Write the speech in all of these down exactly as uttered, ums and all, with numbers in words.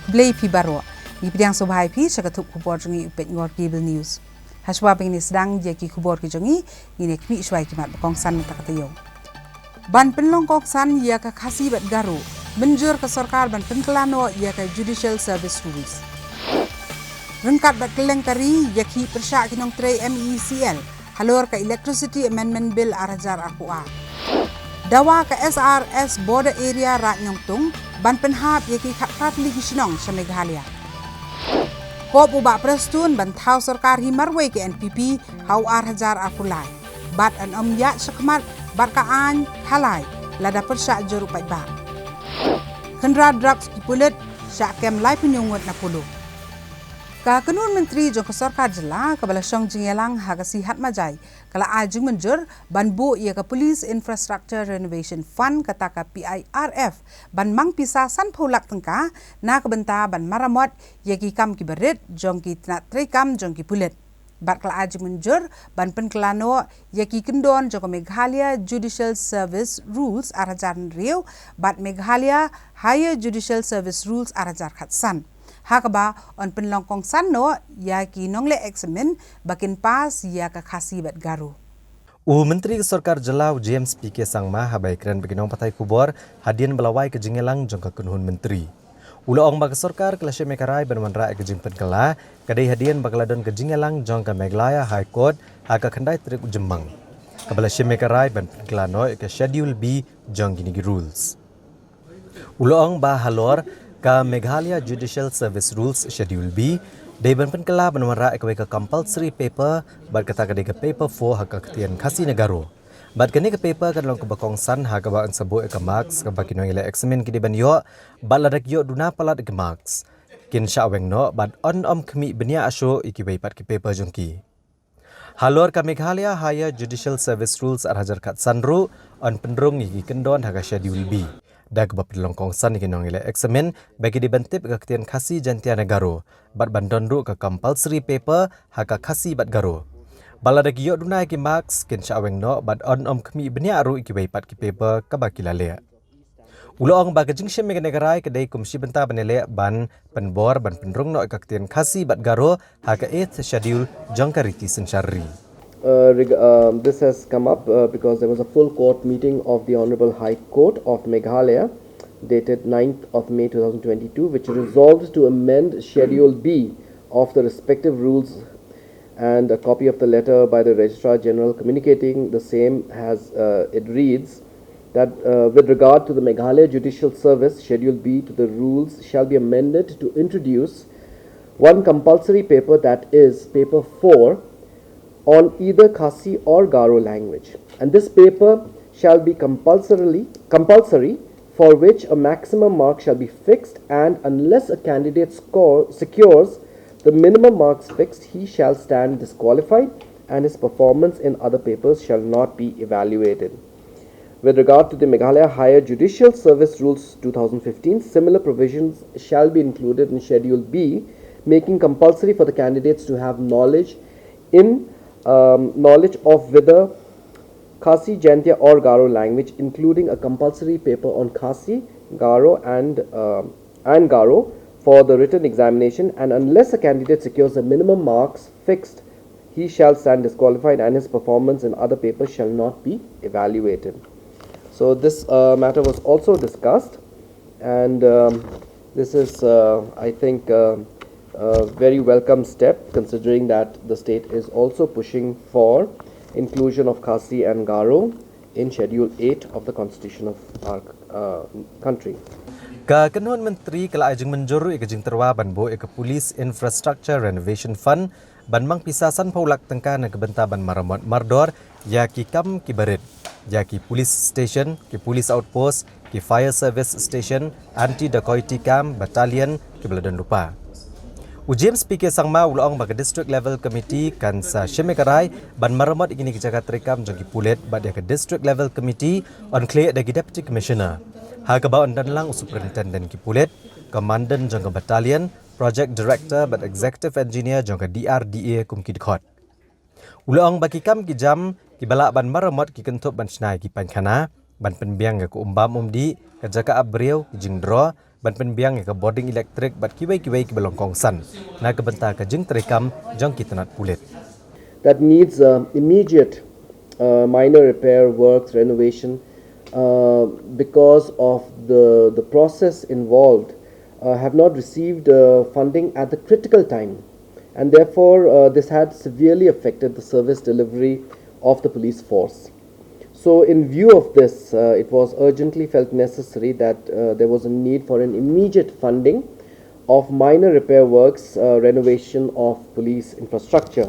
Blei phi baroh. Ngi pdiang sngewbha ïa phi sha ka thup khubor jong ngi u peit Ngor Cable News. Hashwa ba ngin ïa sdang ïa ki khubor ki jong ngi, ngin ïa khmih shwa ïa ki mat ba kongsan mynta ka taïew. Ban pynlong kongsan ïa ka Khasi bad Garo, mynjur ka sorkar ban pynkylla noh ïa ka Judicial Service Rules. Ryngkat bad kylleng ka ri, ïakhih pyrshah ki nongtrei M E E C L halor ka Electricity Amendment Bill ar hajar arphew ar. Dawa ka S R S Border Area Raid Nongtung ban pynhap ïa ki khatphra tylli ki shnong sha Meghalaya. Kop u Bah Prestone ban thaw sorkar hi marwei ka N P P ha u ar hajar arphew lai. Bad yn ym ïaid shakhmat bad ka aiñ ha lai lada pyrshah jur u paidbah. Khynra drugs ki pulit, shah kem laiphew ngut na Polo. Ka kynhun myntri jong ka sorkar jylla kaba la shong jingïalang ha ka Sihat Majai ka la ai jingmynjur ban buh ïa ka Police Infrastructure Renovation Fund, kata ka P I R F, ban mang pisa sanphew lak tyngka na ka bynta ban maramot ïa ki kam kiba rit jong ki tnat treikam jong ki pulit. Bad ka la ai jingmynjur ban pynkylla noh ïa ki kyndon jong ka Meghalaya Judicial Service Rules ar hajar hynriew bad Meghalaya Higher Judicial Service Rules ar hajar khatsan, ha kaba yn pynlong kongsan noh ïa ki nongleh eksamin ba kin pass ïa ka Khasi bad Garo. U Myntri ka Sorkar Jylla u James P K Sangma haba ïakren bad ki nongpathai khubor hadien ba la wai ka jingïalang jong ka kynhun myntri, u la ong ba ka sorkar ka la shim ïa ka rai ban wanrah ïa ka jingpynkylla ka dei hadien ba ka la don ka jingïalang jong ka Meghalaya High Court ha ka khyndai tarik u Jymmang, kaba la shim ïa ka rai ban pynkylla noh ïa ka Schedule B jong kine ki rules. U la ong ba halor ka Meghalaya Judicial Service Rules Schedule B, dei ban pynkylla ban wanrah ïa kawei ka compulsory paper, bad kata ka dei ka paper four ha ka ktien Khasi ne Garo. Bad kane ka paper kan long kaba kongsan ha kaba yn sa buh ïa ka marks kaba ki nongïaleh eksamin ki dei ban ïoh, bad lada ki ïoh duna palat ïa ka marks, kin shah weng noh bad yn ym khmih bniah shuh ïa kiwei pat ki paper jong ki. Halor ka Meghalaya Higher Judicial Service Rules ar hajar khatsan ruh, yn pynrung ïa ki kyndon ha ka Schedule B, da kaba pynlong kongsan ïa ki nongïaleh eksamin ba ki dei ban tip ïa ka ktien Khasi, Jaiñtia ne Garo, bad ban don ruh ka compulsory paper ha ka Khasi bad Garo. Bad lada ki ïoh duna ïa ki marks, kin shah weng noh bad yn ym khmih bniah ruh ïa kiwei pat ki paper kaba ki la leh. U la ong ba ka jingshim ïa kane ka rai ka dei kum shi bynta ban ïaleh ban pynbor ban pynrung noh ïa ka ktien Khasi bad Garo ha ka Eighth Schedule jong ka riti synshar ri. Uh, reg- um, this has come up uh, because there was a full court meeting of the Honorable High Court of Meghalaya, dated ninth of May two thousand twenty-two, which resolved to amend Schedule B of the respective rules, and a copy of the letter by the Registrar General communicating the same has, uh, it reads that, uh, with regard to the Meghalaya Judicial Service, Schedule B to the rules shall be amended to introduce one compulsory paper, that is, paper four, on either Khasi or Garo language. And this paper shall be compulsorily, compulsory, for which a maximum mark shall be fixed, and unless a candidate score, secures the minimum marks fixed, he shall stand disqualified, and his performance in other papers shall not be evaluated. With regard to the Meghalaya Higher Judicial Service Rules two thousand fifteen, similar provisions shall be included in Schedule B, making compulsory for the candidates to have knowledge in, um, knowledge of whether Khasi, Jaiñtia or Garo language, including a compulsory paper on Khasi, Garo and, um, and Garo for the written examination, and unless a candidate secures the minimum marks fixed, he shall stand disqualified, and his performance in other papers shall not be evaluated. So this, uh, matter was also discussed, and, um, this is, uh, I think, uh, a very welcome step, considering that the state is also pushing for inclusion of Khasi and Garo in Schedule eight of the Constitution of our, uh, country. Ka kynhun myntri ka la ai jingmynjur ïa ka jingtyrwa ban buh ïa ka Police Infrastructure Renovation Fund ban mang pisa sanphew lak tyngka na ka bynta ban maramot mardor ïa ki kam kiba rit, ïa ki police station, ki police outpost, ki fire service station, anti dacoity camp, battalion, kiba la don lypa. U James P K Sangma u la ong ba ka District Level Committee kan sa shim ïa ka rai ban maramot ïa kine ki jaka treikam jong ki pulit, bad ïa ka District Level Committee yn khlieh da ki Deputy Commissioner, ha kaba yn don lang u Superintendent ki pulit, Commandant jong ka battalion, Project Director bad Executive Engineer jong ka D R D A kum ki dkhot. U la ong ba ki kam ki jam kiba lah ban maramot ki kynthup ban shna ïa ki painkhana, ban pynbiang ïa ka um bam um dih, ka jaka ap briew, jingdro ban pynbiang ïa ka bording elektrik bad kiwei kiwei kiba long kongsan na ka bynta ka jingtreikam jong ki tnat pulit. That needs uh, immediate uh, minor repair works, renovation, uh, because of the, the process involved, uh, have not received uh, funding at the critical time, and therefore uh, this had severely affected the service delivery of the police force. So, in view of this, uh, it was urgently felt necessary that uh, there was a need for an immediate funding of minor repair works, uh, renovation of police infrastructure.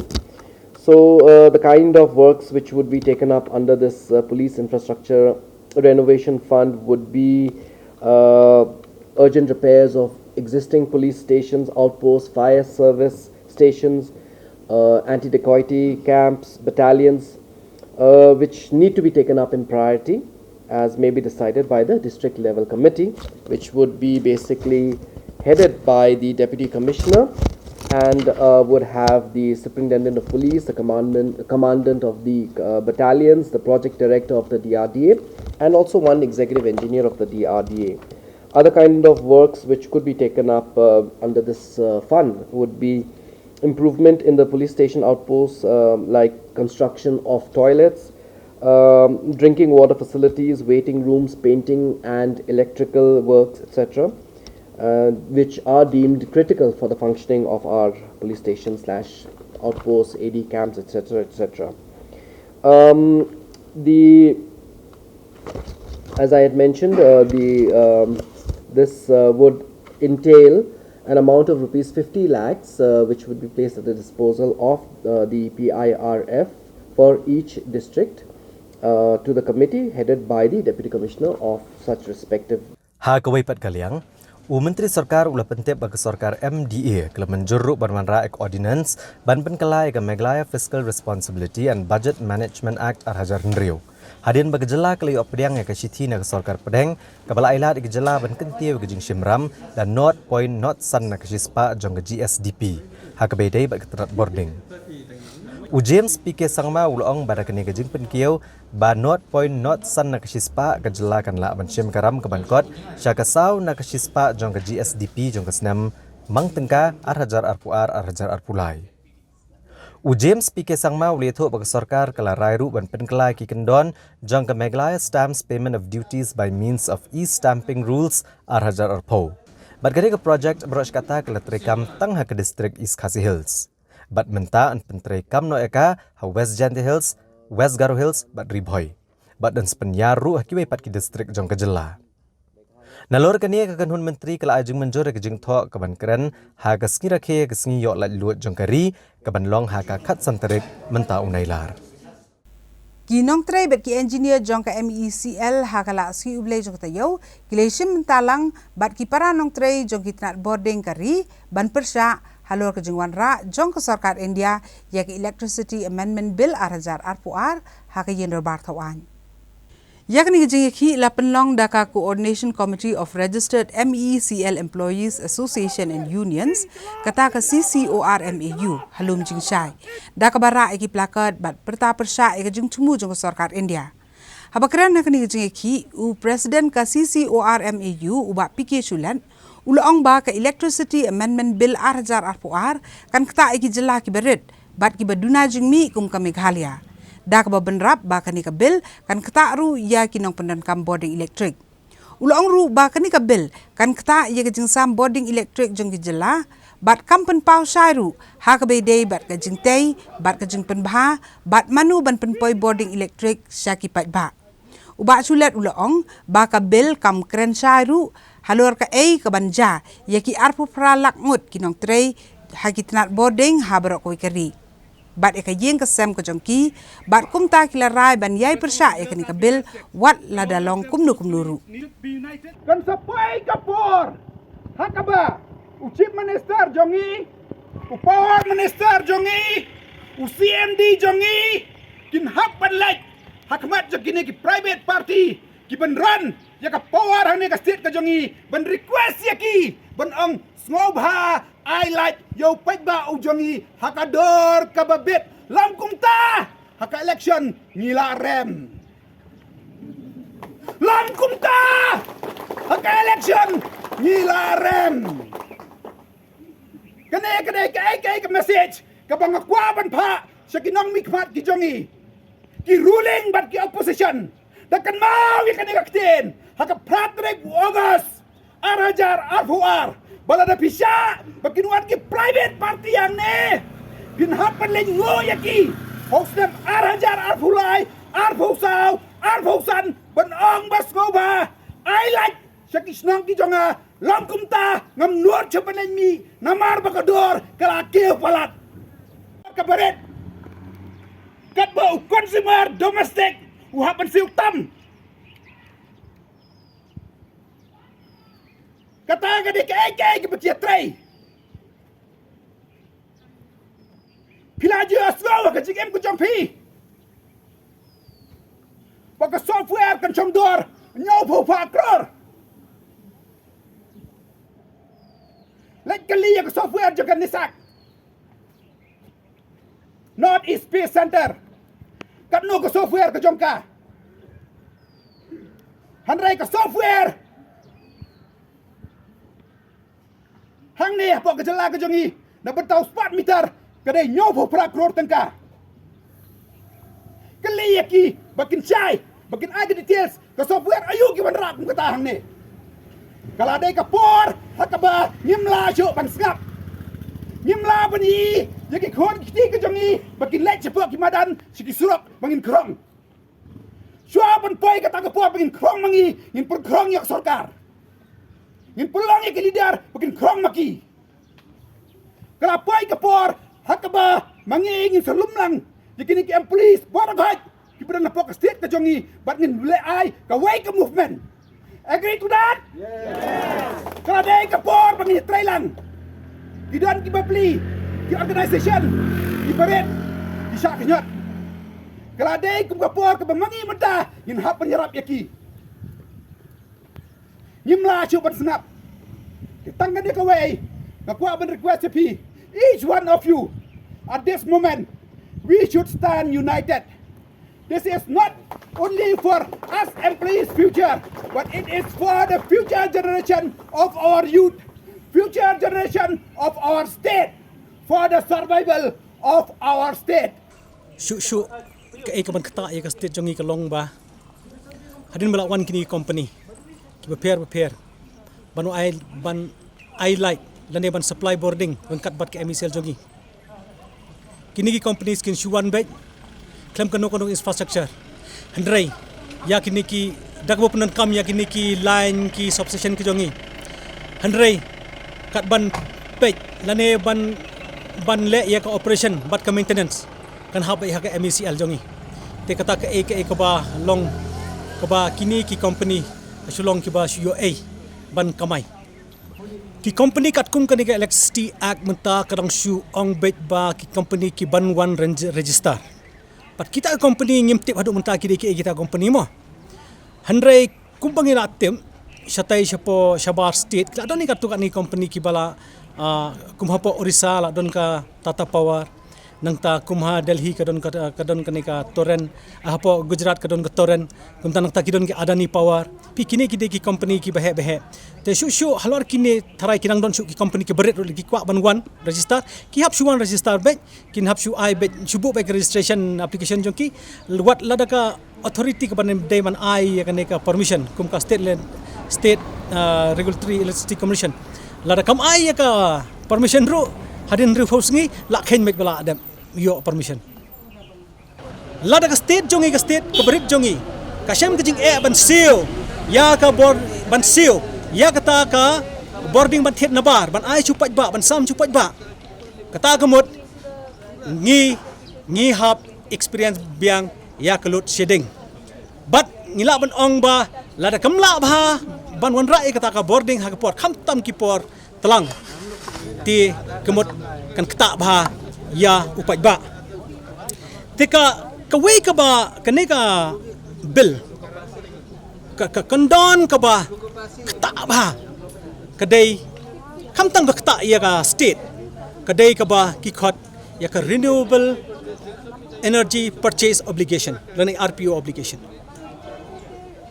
So, uh, the kind of works which would be taken up under this uh, police infrastructure renovation fund would be uh, urgent repairs of existing police stations, outposts, fire service stations, uh, anti dacoity camps, battalions, uh, which need to be taken up in priority as may be decided by the district level committee, which would be basically headed by the deputy commissioner and uh, would have the superintendent of police, the commandant, commandant of the uh, battalions, the project director of the D R D A, and also one executive engineer of the D R D A. Other kind of works which could be taken up uh, under this uh, fund would be improvement in the police station outposts, uh, like construction of toilets, um, drinking water facilities, waiting rooms, painting, and electrical works, et cetera, uh, which are deemed critical for the functioning of our police stations slash outposts, A D camps, et cetera, et cetera. Um, the, as I had mentioned, uh, the um, this uh, would entail an amount of rupees fifty lakhs, uh, which would be placed at the disposal of uh, the P I R F for each district uh, to the committee headed by the Deputy Commissioner of such respective. Ha kawei pat ka liang, u Myntri Sorkar u la pyntip ba ka sorkar M D A ka la mynjur ruh ban wanrah ïa ka ordinance ban pynkylla ïa ka Meghalaya Fiscal Responsibility and Budget Management Act ar hajar hynriew. Hadien ba ka jylla ka la ïoh pdiang ïa ka shithi na ka sorkar pdeng kaba la ailad ïa ka jylla ban kyntiew ïa ka jingshim ram da nought point nought san na ka shispah jong ka G S D P ha kaba ïadei bad ka tnat bording. U James P K Sangma u la ong ba da kane ka jingpynkiew ba nought point nought san na ka shispah ka jylla kan lah ban shim ka ram ka ban kot sha ka saw na ka shispah jong ka G S D P jong ka snem mang tyngka ar hajar arphew ar ar hajar arphew lai. U James P K Sangma u la ïathuh ba ka sorkar ka la rai ruh ban pynkylla ïa ki kyndon jong ka Meghalaya Stamps Payment of Duties by means of e-stamping rules ar hajar arphew. Bad kane ka project baroh shi katta ka la treikam tang ha ka district East Khasi Hills. Bad mynta yn pyntreikam noh ïa ka ha West Jaiñtia Hills, West Garo Hills bad Ri Bhoi. Bad yn sa pynïar ruh ha kiwei pat ki district jong ka jylla. Nalor kane ka kynhun myntri ka la ai jingmynjur ïa ka jingthoh ka ban kren ha ka sngi rakhe ïa ka sngi ïoh laitluid jong ka ri ka ban long ha ka khatsan tarik mynta u Nailar. Ki nongtrei bad ki engineer jong ka M E C L ha ka la sngi U Blei jong ka taïew ki la ïashim bynta lang bad ki para nongtrei jong ki tnat bording ka ri ban pyrshah halor ka jingwanrah jong ka sorkar India ïa ka Electricity Amendment Bill ar hajar arphew ar ha ka ïing dorbar thaw aiñ. Ïa kane ka jingïakhih la pynlong da ka Coordination Committee of Registered M E C L Employees Association and Unions, kata ka C C O R M A U, ha Lum Jingshai, da kaba rah ïa ki placard bad pyrta pyrshah ïa ka jingthmu jong ka sorkar India. Haba kren ha kane ka jingïakhih, u President ka C C O R M A U, u Bah P K Shulet, u la ong ba ka Electricity Amendment Bill ar hajar arphew ar kan ktah ïa ki jylla kiba rit bad kiba duna jingmih kum ka Meghalaya, da kaba bynrap ba kane ka bill kan ktah ruh ïa ki nongpyndonkam bording elektrik. U la ong ruh ba kane ka bill kan ktah ïa ka jingsam bording elektrik jong ki jylla bad kam pynpaw shai ruh ha kaba ïadei bad ka jingtei bad ka jingpynbha bad mano ban pynpoi bording elektrik sha ki paidbah. U Bah Shulet u la ong ba ka bill kam kren shai ruh halor kaei ka ban jia ïa ki arphew phra lak ngut ki nongtrei ha ki tnat bording ha baroh kawei ka ri bad ïa ka ïing ka sem ka jong ki, bad kumta ki la rai ban ïai pyrshah ïa kane ka bill wat lada long kumno kumno ruh. Kan sa poi ka por ha kaba u Chief Minister jong ngi, u Power Minister jong ngi, u C M D jong ngi kin hap ban leit ha khmat jong kine ki private party ki ban run ïa ka power hangne ka state ka jong ngi, ban request ïa ki ban ong sngewbha ai lait ïa u paidbah u jong ngi ha ka dor kaba bit. Lam kumta ha ka election ngi la rem. Long kumta ha ka election ngi la rem. Kane ka dei kaei kaei ka message kaba nga kwah ban phah sha ki nongmihkhmat ki jong ngi, ki ruling bad ki opposition. Da kynmaw ïa kane ka ktien ha ka phra tarik u August ar hajar arphew ar, ba lada phi shah ba kin wan ki private party hangne, phin hap ban leit nguh ïa ki ha u snem ar hajar arphew lai, arphew saw, arphew san, ban ong ba sngewbha ai lait sha ki shnong ki jong nga. Long kumta ngam nud shuh ban leit mih namar ba ka dor ka la kiew palat. Ka barit katba u consumer domestic u hap ban siew tam. Kata ka dei kaei kaei kaba ki ïatrei. Phi la ju ïohsngew ha ka jingim ka jong phi ba ka software kan shong dor hynñiewphew phra klur. Leit kylli ïa ka software jong ka NESAC, North East Space Center, katno ka software ka jong ka. Hynrei ka software hangne hapoh ka jylla ka jong ngi na bynta u smart meter ka dei hynñiewphew phra klur tyngka. Kylli ïa ki ba kin shai, ba kin ai ka details, ka software aïu ki wanrah kum kata hangne. Ka la dei ka por ha kaba ngim lah shuh ban sngap. Ngim lah ban ïohi ïa ki khun ki kti ka jong ngi ba kin leit shapoh ki madan sha ki surok ba ngin khrong. Shuwa ban poi kata ka por ba ngin khrong ma ngi, ngin pynkrong ïa ka sorkar. Ngin pynlong ïa ki leader ba kin khrong ma ki. Ka la poi ka por ha kaba ma ngi ngin sa lum lang ïa kine ki M P Ls baroh khoit kiba don hapoh ka state ka jong ngi bad ngin leh ai kawei ka movement. Agree to that? Yes. Ka la dei ka por ba ngi trei lang. Ki don ki bapli, ki organisation, ki barit, ki shah ki ñiot. Ka la dei kum ka por kaba ma ngi mynta ngin hap ban ïarap ïa ki. Ngim lah shuh ban sngap. Te tang kane kawei nga kwah ban request ïa phi, each one of you, at this moment we should stand united. This is not only for us M P Ls' future, but it is for the future generation of our youth, future generation of our state, for the survival of our state. Shuh shuh kaei kaban ktah ïa ka state jong ngi ka long ba hadien ba la wan kine ki company kiba pher ba pher ban ai, ban ai light lane ban supply bording ryngkat bad ka M E C L jong ngi. Kine ki companies kin shu wan beit khlem kano kano infrastructure. Hynrei ïa kine ki, da kaba pyndonkam ïa kine ki line, ki substation ki jong ngi. Hynrei kat ban peit lane ban, ban leh ïa ka operation bad ka maintenance kan hap beit ha ka M E C L jong ngi. Te kata kaei kaei kaba long kaba kine ki company ka shu long kiba shu ïoh ei ban kamai. Ki company katkum kane ka Electricity Act mynta ka dang shu ong beit ba ki company ki ban wan ren-, register. Bad kita ki company ngim tip haduh mynta ki dei kiei kita ki company mo. Hynrei kumba ngi la tip shatai shapoh shabar state ki la don ïa katto katne ki company kiba la, ah, kum hapoh Orissa la don ka Tata Power. Nangta kum ha Delhi ka don ka, ka don kane ka Torrent, ah, hapoh Gujarat ka don ka Torrent, kumta nangta ki don ki Adani Power. Phi kine ki dei ki company kiba heh ba heh. Te shuh shuh halor kine tharai ki nang don shuh ki company kiba rit ruh ki kwah ban wan register, ki hap shu wan register beit, kin hap shu ai beit, shu buh beit ka registration application jong ki. Wat lada ka authority kaban dei ban ai ïa kane ka permission kum ka state land, state, ah, regulatory electricity commission. Lada kam ai ïa ka permission ruh hadien hynriewphew sngi la kheiñ beit ba la dep ïoh permission. Lada ka state jong ngi, ka state kaba rit jong ngi ka shem ka jingeh ban siew ïa ka bor-, ban siew ïa kata ka bording ban thied nabar, ban ai shu paidbah, ban sam shu paidbah. Kata ka mut ngi, ngi hap experience biang ïa ka load shedding. Bad ngi lah ban ong ba lada kam lah bha ban wanrah ïa kata ka bording ha ka por, khamtam ki por tlang, te ka mut kan ktah bha ïa u paidbah. Te ka, kawei kaba kane ka bill ka, ka kyndon kaba ktah bha ka dei, khamtam ba ktah ïa ka state, ka dei kaba ki khot ïa ka Renewable Energy Purchase Obligation lane R P O obligation.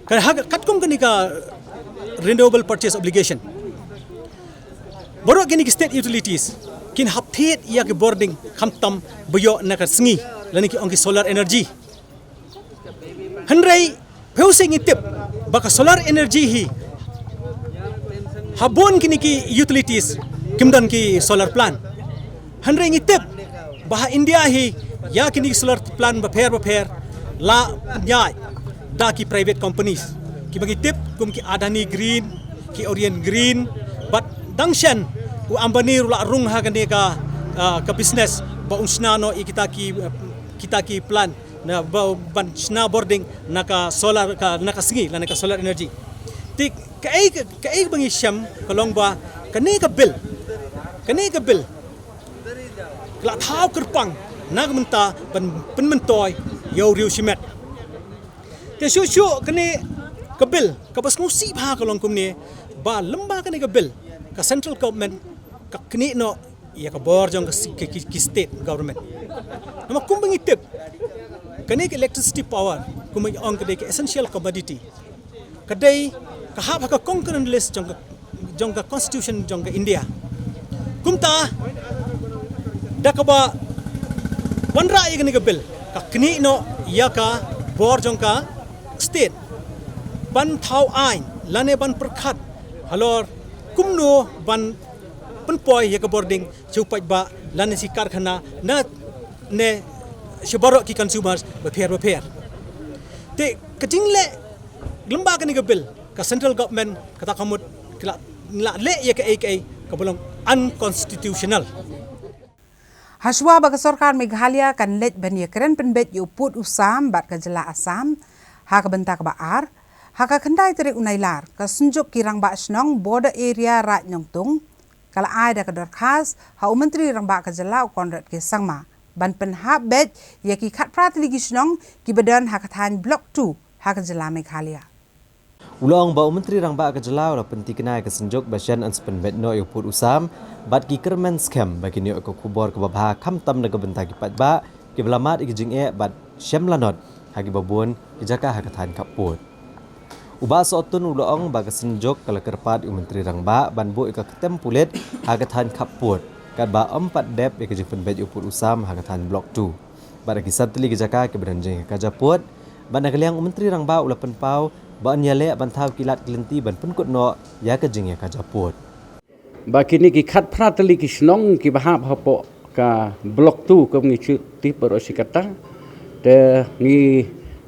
Ka ha katkum kane ka renewable purchase obligation, baroh kine ki state utilities kin hap thied ïa ki bording khamtam ba ïoh na ka sngi lane ki ong ki solar energy. Hynrei phi sngewtip ba ka solar energy hi ha bun kine ki utilities kim don ki solar plant. Hynrei ngi tip ba ha India hi ïa kine ki solar plant bapher bapher la pynïaid da ki private companies kiba ngi tip kum ki Adani Green, ki Orient Green, bad dang shen u Ambani ruh la rung ha kane ka, ah, ka business ba un shna noh ïa kita ki, ah, kita ki plant na ba ban shna bording na ka solar ka, na ka sngi lane ka solar energy. Te kaei kaei ba ngi shem ka long ba kane ka bill, kane ka bill ka la thaw kyrpang na ka bynta ban pynmyntoi ïa u riew shimet. Te shuh shuh kane ka bill kaba sngewsih bha ka long kumne ba lymba kane ka bill ka central government ka knieh noh ïa ka bor jong ka si-, ki, ki, ki state government. Namar kumba ngi tip kane ka electricity power kumba ngi ong ka dei ka essential commodity, ka dei ka hap ha ka concurrent list jong ka, jong ka constitution jong ka India. Kumta da kaba wanrah ïa kane ka bill ka knieh noh ïa ka bor jong ka state ban thaw aiñ lane ban pyrkhat halor kumno ban pynpoi ïa ka bording sha u paidbah lane shi karkhana na ne sha baroh ki consumers bapher bapher. Te ka jingleh lymba kane ka bill ka central government kata ka mut ka la, la leh ïa kaei kaei kaba long unconstitutional. Hashwa ba ka sorkar Meghalaya kan leit ban ïakren pynbeit ïa u pud u sam bad ka jylla Assam ha ka bynta kaba ar, ha ka khyndai tarik u Nailar ka Synjuk ki Rangbah Shnong Border Area Raid Nongtung ka la ai da ka dorkhas ha u Myntri Rangbah ka jylla u Conrad K Sangma ban pynhap beit ïa ki khatphra tylli ki shnong kiba don ha ka thaiñ Block two ha ka jylla Meghalaya. U la ong ba u Myntri Rangbah ka jylla u la pynthikna ïa ka Synjuk ba shen yn sa pynbeit noh ïa u pud u sam bad ki kyrmen skhem ba kin ïoh ïa ka khubor kaba bha khamtam na ka bynta ki paidbah kiba la mad ïa ka jingeh bad shem lanot ha kiba bun ki jaka ha ka thaiñ khappud. U Bah Sohtun u la ong ba ka Synjuk ka la kyrpad ïa u Myntri Rangbah ban buh ïa ka ktem pulit ha ka thaiñ khappud katba ym pat dep ïa ka jingpynbeit ïa u pud u sam ha ka thaiñ Block two bad ha ki san tylli ki jaka kiba don jingïakajia pud. Bad na ka liang u Myntri Rangbah u la pynpaw ba yn ïaleh ban thaw ki lad ki lynti ban pynkut noh ïa ka jingïakajia pud. Ba kine ki khatphra tylli ki shnong kiba hap hapoh ka Block two kum ngi shu tip baroh shi katta, te ngi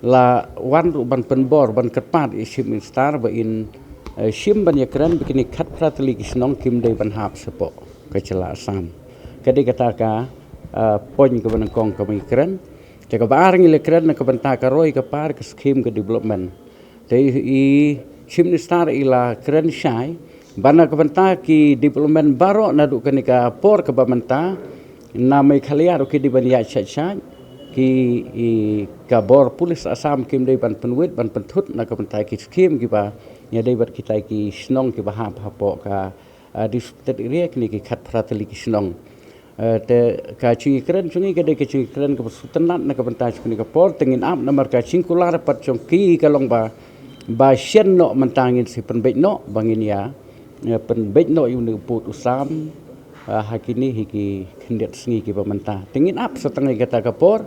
la wan ruh ban pynbor ban kyrpad ïa u Chief Minister ba in, eh, shim ban ïakren ba kine khatphra tylli ki shnong kim dei ban hap shapoh ka jylla Assam. Ka dei kata ka, eh, point kaba nyngkong kaba ngi kren. Te kaba ar ngi la kren na ka bynta ka roi ka par ka skim ka development. Te i, i Chief Minister i la kren shai ba na ka bynta ki development baroh naduh kane ka por kaba mynta na Meghalaya ruh ki dei ban ïaid shait shait, ki, i, ka bor pulit Assam kim dei ban pynwit ban pynthut na ka bynta ki skim kiba ïadei bad kita ki shnong kiba hap hapoh ka, ah, disputed area kine ki khatphra tylli ki shnong. Eh, te ka jingïakren jong ngi ka dei ka jingïakren kaba sngewtynnat na ka bynta jong kane ka por, te ngin ap namar ka jingkular pat jong ki ka long ba, ba shen noh mynta ngin sa pynbeit noh ba ngin ïa, eh, pynbeit noh ïa une u pud u sam, eh, ha kine hi ki khyndiat sngi kiba mynta. Te ngin ap sa tang ïa kata ka por,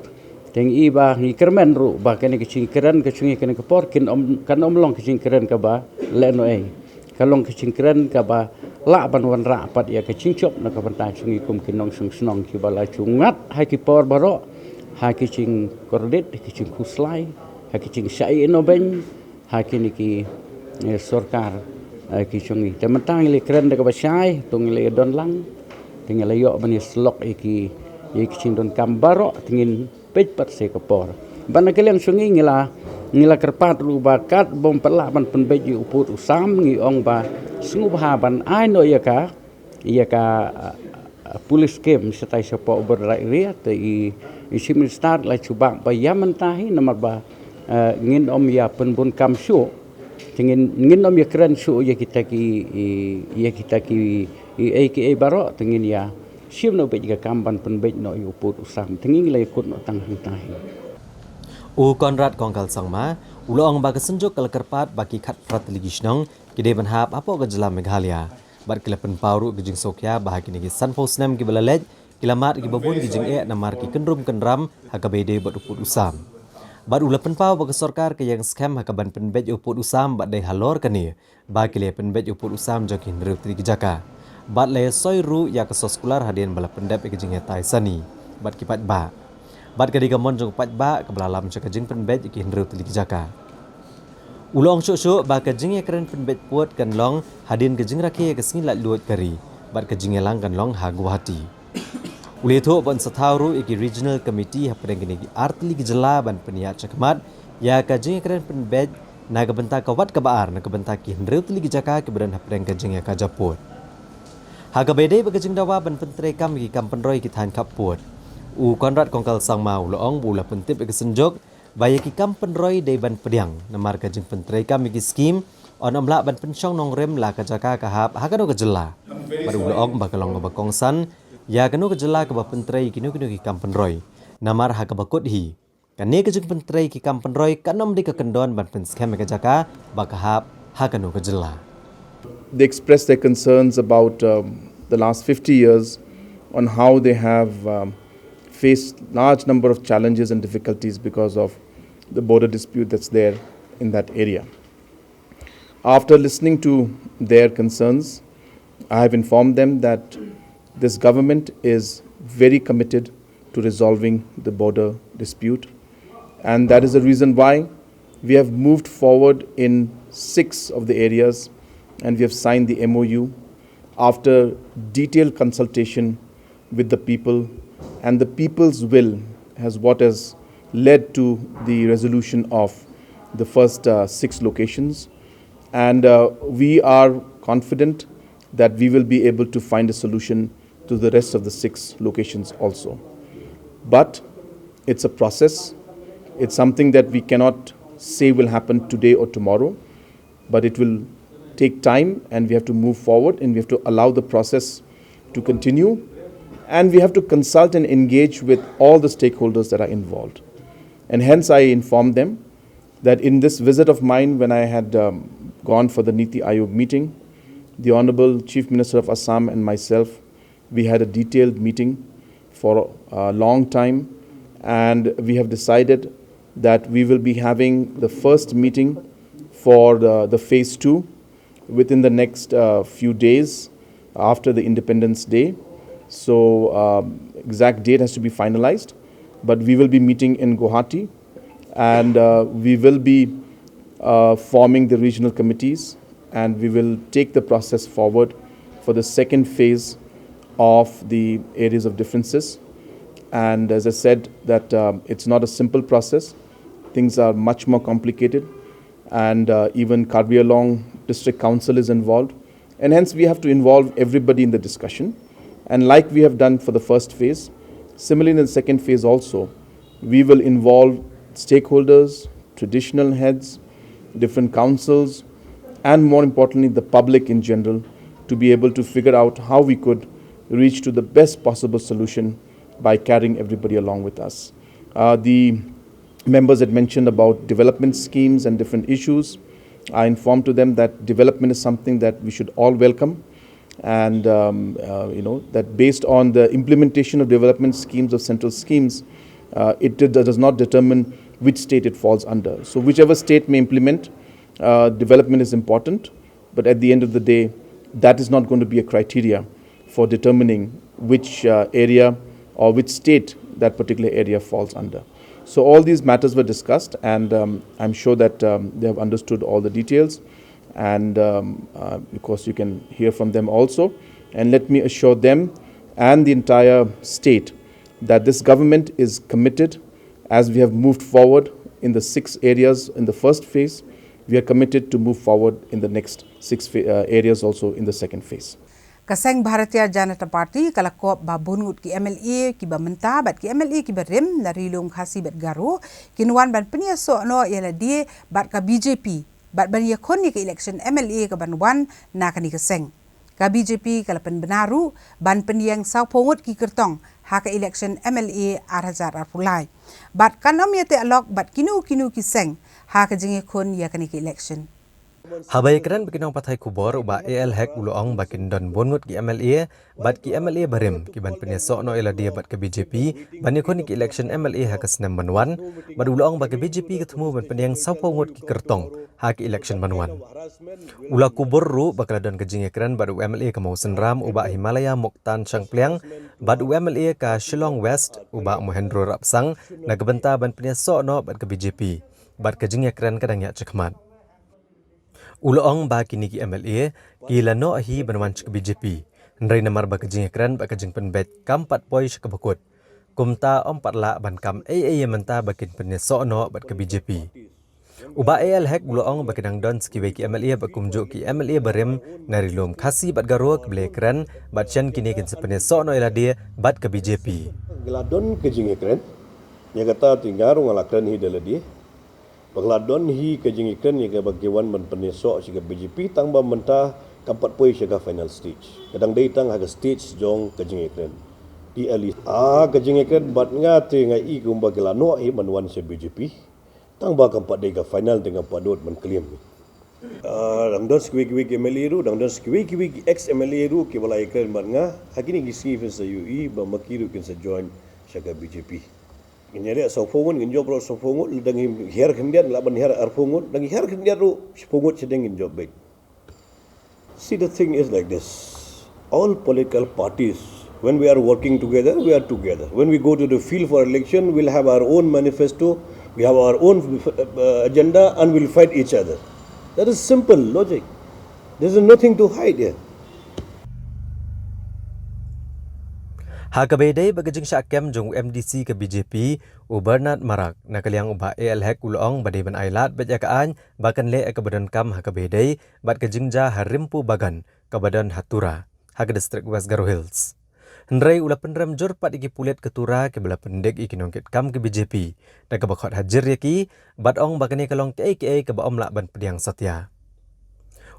te ngi i ba ngi kyrmen ruh ba kane ka jingïakren ka jong ngi kane ka por kin ym, kan ym long ka jingïakren kaba lehnohei. Ka long ka jingkren kaba lah ban wanrah pat ïa ka jingjop na ka bynta jong ngi kum ki nongshong shnong kiba la ju ngat ha ki por baroh, ha ki jingkordit, ha ki jingkhuslai, ha ki jingshah ïehnohbeiñ ha kine ki, eh, sorkar, eh, ki jong ngi. Te mynta ngi la kren da kaba shai, to ngi la ïadon lang, te ngi la ïoh ban ïasyllok ïa ki, ïa ki jingdonkam baroh, te ngin peit pat sa ïa ka por. Bad na ka liang jong ngi ngi la, ngi la kyrpad ruh ba katba ym pat lah ban pynbeit ïa u pud u sam ngi ong ba sngewbha ban ai noh ïa ka, ïa ka, ah, police camp shatai shapoh border area, te i, i Chief Minister la jubab ba ïa mynta hi namar ba, eh, ngin ym ïa pynbun kam shuh. Te ngin, ngin ym ïa kren shuh ïa kita ki, i, ïa kita ki, i, ei ki ei baroh, te ngin ïa shim noh beit ïa ka kam ban pynbeit noh ïa u pud u sam. Te ngi la ïakut noh tang hangta hi. U Conrad Kongkal Sangma U la ong ba ka Synjuk ka la kyrpad ba ki khatphra tylli ki shnong ki dei ban hap hapoh ka jylla Meghalaya. Bad ki la pynpaw ruh ka jingsngewkhia ba ha kine ki sanphew snem kiba la leit, ki la mad kiba bun ki jingeh namar ki kynrum kynram ha kaba ïadei bad u pud u sam. Bad u la pynpaw ba ka sorkar ka ïeng skhem ha kaban pynbeit u pud u sam bad dei halor kane ba ki la pynbeit u pud u sam jong ki hynriew tylli ki jaka. Bad la ïa soi ruh ïa ka soskular hadien ba la pyndep ïa ka jingïatai sani bad ki paidbah. Bad ka dei ka mon jong u paidbah kaba la lam sha ka jingpynbeit ïa ki hynriew tylli ki jaka. U la ong shuh shuh ba ka jingïakren pynbeit pud kan long hadien ka jingrakhe ïa ka sngi laitluid ka ri bad ka jingïalang kan long ha Guwahati. U la ïathuh ba un sa thaw ruh ïa ki regional committee hapdeng kine ki ar tylli ki jylla ban pynïaid shakhmat ïa ka jingïakren pynbeit na ka bynta ka wat kaba ar na ka bynta ki hynriew tylli ki jaka kiba don hapdeng ka jingïakajia pud. Ha kaba ïadei bad ka jingdawa ban pyntreikam ïa ki kam pynroi ki thaiñ khappud, u Conrad Kongkal Sangma u la ong ba u la pyntip ïa ka Synjuk ba ïa ki kam pynroi dei ban pdiang namar ka jingpyntreikam ïa ki skim yn ym lah ban pynshong nongrim la ka jaka ka hap ha kano ka jylla. Bad u la ong ba ka long kaba kongsan ïa kano ka jylla kaba pyntrei ïa kino kino ki kam pynroi, namar ha kaba kut hi, kane ka jingpyntrei ïa ki kam pynroi kan ym dei ka kyndon ban pynskhem ïa ka jaka ba ka hap ha kano ka jylla. They expressed their concerns about um, the last fifty years on how they have um, faced large number of challenges and difficulties because of the border dispute that's there in that area. After listening to their concerns, I have informed them that this government is very committed to resolving the border dispute, and that is the reason why we have moved forward in six of the areas and we have signed the M O U after detailed consultation with the people, and the people's will has what has led to the resolution of the first uh, six locations. And uh, we are confident that we will be able to find a solution to the rest of the six locations also. But it's a process. It's something that we cannot say will happen today or tomorrow, but it will take time, and we have to move forward, and we have to allow the process to continue, and we have to consult and engage with all the stakeholders that are involved. And hence I informed them that in this visit of mine, when I had um, gone for the Niti Aayog meeting, the Honorable Chief Minister of Assam and myself, we had a detailed meeting for a long time, and we have decided that we will be having the first meeting for the, the phase two within the next uh, few days after the Independence Day. So, um, exact date has to be finalized, but we will be meeting in Guwahati, and uh, we will be uh, forming the regional committees, and we will take the process forward for the second phase of the areas of differences. And as I said, that um, it's not a simple process. Things are much more complicated, and uh, even Karbi Anglong District Council is involved. And hence, we have to involve everybody in the discussion. And like we have done for the first phase, similarly in the second phase also, we will involve stakeholders, traditional heads, different councils, and more importantly, the public in general, to be able to figure out how we could reach to the best possible solution by carrying everybody along with us. Uh, the members had mentioned about development schemes and different issues. I informed to them that development is something that we should all welcome, and um, uh, you know that based on the implementation of development schemes, of central schemes, uh, it did- does not determine which state it falls under. So whichever state may implement, uh, development is important, but at the end of the day, that is not going to be a criteria for determining which uh, area or which state that particular area falls under. So all these matters were discussed, and um, I'm sure that um, they have understood all the details, and um, uh, of course you can hear from them also. And let me assure them and the entire state that this government is committed, as we have moved forward in the six areas in the first phase, we are committed to move forward in the next six pha- uh, areas also in the second phase. Ka seng Bharatiya Janata Party ka la kop ba bun ngut ki M L A kiba mynta bad ki M L A kiba rim na Ri Lum Khasi bad Garo kin wan ban pynïasoh noh ïa lade bad ka B J P bad ban ïakhun ïa ka election M L A ka ban wan na kane ka seng. Ka B J P ka la pynbna ruh ban pynïeng sawphew ngut ki kyrtong ha ka election M L A ar hajar arphew lai. Bad kan ym ïateh lok bad kino kino ki seng ha ka jingïakhun ïa kane ka election. Haba ïakren bad ki nongpathai khubor, u Bah A L Hek u la ong ba kin don bun ngut ki M L A bad ki M L A barim ki ban pynïasoh noh ïa lade bad ka B J P ban ïakhun ïa ki election M L A ha ka snem ban wan, bad u la ong ba ka B J P ka thmu ban pynïeng sawphew ngut ki kyrtong ha ki election ban wan. U la kubur ruh ba ka la don ka jingïakren bad u M L A ka Mawsynram, u Bah Himalaya Muktan Shangpliang, bad u M L A ka Shillong West, u Bah Mohendro Rapsang, na ka bynta ban pynïasoh noh bad ka B J P bad ka jingïakren ka dang ïaid shakhmat. U la ong ba kine ki M L A ki la noh hi ban wan sha ka B J P, hynrei namar ba ka jingïakren bad ka jingpynbeit kam pat poi sha kaba kut, kumta ym pat lah ban kam ei ei ïa mynta ba kin pynïasoh noh bad ka B J P. U Bah A L Hek u la ong ba ki dang don sa kiwei ki M L A bad kumjuh ki M L A barim na Ri Lum Khasi bad Garo kiba la ïakren bad shen kine kin sa pynïasoh noh ïa lade bad ka B J P. Ki la don ka jingïakren, ïa kata te nga ruh nga la kren hi da lade. Ba ka la don hi ka jingïakren ïa kaba ki wan ban pynïasoh sha ka B J P, tang ba mynta kam pat poi sha ka final stage. Ka dang dei tang ha ka stage jong ka jingïakren. Te ale ha ka jingïakren bad nga te nga i kumba ki la noh hi ban wan sha B J P. Tang ba kam pat dei ka final te ngam pat dei ban claim. Ah, dang don sa kiwei kiwei ki M L A ruh, dang don sa kiwei kiwei ki ex M L A ruh kiba la ïakren bad nga. Ha kine ki sngi phin sa ïohi ba ma ki ruh kin sa join sha ka B J P. Ngin ïaleh sawphew ngut, ngin jop ruh sawphew ngut, lada ngim hiar khyndiat lah ban hiar arphew ngut, lada ngim hiar khyndiat ruh shiphew ngut shadien ngin jop beit. See, the thing is like this. All political parties, when we are working together, we are together. When we go to the field for election, we'll have our own manifesto, we have our own uh, agenda, and we'll fight each other. That is simple logic. There is nothing to hide here. Ha kaba ïadei bad ka jingshah kem jong u M D C ka B J P, u Bernard Marak, na ka liang u Bah A L Hek u la ong ba dei ban ailad beit ïa ka aiñ ba kan leh ïa kaba donkam ha kaba ïadei bad ka jingjia ha Rimpu Bagan kaba don ha Tura, ha ka district West Garo Hills. Hynrei u la pynrem jur pat ïa ki pulit ka Tura kiba la pyndik ïa ki nongkitkam ka B J P da kaba khot hajir ïa ki, bad ong ba kane ka long kaei kaei kaba ym lah ban pdiang satia.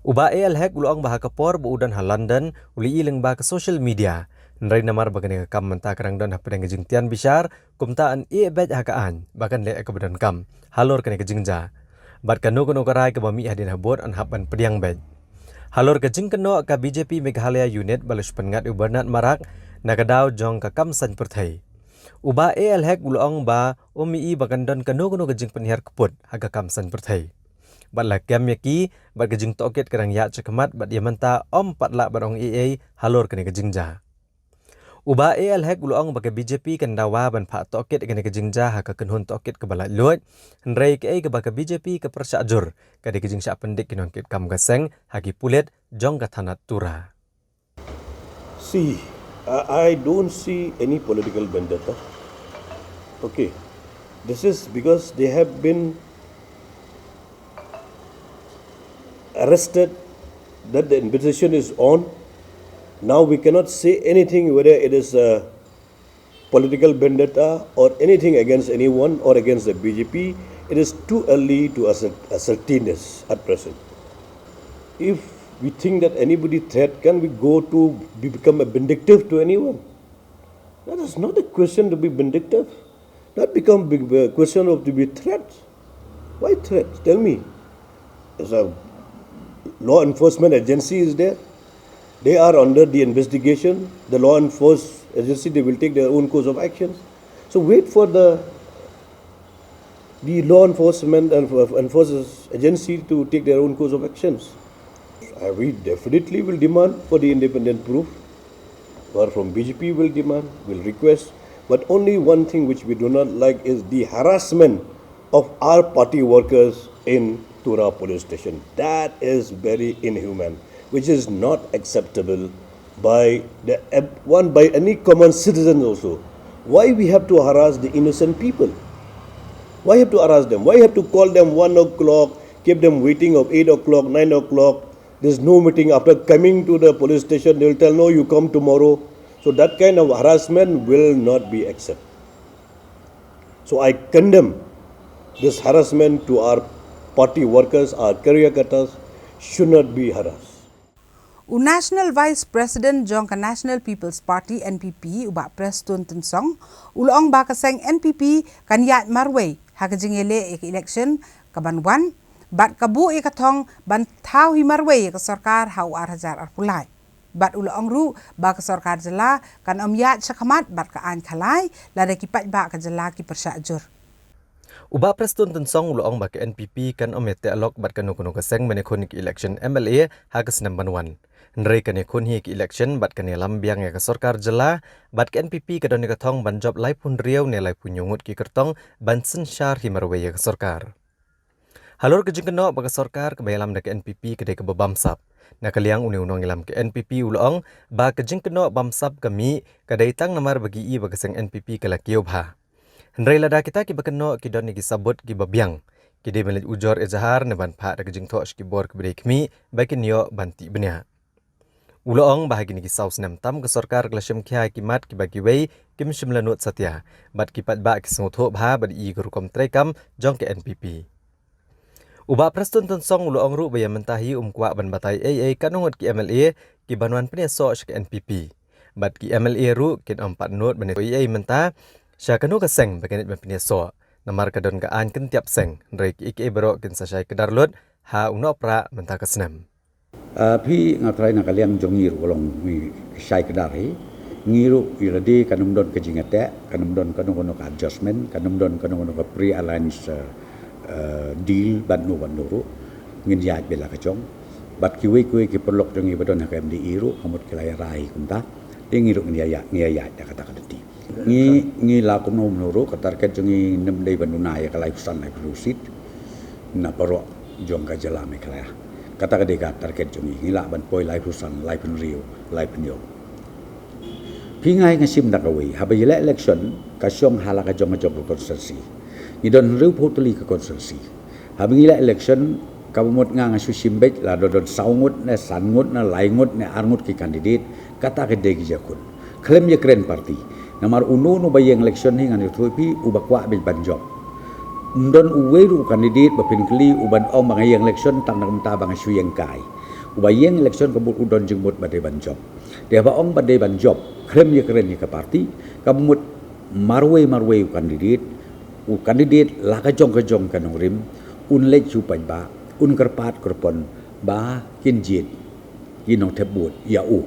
U Bah A L Hek u la ong ba ha ka por ba u don ha London u la ïohi lyngba ka social media, hynrei namar ba kane ka kam mynta ka dang don hapdeng ka jingtian bishar, kumta yn ïeh beit ha ka aiñ ba kan leh ïa kaba donkam halor kane ka jingjia. Bad kano kano ka rai kaba mih hadien habud yn hap ban pdiang beit. Halor ka jingkynnoh ka B J P Meghalaya Unit ba la shu pynngat ïa u Bernard Marak na ka daw jong ka kam saiñ pyrthei, u Bah A L Hek u la ong ba um ïohi ba kan don kano kano ka jingpynhiar kput ha ka kam saiñ pyrthei. Bad la kem ïa ki bad ka jingtohkit ka dang ïaid shakhmat bad ïa mynta ym pat lah ban ong ei ei halor kane ka jingjia. U Bah A L Hek u la ong ba ka B J P kan dawa ban phah tohkit ïa kane ka jingjia ha ka kynhun tohkit kaba laitluid, hynrei kaei kaba ka B J P ka pyrshah jur ka dei ka jingshah pyndik ki nongkitkam ka seng ha ki pulit jong ka thanat Tura. See, I, I don't see any political vendetta. Okay, this is because they have been arrested, that the investigation is on. Now we cannot say anything whether it is a political vendetta or anything against anyone or against the B J P. It is too early to ascer-, ascertain this at present. If we think that anybody threat, can we go to be, become a vindictive to anyone? That is not a question to be vindictive. That become big, uh, question of to be threat. Why threat? Tell me. As a law enforcement agency is there. They are under the investigation. The law enforce agency, they will take their own course of actions. So wait for the, the law enforcement and enforcers agency to take their own course of actions. Uh, we definitely will demand for the independent proof. Or from B J P will demand, will request. But only one thing which we do not like is the harassment of our party workers in Tura police station. That is very inhuman, which is not acceptable by the, one, by any common citizen also. Why we have to harass the innocent people? Why have to harass them? Why have to call them one o'clock, keep them waiting of eight o'clock, nine o'clock? There's no meeting. After coming to the police station, they will tell, "No, you come tomorrow." So that kind of harassment will not be accepted. So I condemn this harassment to our party workers, our karyakartas should not be harassed. U National Vice President jong ka National People's Party, N P P, u Bah Prestone Tynsong, u la ong ba ka seng N P P kan ïaid marwei ha ka jingïaleh ïa ka election ka ban wan, bad ka buh ïa ka thong ban thaw hi marwei ïa ka sorkar ha u ar hajar arphew lai. Bad u la ong ruh ba ka sorkar jylla kan ym ïaid shakhmat bad ka aiñ khalai lada ki paidbah ka jylla ki pyrshah jur. U Bah Prestone Tynsong u la ong ba ka N P P kan ym ïateh lok bad kano kano ka seng ban ïakhun ïa ka election M L A ha ka snem ban wan. Hynrei kan ïakhun hi ïa ka election bad kan ïalam biang ïa ka sorkar jylla, bad ka N P P ka don ïa ka thong ban jop laiphew hynriew ne laiphew hynñiew ngut ki kyrtong ban synshar hi marwei ïa ka sorkar. Halor ka jingkynnoh ba ka sorkar kaba ïalam da ka N P P ka dei kaba bamsap, na ka liang une u nongïalam ka N P P u la ong ba ka jingkynnoh bamsap ka mih ka dei tang namar ba ki i ba ka seng N P P ka la kiew bha. Hynrei lada kita kiba kynnoh ki don ïa ki sabut kiba biang, ki dei ban leit ujor ejahar ne ban phah da ka jingthoh sha ki bor kiba dei khmih ba kin ïoh ban tih bniah. U la ong ba ha kine ki saw snem tam ka sorkar ka la shim khia ïa ki mat kiba kiwei kim shym la nud satia, bad ki paidbah ki sngewthuh bha bad i ka rukom treikam jong ka N P P. U Bah Prestone Tynsong u la ong ruh ba ïa mynta hi um kwah ban batai ei ei katno ngut ki M L A ki ban wan pynïasoh sha ka N P P. Bad ki M L A ruh kin ym pat nud ban ïasoh ei ei mynta sha kano ka seng ba kin leit ban pynïasoh, namar ka don ka aiñ kyntiap seng, hynrei kiei kiei baroh kin sa shai kdar lut ha u Nohprah mynta ka snem. Ah, phi, nga tharai na ka liang jong ngi ruh ka long ngi shai kdar hi. Ngi ruh ïa lade kan ym don ka jingïateh, kan ym don kano kano ka adjustment, kan ym don kano kano ka pre-arranged, ah, ah, deal bad no bad no ruh. Ngin ïaid beit la ka jong. Bad kiwei kiwei ki paralok jong ngi ba don ha ka M D A ruh, ka mut ki la ïa rai kumta. Te ngi ruh ngin ïa ïaid, ngin ïa ïaid da kata ka lynti. Ngi, ngi la kumno kumno ruh, ka target jong ngi ngim dei ban duna ïa ka laiphew san, laiphew hynriew seat na baroh jong ka jylla Meghalaya. Kata ka dei ka target jong ngi, ngi lah ban poi laiphew san, laiphew hynriew, laiphew hynñiew. Phi, nga ai nga shim da kawei, haba ïaleh election ka shong ha la ka jong ka jong ka constituency. Ngi don hynriewphew tylli ka constituency. Haba ngi leh election, kaba mut nga nga shu shim beit, la don, don saw ngut ne san ngut ne lai ngut ne ar ngut ki candidate, kata ka dei ki jingïakhun. Khlem ïakren party. Namar uno uno ba ïeng election hi, ngan ïathuh ïa phi, uba kwah beit ban jop. Ym don uwei ruh u candidate ba phin kylli u ban ong ba nga ïeng election tang na ka bynta ba nga shu ïeng kai. Uba ïeng election ka mut u don jingmut ba dei ban jop. Te haba ong ba dei ban jop, khlem ïakren ïa ka party, kaba mut marwei marwei u candidate, u candidate la ka jong ka jong ka nongrim, un leit sha u paidbah, un kyrpad kyrpon ba kin jied ki nongthep vote ïa u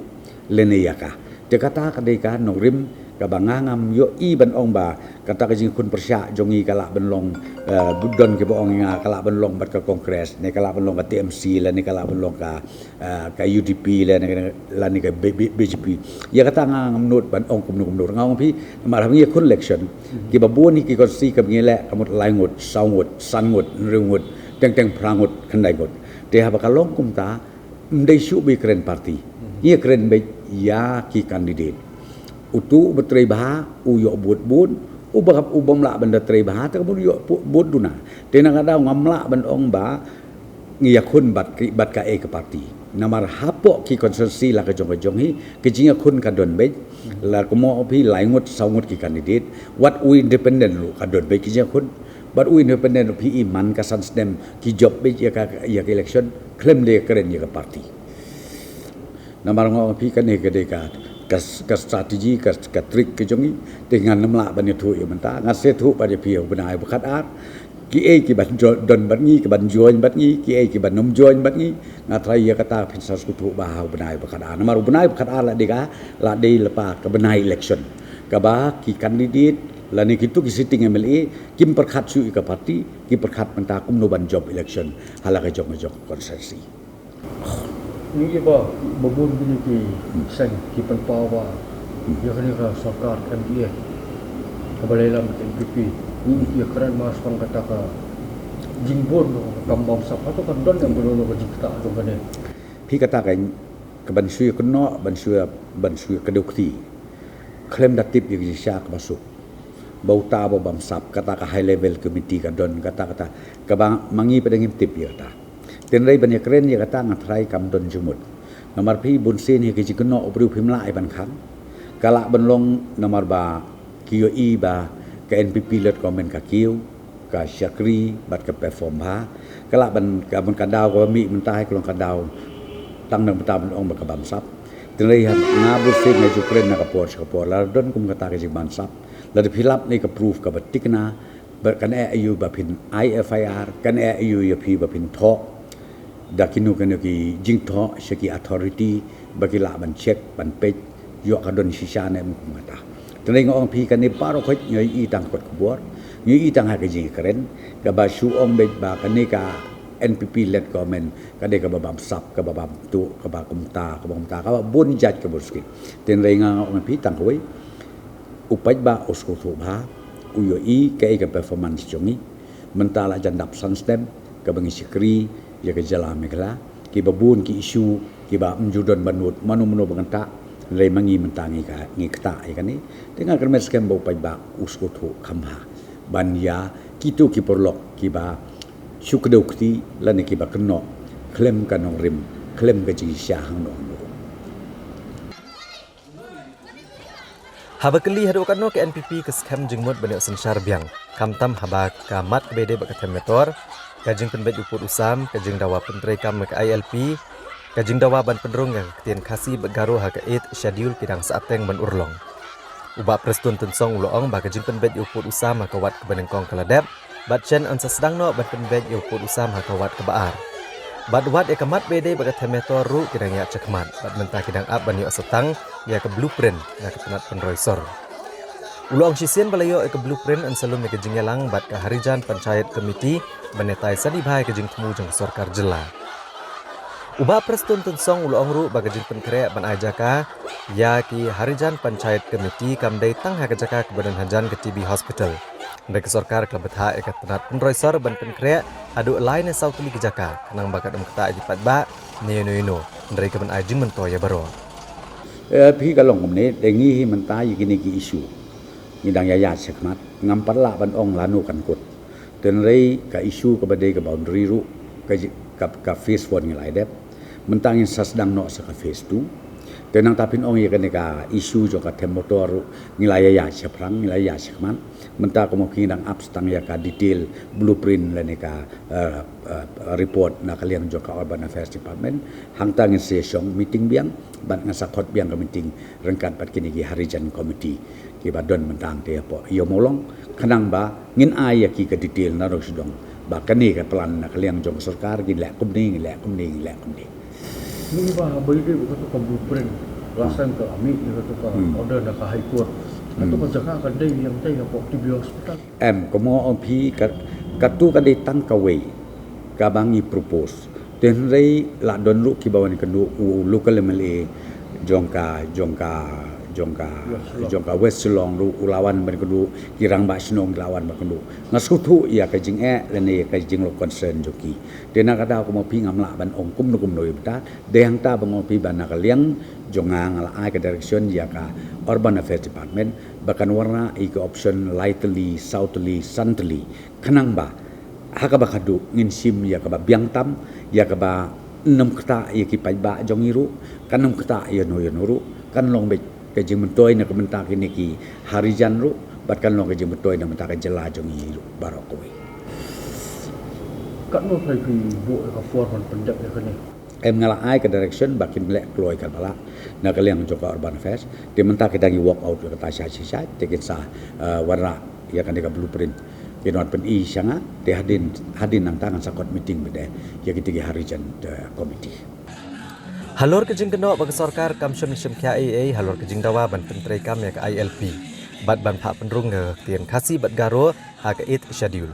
lane ïa ka. Te kata ka dei ka nongrim kaba nga ngam ïohi ban ong ba kata ka jingïakhun pyrshah jong ngi ka lah ban long, eh, don kiba ong ïa nga ka lah ban long bad ka Congress ne ka lah ban long ka T M C lane ka lah ban long ka, eh, ka U D P lane, lane ka B-, B-, B J P. Ïa kata nga ngam nud ban ong kumno kumno. Nga ong phi, namar haba ngi ïakhun election, kiba bun hi ki constituency kaba ngi leh ka mut lai ngut, saw ngut, san ngut, hynriew ngut, teng teng phra ngut, khyndai ngut. Te haba ka long kumta, ym dei shuh ba ïakren party. Ngi ïakren beit ïa ki candidate. Uto uba trei bha u ïoh vote bun, uba, u bym lah ban da trei bha te ka bun ïoh pu-, vote duna. Te na ka daw ngam lah ban ong ba ngi ïakhun bad ki, bad kaei ka party. Namar hapoh ki constituency la ka jong ka jong hi, ka jingïakhun ka don beit, la kumno phi, lai ngut saw ngut ki candidate, wat u independent ruh ka don beit ka jingïakhun. Bad u independent ruh phi i man ka san snem ki jop beit ïa ka, ïa ka election, khlem da ïakren ïa ka party. Namar nga ong phi kane ka dei ka, ka, ka strategy, ka, ka trick ka jong ngi. Te ngan ym lah ban ïathuh ïa mynta, ngan sa ïathuh pat ïa phi ha u bnai ba khatar. Kiei kiban jo-, don bad ngi, kiban join bad ngi, kiei kiban ym join bad ngi. Nga tharai ïa kata phin sa sngewthuh bha ha u bnai ba khatar. Namar u bnai ba khatar la dei ka, la dei lypa ka bnai election. Kaba ki candidate lane kito ki sitting M L A kim pyrkhat shuh ïa ka party, ki pyrkhat mynta kumno ban jop election ha la ka jong ka jong ka constituency. Ngi ïohi ba, ba bun kine ki seng ki pynpaw ba ïa kane ka sorkar M D A kaba la ïalam da ka N P P, ngi ïohi ïa kren mas tang kata ka jingbun kam bamsap, hato kan don em kano kano ka jingktah jong kane? Phi, kata ka, ka ban shu ïakynnoh, ban shu, ban shu ïakdew kti khlem da tip ïa ka jingshisha kaba suk. Ba uta ba bamsap, kata ka high level committee ka don, kata, kata kaba ma ngi pat ngim tip ïa kata. Hynrei ban ïakren ïa kata nga tharai kam don jingmut. Namar phi, bunsien hi ka jingkynnoh u briew phim lah ïa ban khang. Ka lah ban long namar ba ki ïohi ba ka N P P led government ka kiew, ka shakri bad ka perform bha. Ka lah ban, ka ban, ka daw kaba mih mynta hi ka long ka daw tang na ka bynta ban ong ba ka bamsap. Hynrei ha nga bunsien nga ju kren na ka por sha ka por, lada don kum kata ka jingbamsap, lada phi lap ne ka proof kaba thikna, Ba kan eh ïa u ba phin ai F I R, kan eh ïa u ïa phi ba phin thoh da kino kino ki jingthoh sha ki authority ba ki lah ban check, ban peit ïoh ka don shisha ne em kum kata. Tang dei nga ong phi kane baroh khoit ngi ïohi tang kot khubor, ngi ïohi tang ha ka jingkren, kaba shu ong beit ba kane ka N P P led government ka dei kaba bamsap, kaba bamtuh, kaba kumta, kaba kumta, kaba bun jait, kaba bun skim. Tang dei nga ong phi tang kawei, u paidbah u sngewthuh bha, u ïohi kaei ka performance jong ngi. Mynta la jan dap san snem kaba ngi shakri ïa ka jylla Meghalaya, kiba bun ki issue kiba ym ju don ban nud mano mano ba ngan tah, hynrei ma ngi mynta ngi ka, ngi ktah ïa kane. Te nga kyrmen skhem ba u paidbah u sngewthuh kham bha ban ïa kito ki paralok kiba shu kdew kti lane kiba kynnoh khlem ka nongrim, khlem ka jingshisha hangno hangno. Haba kylli haduh katno ka N P P ka skhem jingmut ban ïoh synshar biang, khamtam haba ka mat kaba ïadei bad ka Them Metor, ka jingpynbeit u pud u sam, ka jingdawa pyntreikam ïa ka I L P, ka jingdawa ban pynrung ïa ka ktien Khasi bad Garo ha ka Eighth Schedule ki dang sa ateng ban urlong. U Bah Prestone Tynsong u la ong ba ka jingpynbeit ïa u pud u sam ha ka wad kaba nyngkong ka la dep, bad shen yn sa sdang noh ban pynbeit ïa u pud u sam ha ka wad kaba ar. Bad wat ïa ka mat ba ïadei bad ka Them Metor ruh ki dang ïaid shakhmat, bad mynta ki dang ap ban ïoh sa tang ïa ka blueprint na ka tnat pynroi sor. U la ong shisien ba la ïoh ïa ka blueprint yn sa lum ïa ka jingïalang bad ka Harijan Panchayat Committee ban ïatai sani bha ïa ka jingthmu jong ka sorkar jylla. U Bah Prestone Tynsong u la ong ruh ba ka jingpynkhreh ban ai jaka ïa ki Harijan Panchayat Committee kam dei tang ha ka jaka kaba don hajan ka T B Hospital. Hynrei ka sorkar ka la bthah ïa ka tnat pynroi sor ban pynkhreh haduh lai ne saw tylli ki jaka, khnang ba kan ym ktah ïa ki paidbah ne ïano ïano, hynrei ka ban ai jingmyntoi ïa baroh. Eh, phi, ka long kumne, te ngi hi mynta ïa kine ki issue ngi dang ïa ïaid shakhmat, ngam pat lah ban ong lano kan kut. Te hynrei ka issue kaba dei ka boundary ruh, ka ji-, ka, ka phase one ngi la ïa dep. Mynta ngin sa sdang noh sa ka phase two. Te nangta phin ong ïa kane ka issue jong ka Them Metor ruh ngi la ïa ïaid shaphrang, ngi la ïa ïaid shakhmat. Mynta kumno ngi dang ap sa tang ïa ka detail blueprint lane ka, eh, eh, report na ka liang jong ka Urban Affairs Department. Hangta ngin sa ïa shong meeting biang bad ngan sa khot biang ka meeting ryngkat bad kine ki Harijan Committee kiba don mynta hangta hapoh Ïew Mawlong, khnang ba ngin ai ïa ki ka detail naduh sha dong ba kane ka plan na ka liang jong ka sorkar ngin leh kumne, ngin leh kumne, ngin leh kumne. Ngi ba ha ba ïadei bad kato ka blueprint, last time ka la mih ïa kato ka order na ka High Court. Kato ka jaka ka dei ïa ka dei hapoh T B Hospital. Em, kumno ong phi, ka, kato ka dei tang kawei kaba ngi propose. Te hynrei la don ruh kiba wan kynduh, u local M L A jong ka, jong ka, jong ka, jong ka West Shillong ruh u la wan ban kynduh, ki rangbah shnong ki la wan ban kynduh. Nga sngewthuh ïa ka jingeh lane ïa ka jinglong concern jong ki. Te na ka daw kumno phi ngam lah ban ong kumno kumno ïa mynta. Dei hangta ba nga ong phi ba na ka liang jong nga nga la ai ka direction ïa ka Urban Affairs Department ba kan wanrah ïa ka option lai tylli, saw tylli, san tylli. Khnang ba ha kaba khadduh ngin shim ïa kaba biang tam, ïa kaba nym ktah ïa ki paidbah jong ngi ruh, kan nym ktah ïano ïano ruh, kan long beit ka jingmyntoi na ka bynta kine ki Harijan ruh, bad kan long ka jingmyntoi na ka bynta ka jylla jong ngi ruh baroh kawei. Katno thlai phi buh ïa ka por ban pyndep ïa kane? Em, nga la ai ka direction ba kin leh kloi katba lah na ka liang jong ka Urban Affairs. Te mynta ki dang ïa work out ïa kata shai shai shai, te kin sa, eh, wanrah ïa kane ka blueprint. Kin wan pyni sha nga, te hadien, hadien nangta ngan sa khot meeting bad ïa kine ki Harijan, eh, committee. Halor ka jingkynnoh ba ka sorkar kam shym shim khia ei ei halor ka jingdawa ban pyntreikam ïa ka I L P bad ban phah pynrung ïa ka ktien Khasi bad Garo ha ka Eighth Schedule.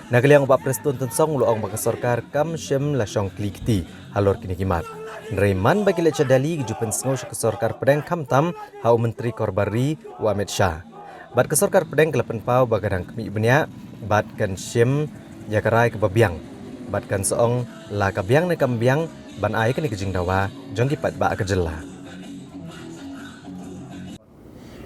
Na ka liang u Bah Prestone Tynsong u la ong ba ka sorkar kam shym la shong kli kti halor kine ki mat. Hynrei man ba ki leit sha Delhi ki ju pynsngew sha ka sorkar pdeng khamtam ha u Myntri Korbar Ri u Amit Shah. Bad ka sorkar pdeng ka la pynpaw ba ka dang khmih bniah bad kan shim ïa ka rai kaba biang bad kan sa ong la ka biang ne kam biang ban ai kane ka jingdawa jong ki paidbah ka jylla.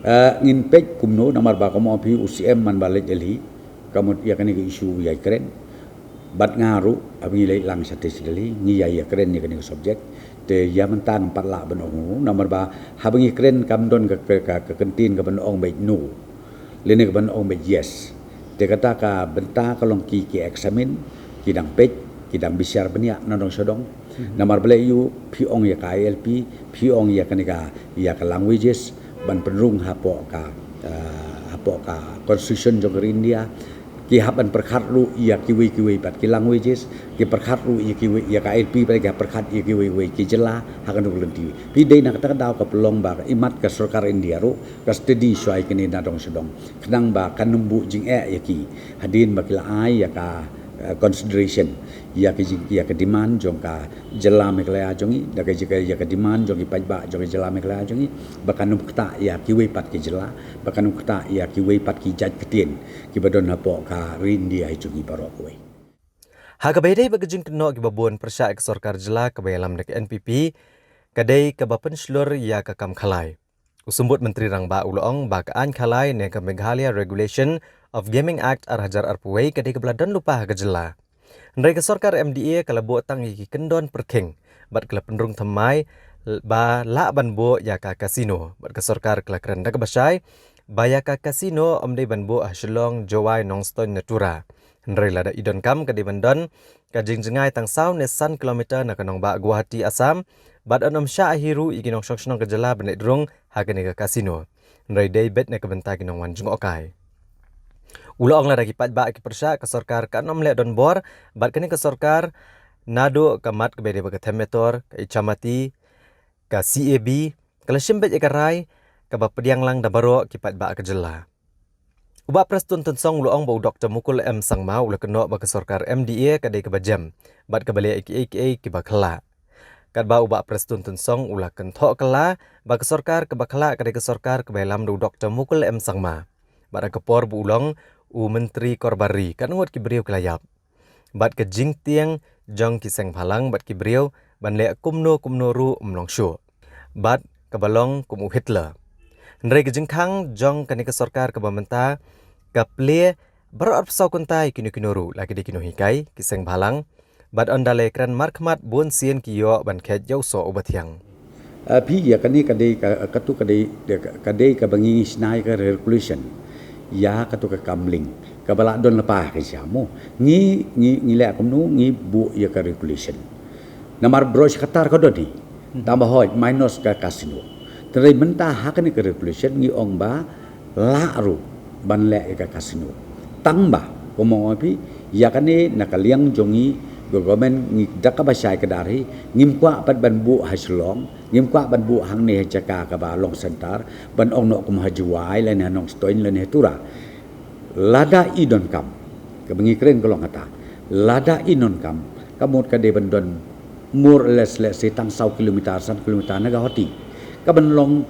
Eh, ngin peit kumno, namar ba kumno phi, u C M man ba leit Delhi ka mut ïa kane ka issue ïa kren. Bad nga ruh haba ngi leit lang shatei sha Delhi ngi ïa ïa kren ïa kane ka subject. Te ïa mynta ngam pat lah ban ong kumno, namar ba haba ngi kren kam don ka, ka, ka, ka kyntien ka ban ong beit no, lane ka ban ong beit yes. Te kata ka bynta ka long ki, ki examine, ki dang peit, ki dang bishar bniah na dong sha dong. Namar balei ïa u phi ong ïa ka I L P, phi ong ïa kane ka, ïa ka languages ban pynrung hapoh ka, eh, hapoh ka constitution jong ka India. Ki hap ban pyrkhat ruh ïa kiwei kiwei pat ki languages, ki pyrkhat ruh ïa kiwei ïa ka I L P pat, ki hap pyrkhat ïa kiwei wei ki jylla ha kano ka lynti. Phi dei na kata ka daw ka pynlong ba imat ka sorkar India ruh ka steady shuwa ïa kine na dong sha dong. Khnang ba kan ym buh jingeh ïa ki hadien ba ki la ai ïa ka, eh, consideration ïa ka jing, ïa ka demand jong ka jylla Meghalaya jong ngi, da ka jing, ïa ka demand jong ki paidbah jong ka jylla Meghalaya jong ngi, ba kan ym ktah ïa kiwei pat ki jylla, ba kan ym ktah ïa kiwei pat ki jait ktien kiba don hapoh ka ri India hi jong ngi baroh kawei. Ha kaba ïadei bad ka jingkynnoh kiba bun pyrshah ïa ka sorkar jylla kaba ïalam da ka N P P, ka dei kaba pynshlur ïa ka kam khalai. U Symbud Myntri Rangbah u la ong ba ka aiñ khalai ne ka Meghalaya Regulation of Gaming Act ar hajar arphew wei ka dei kaba la don lypa ha ka jylla. Hynrei ka sorkar M D A ka la buh tang ïa ki kyndon pyrkhing bad ka la pynrung thymmai ba lah ban buh ïa ka casino, bad ka sorkar ka la kren da kaba shai ba ïa ka casino ym dei ban buh ha Shillong, Jowai, Nongstoiñ ne Tura. Hynrei lada i donkam ka dei ban don ka jingjngai tang saw ne san kilometer na ka nongbah Guwahati, Assam, bad yn ym shah hi ruh ïa ki nongshong shnong ka jylla ban leit rung ha kane ka casino. Hynrei dei beit na ka bynta ki nongwan jngohkai. U la ong lada ki paidbah ki pyrshah, ka sorkar kan ym leh donbor, bad kane ka sorkar naduh ka mat kaba ïadei bad ka Them Metor, ka Ichamati, ka C A B, ka la shim beit ïa ka rai kaba pdiang lang da baroh ki paidbah ka jylla. U Bah Prestone Tynsong u la ong ba u Doktor Mukul M Sangma u la kynnoh ba ka sorkar M D A ka dei kaba jem bad kaba leh ïa kiei kiei kiba khyllah. Katba u Bah Prestone Tynsong u la kynthoh kylla ba ka sorkar kaba khyllah ka dei ka sorkar kaba ïalam da u Doktor Mukul M Sangma. Bad ha ka por ba u long u Myntri Korbar Ri, katno ngut ki briew ki la ïap. Bad ka jingtieng jong ki seng bhalang bad ki briew ban leh kumno kumno ruh ym long shuh. Bad kaba long kum u Hitler. Hynrei ka jingkhang jong kane ka sorkar kaba mynta ka plie baroh arphew saw kynta ïa kino kino ruh, la ki dei ki nonghikai, ki seng bhalang. Bad ynda la kren markhmat bun sien ki ïoh ban khet ïa u soh uba thiang. Ah, phi, ïa kane ka dei ka, katu ka dei, ka dei kaba ngi shna ïa ka regulation. Ïa katu ka kam link kaba la don lypa ka jia mo. Ngi, ngi, ngi leh kumno, ngi buh ïa ka regulation. Namar baroh shi katta ka don hi. Hmm. Tang ba hoi, minus ka casino. Te hynrei mynta ha kane ka regulation ngi ong ba lah ruh ban leh ïa ka casino. Tang ba, kumba ong phi, ïa kane na ka liang jong ngi, ka government ngi da kaba shai kdar hi, ngim kwah pat ban buh ha Shillong, ngim kwah ban buh hangne ha jaka kaba long centre, ban ong noh kum ha Jowai, lane ha Nongstoiñ, lane ha Tura. Lada i donkam, kaba ngi kren ka long kata. Lada i donkam, ka mut ka dei ban don more or less, let's say, tang saw kilometer, san kilometer na Guwahati. Ka ban long,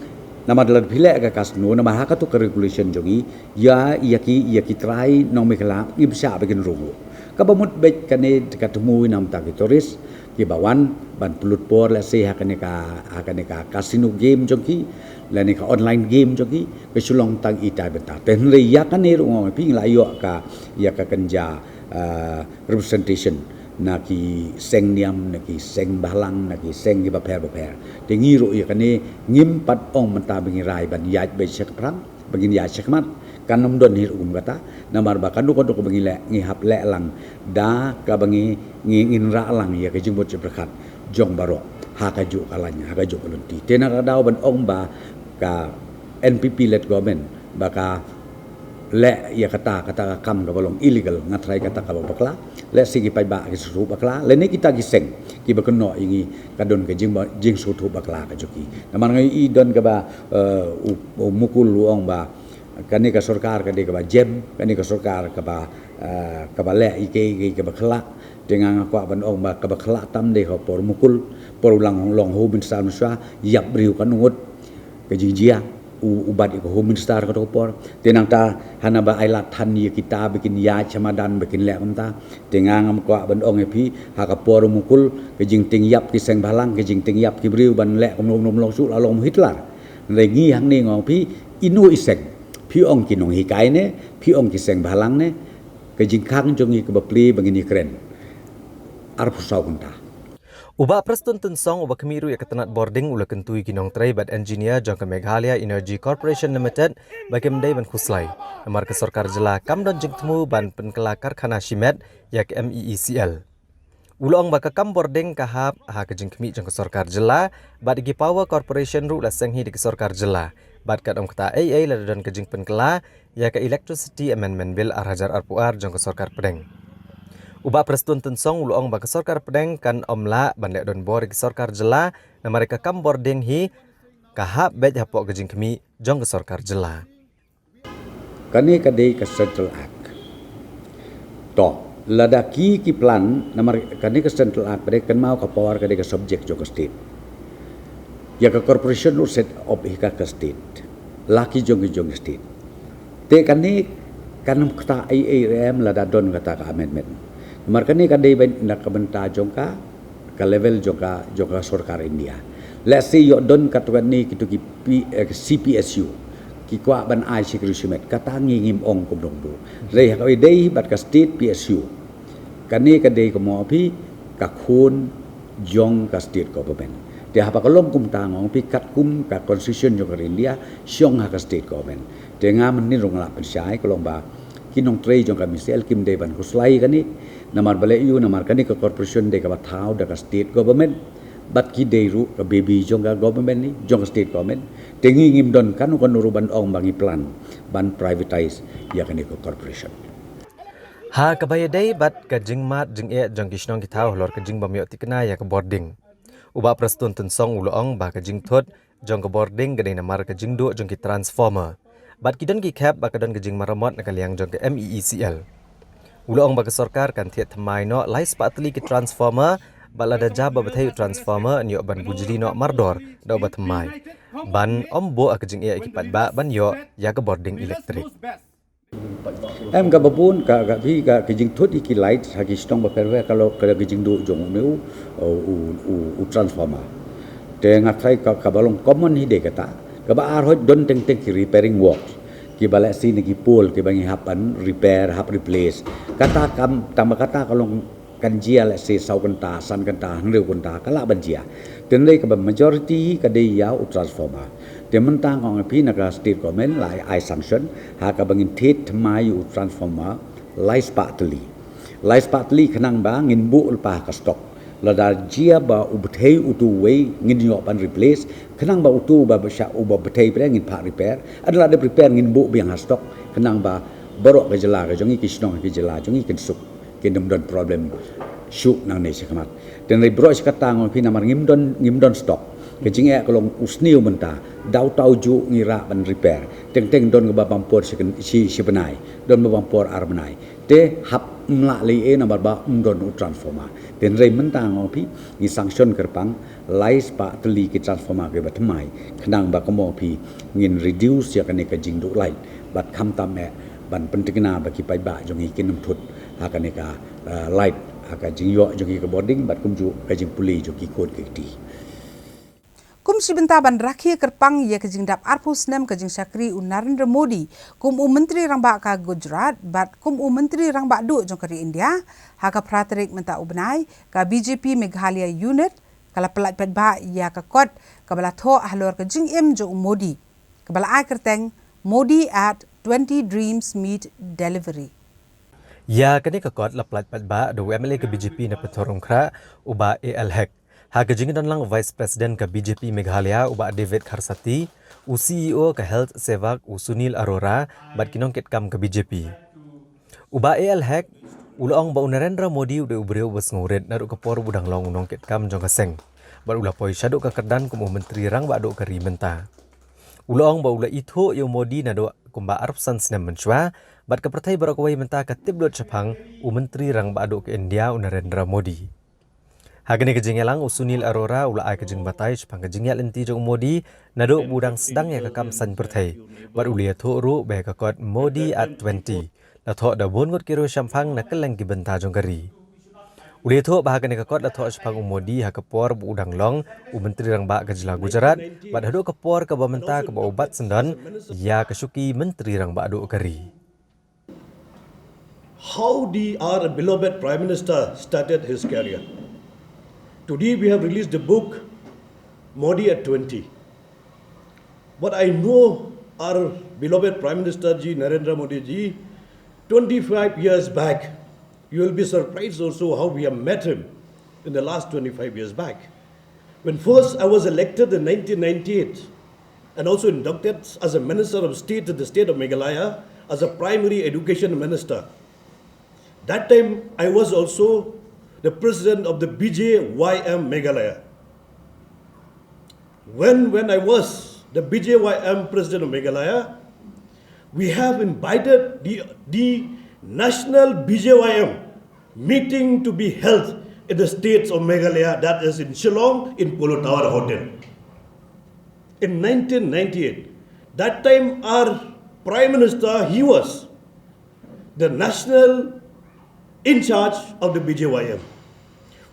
namar lada phi leh ka casino, namar ha katu ka regulation jong ngi, ïa, ïa ki, ïa ki trai nong Meghalaya, ngim shah ba kin rung. Kaba mut beit kane ka thmu na bynta ki tourist kiba wan ban pynlut por, let's say, ha kane ka, ha kane ka casino game jong ki, lane ka online game jong ki, ka shu long tang itai bynta. Te hynrei ïa kane ruh, nga ong phi, ngi la ïoh ka, ïa ka kynja, ah, representation na ki seng niam, na ki seng bhalang, na ki seng kiba pher bapher. Te ngi ruh ïa kane ngim pat ong mynta ba ngi rai ban ïaid beit sha ka phrang, ba ngin ïaid sha khmat. Kan ym don hi ruh kum kata, namar ba kano kano kaba ngi leh, ngi hap leh lang da kaba ngi, ngi, ngin rah lang ïa ka jingmut jingpyrkhat jong baroh ha kajuh ka lain, ha kajuh ka lynti. Te na ka daw ban ong ba ka N P P led government ba ka leh ïa kata, kata ka kam kaba long illegal, nga tharai kata kaba bakla. Let's say ki paidbah ki sngewthuh bakla, lane kita ki seng kiba kynnoh ïa ngi, ka don ka jing ba, jingsngewthuh bakla ka jong ki. Namar nga i don kaba, eh, u, u Mukul u ong ba kane ka sorkar ka dei kaba jem, kane ka sorkar kaba, eh, kaba leh ïa kiei kiei kaba khyllah. Te nga, nga kwah ban ong ba kaba khyllah tam dei ha ka por Mukul, por u la long Home Minister mynshuwa, ïap briew katno ngut. Ka jingjia u, u bat ïa ka Home Minister kato ka por. Te nangta hana ba ai lad than ïa kita ba kin ïaid sha madan ba kin leh kumta. Te nga, ngam kwah ban ong ïa phi, ha ka por u Mukul, ka jingtieng ïap ki seng bhalang, ka jingtieng ïap ki briew ban leh kumno kumno ym long shuh, la long Hitler. Hynrei ngi hangne, nga ong phi, ino i seng, phi ong ki nonghikai ne, phi ong ki seng bhalang ne, ka jingkhang jong ngi kaba plie ba ngin ïakren arphew saw kynta. U Bah Prestone Tynsong uba khmih ruh ïa ka tnat bording u la kyntu ïa ki nongtrei bad engineer jong ka Meghalaya Energy Corporation Limited ba kim dei ban khuslai, namar ka sorkar jylla kam don jingthmu ban pynkylla karkhana shimet ïa ka M E E C L. U la ong ba ka kam bording ka hap ha ka jingkhmih jong ka sorkar jylla, bad ïa ki Power Corporation ruh la seng hi da ka sorkar jylla, Bad kat ym kata ei ei lada don ka jingpynkylla ïa ka Electricity Amendment Bill ar hajar arphew ar jong ka sorkar pdeng. U Bah Prestone Tynsong u la ong ba ka sorkar pdeng kan ym lah ban leh donbor ïa ki sorkar jylla namar ïa ka kam bording hi ka hap beit hapoh ka jingkhmih jong ka sorkar jylla. Kane ka dei ka Central Act. To, lada ki ki plan, namar kane ka Central Act, ka dei kynmaw ka power ka dei ka subject jong ka state. Ïa ka corporation ruh set up hi ka ka state. La ki jong ki jong ka state. Te kane kan ym kata ei ei em lada don kata ka amendment. Namar kane ka dei ban na ka bynta jong ka ka level jong ka, jong ka sorkar India. Let's say ïoh don katto katne kito ki P, eh, C P S U ki kwah ban ai security shimet, kata ngi ngim ong kumno kumno. Dei ha ka dei bad ka state P S U. Kane ka dei ka mo phi ka khun jong ka state government. Te haba ka long kumta ngong phi katkum ka constitution jong ka India shong ha ka state government. Te nga mynnin ruh nga la pynshai ka long ba ki nongtrei jong ka MeECL kim dei ban khuslai kane. Namar balei ïoh namar kane ka corporation dei kaba thaw da ka state government. Bad ki dei ruh ka baby jong ka government ni, jong ka state government. Te ngi ngim don kano kano ruh ban ong ba ngi plan ban privatize ïa kane ka corporation. Ha kaba ïadei bad ka jingmad jingeh jong ki shnong ki thaw halor ka jingbym ïoh tikna ïa ka bording, u Bah Prestone Tynsong u la ong ba ka jingthut jong ka bording ka dei namar ka jingduh jong ki transformer. Bad ki don ki khep ba ka don ka jingmaramot na ka liang jong ka MeECL. U la ong ba ka sorkar kan thied thymmai noh lai spah tylli ki transformer, bad lada jia ba bthei u transformer yn ïoh ban bujli noh mardor da uba thymmai. Ban ym buh ha ka jingeh ïa ki paidbah ban ïoh ïa ka bording elektrik. Em kaba bun ka, ka phi ka, ka jingthut ïa ki light ha ki shnong bapher bapher ka long ka jingduh jong une u, u, u, u transformer. Te nga tharai ka, kaba long common hi dei kata. Kaba ar hoi don teng teng ki repairing works. Kiba lehse na ki pole kiba ngi hap ban repair, hap replace. Kata kam, tang ba kata ka long kan jia lehse saw kynta, san kynta, hynriew kynta, ka lah ban jia. Te hynrei kaba majority ka dei ïa u transformer. Te mynta nga ong ïa phi na ka state government la ai sanction ha kaba ngin thied thymmai u transformer lai spah tylli. Lai spah tylli khnang ba ngin buh lypa ha ka stock. Lada jia ba u bthei utu uwei ngin ïoh ban replace, khnang ba utu uba bsha uba bthei pyrshah ngin phah repair. Lada dep repair ngin buh biang ha stock khnang ba baroh ka jylla ka jong ngi, ki shnong ki jylla jong ngi kin suk. Kin ym don problem shuh nangne shakhmat. Te hynrei baroh shi katta nga ong ïa phi namar ngim don, ngim don stock. Ka jingeh ka long u sniew mynta, daw taw juh ngi rah ban repair. Teng teng don kaba bam por shi, shi, shi bnai, don ba bam por ar bnai. Te hap ym lah lei eh namar ba ym don u transformer. Te hynrei mynta nga ong ïa phi ngi sanction kyrpang lai spah tylli ki transformer kiba thymmai. Khnang ba kumno ïa phi ngin reduce ïa kane ka jingduh light. Bad khamtam eh ban pyntikna ba ki paidbah jong ngi kin ym thut ha kane ka, eh, light, ha ka jingïoh jong ki ka bording bad kumjuh ka jingpule jong ki khun ki kti. Kum shi bynta ban rakhe kyrpang ïa ka jingdap arphew snem ka jingshakri u Narendra Modi kum u Myntri Rangbah ka Gujarat bad kum u Myntri Rangbah Duh jong ka ri India, ha ka phra tarik mynta u bnai, ka BJP Meghalaya Unit ka la pyllait paidbah ïa ka kot kaba la thoh halor ka jingim jong u Modi, kaba la ai kyrteng Modi at twenty Dreams Meet Delivery. Ïa kane ka kot la pyllait paidbah da u MLA ka BJP na Pathar Umkhrah, u Bah A L Hek. Ha ka jingdon lang u Vice President ka BJP Meghalaya, u Bah David Kharsati, u CEO ka Health Sevak, u Sunil Arora, bad ki nongkitkam ka BJP. U Bah A L Hek u la ong ba u Narendra Modi u dei u briew uba sngewrit naduh ka por ba u dang long u nongkitkam jong ka seng. Bad u la poi shaduh ka kyrdan kum u Myntri Rangbah Duh ka ri mynta. U la ong ba u la ithuh ïa u Modi naduh kumba arphew san snem mynshuwa, bad ka pyrthei baroh kawei mynta ka tip lut shaphang u Myntri Rangbah Duh ka India u Narendra Modi. Ha kane ka jingïalang u Sunil Arora u la ai ka jingbatai shaphang ka jingïaid lynti jong u Modi naduh ba u dang sdang ïa ka kam saiñ pyrthei. Bad u la ïathuh ruh ba ïa ka kot Modi at twenty la thoh da bun ngut ki riewshemphang na kylleng ki bynta jong ka ri. U la ïathuh ba ha kane ka kot la thoh shaphang u Modi ha ka por ba u dang long u Myntri Rangbah ka jylla Gujarat, bad haduh ka por kaba mynta kaba u bat syndon ïa ka shuki Myntri Rangbah Duh ka ri. How the, our beloved Prime Minister started his career. Today we have released the book, Modi at twenty. But I know our beloved Prime Minister ji, Narendra Modi ji, twenty-five years back. You will be surprised also how we have met him in the last twenty-five years back. When first I was elected in nineteen ninety-eight, and also inducted as a Minister of State to the state of Meghalaya as a primary education minister. That time, I was also the president of the B J Y M Meghalaya. When, when I was the B J Y M president of Meghalaya, we have invited the, the national B J Y M meeting to be held in the states of Meghalaya, that is in Shillong, in Polo Tower Hotel. In nineteen ninety-eight, that time our prime minister, he was the national in charge of the B J Y M.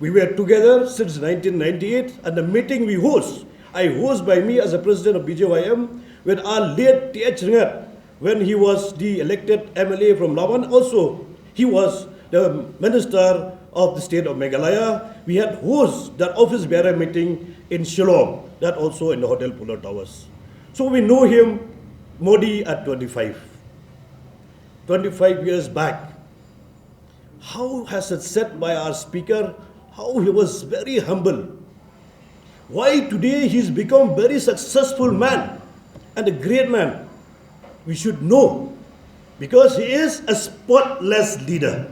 We were together since nineteen ninety-eight, and the meeting we host, I host by me as a president of B J Y M, with our late T H Ryngat, when he was the elected M L A from Lawan. Also, he was the minister of the state of Meghalaya. We had host that office bearer meeting in Shillong, that also in the Hotel Polo Towers. So we know him, Modi, at twenty-five. Twenty-five years back, how has it said by our speaker, how he was very humble. Why today he's become very successful man and a great man? We should know, because he is a spotless leader.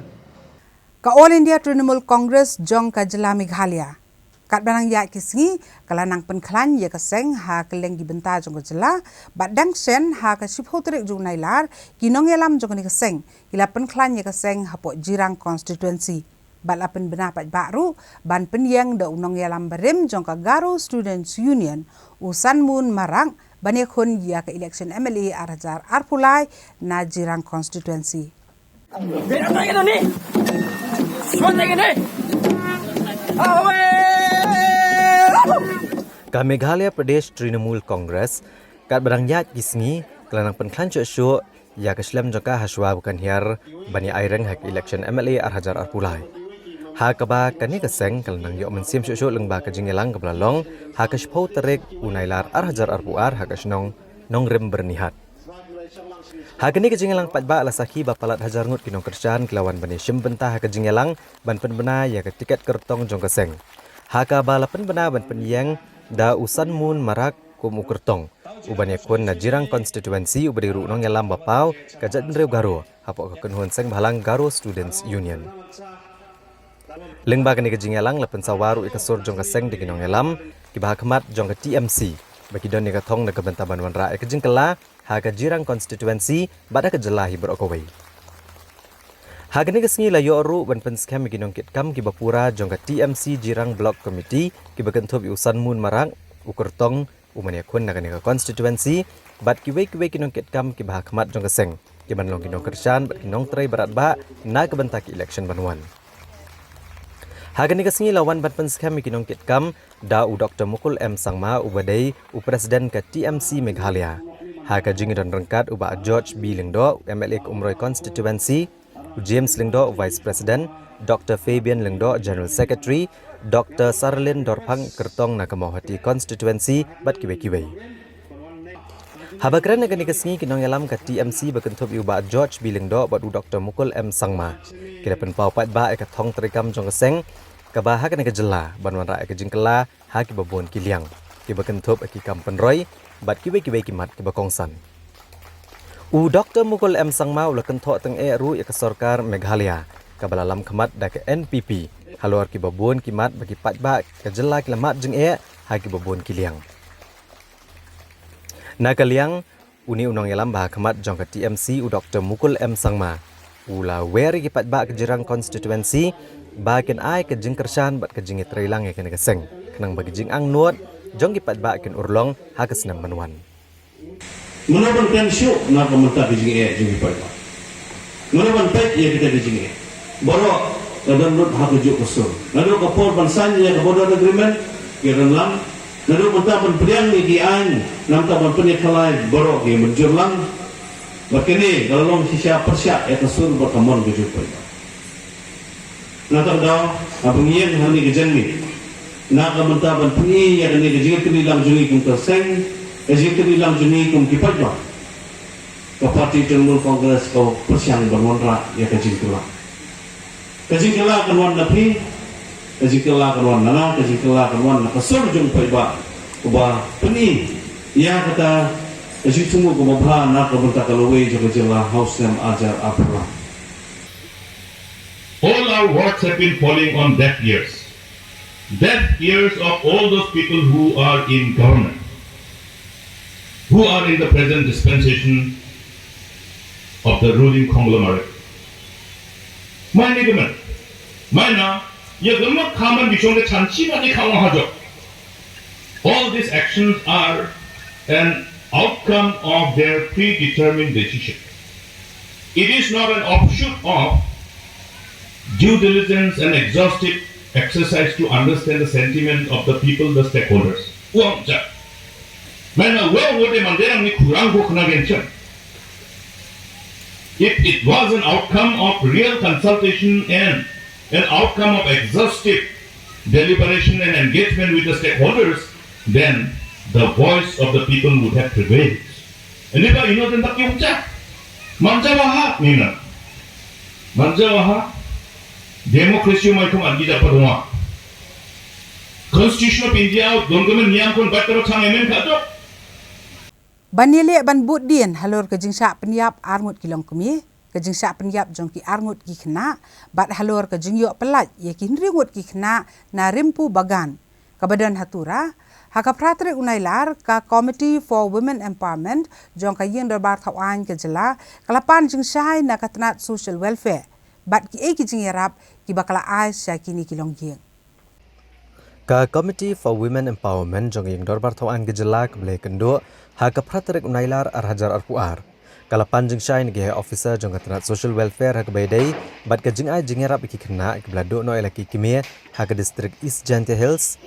Ka All India Trinamool Congress jong ka jylla Meghalaya, katba nang ïaid ki sngi, ka la nang pynkhlaiñ ïa ka seng ha kylleng ki bynta jong ka jylla. Bad dang shen, ha ka shiphew tarik jong u Nailar, ki nongïalam jong kane ka seng ki la pynkhlaiñ ïa ka seng hapoh Jirang Constituency. Bad la pynbna paidbah ruh ban pynïeng da u nongïalam barim jong ka Garo Students Union, u Sanmun Marak, ban ïakhun ïa ka election M L A ar hajar arphew lai na Jirang Constituency. Ka Meghalaya Pradesh Trinamool Congress, katba dang ïaid ki sngi, ka la nang pynkhlaiñ shuh shuh ïa ka shlem jong ka ha shuwa ba kan hiar ban ïa aireng ha ka election M L A ar hajar arphew lai. Ha kaba kane ka seng ka la nang ïoh mynsiem shuh shuh lyngba ka jingïalang kaba la long ha ka shiphew tarik u Nailar ar hajar arphew ar ha ka shnong Nongrim Byrnihat. Ha kane ka jingïalang paidbah la sakhi ba palat hajar ngut ki nongkyrshan ki la wan ban ïashim bynta ha ka jingïalang ban pynbna ïa ka tiket kyrtong jong ka seng. Ha kaba la pynbna ban pynïeng da u Sanmun Marak kum u kyrtong, uban ïakhun na Jirang Constituency, uba dei ruh u nongïalam ba paw ka jaitbynriew Garo hapoh ka kynhun sengbhalang Garo Students Union. Lyngba kane ka jingïalang la pynsawa ruh ïa ka sur jong ka seng da ki nongïalam kiba ha khmat jong ka T M C, ba ki don ïa ka thong na ka bynta ban wanrah ïa ka jingkylla ha ka Jirang Constituency bad ha ka jylla hi baroh kawei. Ha kane ka sngi la ïoh ruh ban pynskhem ïa ki nongkitkam kiba pura jong ka T M C Jirang Block Committee, kiba kynthup ïa u Sanmun Marak, u kyrtong, u man ïakhun na kane ka constituency, bad kiwei kiwei ki nongkitkam kiba ha khmat jong ka seng, kiban long ki nongkyrshan bad ki nongtrei barat bah na ka bynta ki election ban wan. Ha kane ka sngi la wan ban pynskhem ïa ki nongkitkam da u Doktor Mukul M Sangma, uba dei u President ka T M C Meghalaya. Ha ka jingïadon ryngkat u Bah George B Lyngdoh, u M L A ka Umroi Constituency, u James Lyngdoh, Vice President, Doktor Fabian Lyngdoh, General Secretary, Doktor Sarlin Dorphang, kyrtong na ka Mawhati Constituency, bad kiwei kiwei. Haba kren ha kane ka sngi, ki nongïalam ka T M C ba kynthup ïa u Bah George B Lyngdoh bad u Doktor Mukul M Sangma, ki la pynpaw paidbah ïa ka thong treikam jong ka seng, kaba ha kane ka jylla ban wanrah ïa ka jingkylla ha kiba bun ki liang, kiba kynthup ïa ki kam pynroi bad kiwei kiwei ki mat kiba kongsan. U Doktor Mukul M Sangma u la kynthoh tyngeh ruh ïa ka sorkar Meghalaya, kaba la lam khmat da ka N P P, halor kiba bun ki mat ba ki paidbah ka jylla ki la mad jingeh ha kiba bun ki liang. Na ka liang une u nongïalam ba ha khmat jong ka T M C, u Doktor Mukul M Sangma, u la wer ïa ki paidbah ka Jirang Constituency ba kin ai ka jingkyrshan bad ka jingïatreilang ïa kane ka seng, khnang ba ka jingangnud jong ki paidbah kin urlong ha ka snem ban wan. Mano ban pynshong na ka bynta ka jingeh jong ki paidbah? Mano ban peit ïa kita ki jingeh? Baroh la don lut ha kajuh ka sur. Naduh ka por ban sign ïa ka border agreement, ki don lang. Naduh mynta ban pdiang ïa ki aiñ, namar ban pynïakhalai, baroh ki mynjur lang. Bad kane ka la long shisha pyrshah ïa ka sur bad ka mon ka jong ki paidbah. Na kata ka daw, haba ngi ïeng ha kane ka jingmut, na ka bynta ban pyni ïa kane ka jingïatreilang jong ngi kum ka seng, ka jingïatreilang jong ngi kum ki paidbah, ka party Trinamool Congress ka pyrshang ban wanrah ïa ka jingkylla. Ka jingkylla kan wan na phi, ka jingkylla kan wan na nga, ka jingkylla kan wan na ka sur jong u paidbah, uba pyni Ïa kata ka jingthmu kaba bha na ka bynta ka lawei jong ka jylla ha u snem ar hajar arphew phra. All our words have been falling on deaf ears. Deaf ears of all those people who are in government, who are in the present dispensation of the ruling conglomerate. Maini ka met, maina, ïa ka met ka man bishong ka chanchi ma ni ka wa ha jok. All these actions are an outcome of their predetermined decision. It is not an offshoot of due diligence and exhaustive exercise to understand the sentiment of the people, the stakeholders. Uang ja. Maina uang wode manderang ni kurang ko kena genchen. If it was an outcome of real consultation and an outcome of exhaustive deliberation and engagement with the stakeholders, then the voice of the people would have prevailed. Ini ba ino tentang yung cak. Manja waha, nina. Manja waha. Democracy mai kum anti dapat rumah. Constitution of India, don kemen niam kun baik terus sang emen kado. Ban ïaleh ban bud dien halor ka jingshah pynïap arngut ki longkmie, ka jingshah pynïap jong ki arngut ki khynnah, bad halor ka jingïoh pyllait ïa ki hynriew ngut ki khynnah na Rimpu Bagan, kaba don ha Tura, ha ka phra tarik u Nailar, ka Committee for Women Empowerment jong ka Ïing Dorbar Thaw Aiñ ka jylla ka la pan jingshai na ka tnat Social Welfare bad kiei ki jingïarap kiba ka la ai sha kine ki longïing. Ka Committee for Women Empowerment jong ka Ïing Dorbar Thaw Aiñ ka jylla kaba la ïakynduh ha ka phra tarik u Nailar ar hajar arphew ar, ka la pan jingshai na ki high officer jong ka tnat Social Welfare ha kaba ïadei bad ka jingai jingïarap ïa ki khynnah kiba la duh noh ïa la ki kmie ha ka district East Jaintia Hills,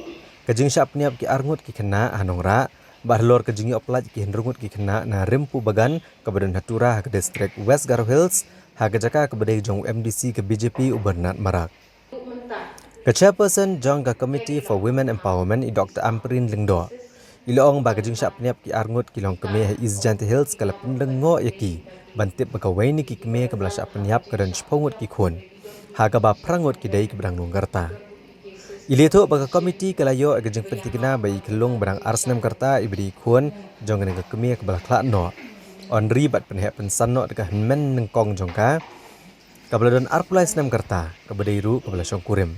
ka jingshah pynïap ki arngut ki khynnah ha Nongrah, bad halor ka jingïoh pyllait ïa ki hynriew ngut ki khynnah na Rimpu Bagan kaba don ha Tura ha ka district West Garo Hills, ha ka jaka kaba dei jong u MDC ka BJP u Bernard Marak. Ka chairperson jong ka Committee for Women Empowerment, i Doctor Ampareen Lyngdoh, i la ong ba ka jingshah pynïap ki arngut ki longkmie ha East Jaintia Hills ka la pynlyngngoh ïa ki ban tip ba kawei na ki kmie kaba la shah pynïap ka don shiphew ngut ki khun, ha kaba phra ngut ki dei kiba dang nongkyrta. I la ïathuh ba ka committee ka la ïoh ïa ka jingpyntikna ba i khyllung ba dang ar snem ka rta iba dei i khun jong kane ka kmie kaba la khlad noh, yn ri bad pynheh pynsan noh da ka hynmen nyngkong jong ka, kaba la don arphew lai snem ka rta, kaba dei ruh kaba la shongkurim.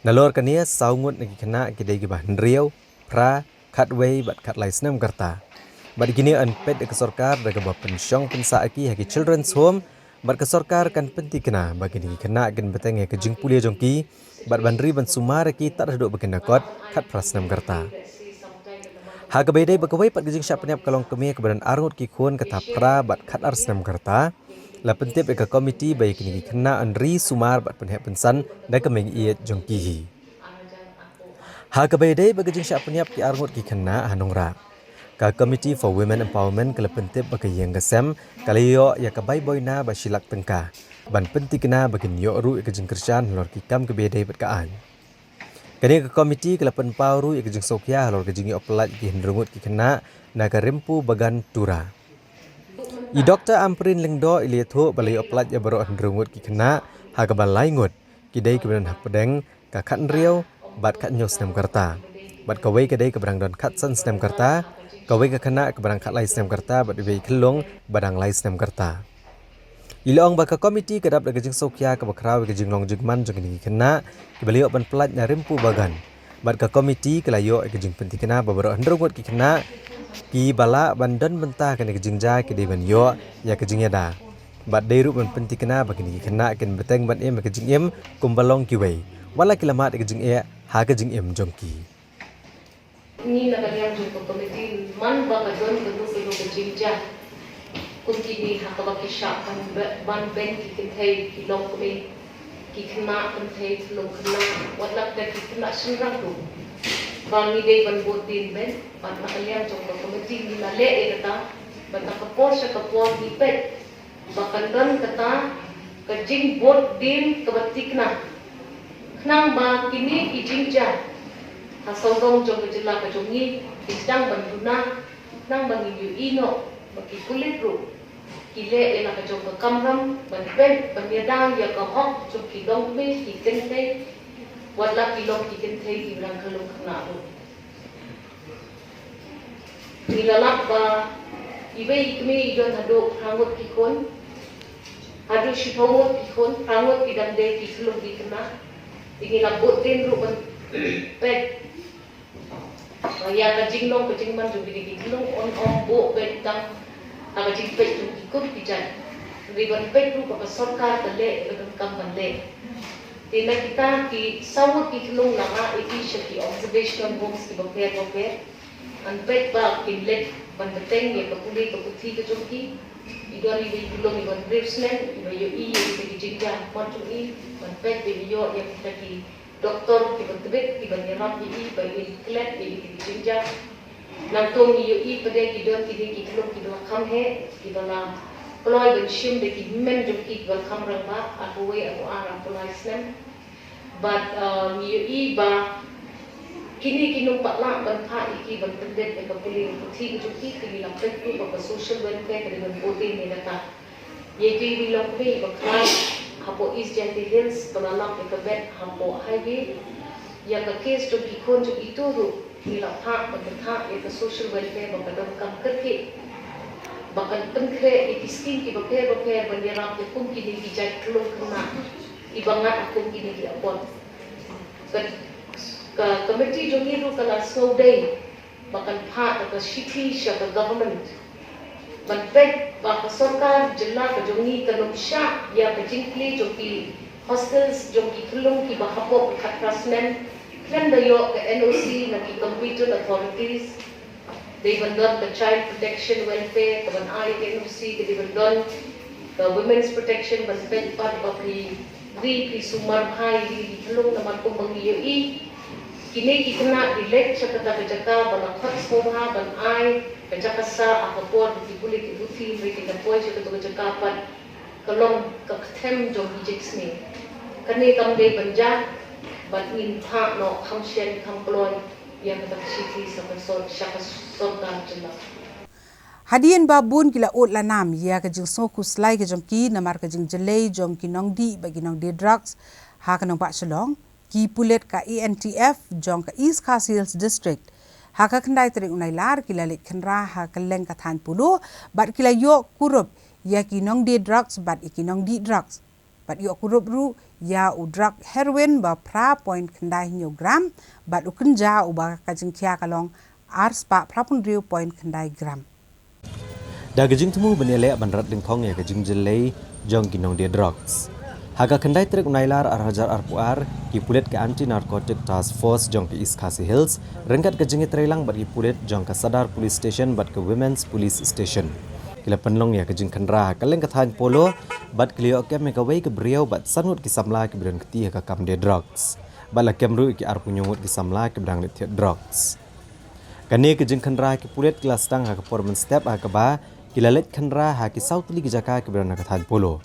Nalor kane, saw ngut na ki khynnah ki dei kiba hynriew, phra, khatwei bad khatlai snem ka rta. Bad kine yn peit ïa ka sorkar da kaba pynshong pynsah ïa ki ha ki children's home, bad ka sorkar kan pyntikna ba kine ki khynnah kin bteng ïa ka jingpule jong ki, bad ban ri ban sumar ïa ki tad haduh ba kin da kot khatphra snem ka rta. Ha kaba ïadei bad kawei pat ka jingshah pynïap ka longkmie kaba don arngut ki khun kata phra bad khatar snem ka rta, la pyntip ïa ka committee ba ïa kine ki khynnah yn ri sumar bad pynheh pynsan da ka mei ïeit jong ki hi. Ha kaba ïadei bad ka jingshah pynïap ki arngut ki khynnah ha Nongrah, ka Committee for Women Empowerment ka la pyntip ba ka ïing ka sem ka la ïoh ïa ka bai boina ba shi lak tyngka ban pyntikna ba kin ïoh ruh ïa ka jingkyrshan halor ki kam kiba ïadei bad ka aiñ. Kane ka committee ka la pynpaw ruh ïa ka jingsngewkhia halor ka jingïoh pyllait ïa ki hynriew ngut ki khynnah na ka Rimpu Bagan, Tura. I Doctor Ampareen Lyngdoh i la ïathuh ba la ïoh pyllait ïa baroh hynriew ngut ki khynnah, ha kaba lai ngut ki dei kiba don hapdeng ka khathynriew bad khathynñiew snem ka rta, bad kawei ka dei kaba dang don khatsan snem ka rta, kawei ka khynnah kaba dang khatlai snem ka rta bad iwei i khyllung ba dang lai snem ka rta. I la ong ba ka committee ka dap da ka jingsngewkhia kaba khraw ïa ka jinglong jingman jong kine ki khynnah kiba la ïoh ban pyllait na Rimpu Bagan, bad ka committee ka la ïoh ïa ka jingpyntikna ba baroh hynriew ngut ki khynnah kiba lah ban don bynta ha kane ka jingjia ki dei ban ïoh ïa ka jingïada, bad dei ruh ban pyntikna ba kine ki khynnah kin bteng ban im ïa ka jingim kumba long kiwei, wat la ki la mad ïa ka jingeh ha ka jingim jong ki. Ngi na ka liang jong ka committee, man ba ka don kano kano ka jingjia kum kine ha kaba ki shah ban, ban beiñ ki kynthei ki longkmie, ki khynnah kynthei, ki long khynnah, wat la ki khynnah shynrang ruh, ba ngi dei ban bud dien beiñ. Bad na ka liang jong ka committee ngi la leh ïa kata, bad na ka por sha ka por ngi peit ba kan don kata ka jingbud dien kaba thikna, khnang ba kine ki jingjia ha sawdong jong ka jylla ka jong ngi ki sdang ban duna, khnang ba ngin ïohi noh ba ki pulit ruh ki leh ïa la ka jong ka kamram ban peit ban ïada ïa ka hok jong ki longkmie, ki kynthei, wat la ki long ki kynthei kiba dang khyllung khynnah ruh. Ngi la lap ba iwei i kmie i don haduh phra ngut ki khun, haduh shiphew ngut ki khun, phra ngut ki dang dei ki khyllung ki khynnah. Te ngi la buh dien ruh ban peit ba ïa ka jinglong ka jingman jong kine ki khyllung un ym buh beit tang ha ka jingpeit jong ki kum ki jait. Hynrei ban peit ruh ba ka sorkar ka leh ïa ka donkam ban leh. Te na kita ki saw ngut ki khyllung la rah ïa ki sha ki observational homes kiba pher bapher. Ban peit ba kin leit ban bteng ïa ka pule ka puthi ka jong ki. I don iwei i khyllung iba hynriew snem iba ïohi ïa kita ki jingjia ha khmat jong i, ban peit ba i ïoh ïa kita ki doktor kiba tbit kiban ïarap ïa i ba in klet ïa kita ki jingjia. Nangta ngi ïohi pat de ki don kine ki khyllung kiba la kham heh, kiba la kloi ban shim da ki hynmen jong ki kiba la kham rangbah, arphew wei, arphew ar, arphew lai snem. Bad, uh, ngi ïohi ba kine ki ym pat lah ban phah ïa ki ban pyndep ïa ka pule ka puthi ka jong ki, te ngi la peit ruh ba ka social welfare ka dei ban buh dien ïa kata. Ïa ki wi long kmie ba khraw hapoh East Jaintia Hills ba la lap ïa ka bed hapoh highway. Ïa ka case jong ki khun jong itu ruh ngi la phah ban pynthah ïa ka social welfare ba ka donkam kyrkieh, ba kan pynkhreh ïa ki skim kiba pher bapher ban ïarap ïa kum kine ki jait khyllung khynnah kiba ngat ha kum kine ki apot. Ka, ka committee jong ngi ruh ka la sngewdei ba kan phah da ka shithi sha ka government ban peit ba ka sorkar jylla ka jong ngi kan ym shah ïa ka jingplie jong ki hostels jong ki khyllung kiba hapoh ka khatphra snem khlem da ïoh ka N O C na ki competent authorities. Dei ban don ka child protection welfare, ka ban ai ka N O C, ka dei ban don ka women's protection ban peit pat ba phi ri phi sumar bha ïa ki khyllung, namar kumba ngi ïohi kine ki khynnah ki leit sha kata ka jaka ba la khot sngewbha ban ai ka jaka sah ha ka por ba ki pule ki puthi, hynrei ki la poi sha kata ka jaka pat ka long ka kthem jong ki jingsniew. Kane kam dei ban jia, bad ngin phah noh kham shen kham kloi ïa kata ka shithi sha ka sor-, sha ka sorkar jylla. Hadien ba bun ki la ud la nam ïa ka jingsngewkhuslai ka jong ki namar ka jingjyllei jong ki nongdih bad ki nongdie drugs ha ka nongbah Shillong, ki pulit ka A N T F jong ka East Khasi Hills District ha ka khyndai tarik u Nailar ki la leit khynra ha kylleng ka thaiñ Polo bad ki la ïoh kurup ïa ki nongdie drugs bad ïa ki nongdih drugs. Bad ïoh kurup ruh ïa u drug heroin ba phra point khyndai hynñiew gram bad u kynja uba ka jingkhia ka long ar spah phra phew hynriew point khyndai gram. Da ka jingthmu ban ïaleh ban rat dyngkhong ïa ka jingjyllei jong ki nongdie drugs, ha ka khyndai tarik u Nailar ar hajar arphew ar, ki pulit ka Anti Narcotic Task Force jong ka East Khasi Hills ryngkat ka jingïatreilang bad ki pulit jong ka Sadar Police Station bad ka Women's Police Station ki la pynlong ïa ka jingkhynra ha kylleng ka thaiñ Polo bad ki la ïoh kem ïa kawei ka briew bad san ngut ki samla kiba don kti ha ka kam die drugs bad la kem ruh ïa ki arphew hynñiew ngut ki samla kiba dang leit thied drugs. Kane ka jingkhynra ki pulit ki la sdang ha ka por mynstep ha kaba ki la leit khynra ha ki saw tylli ki jaka kiba don ha ka thaiñ Polo.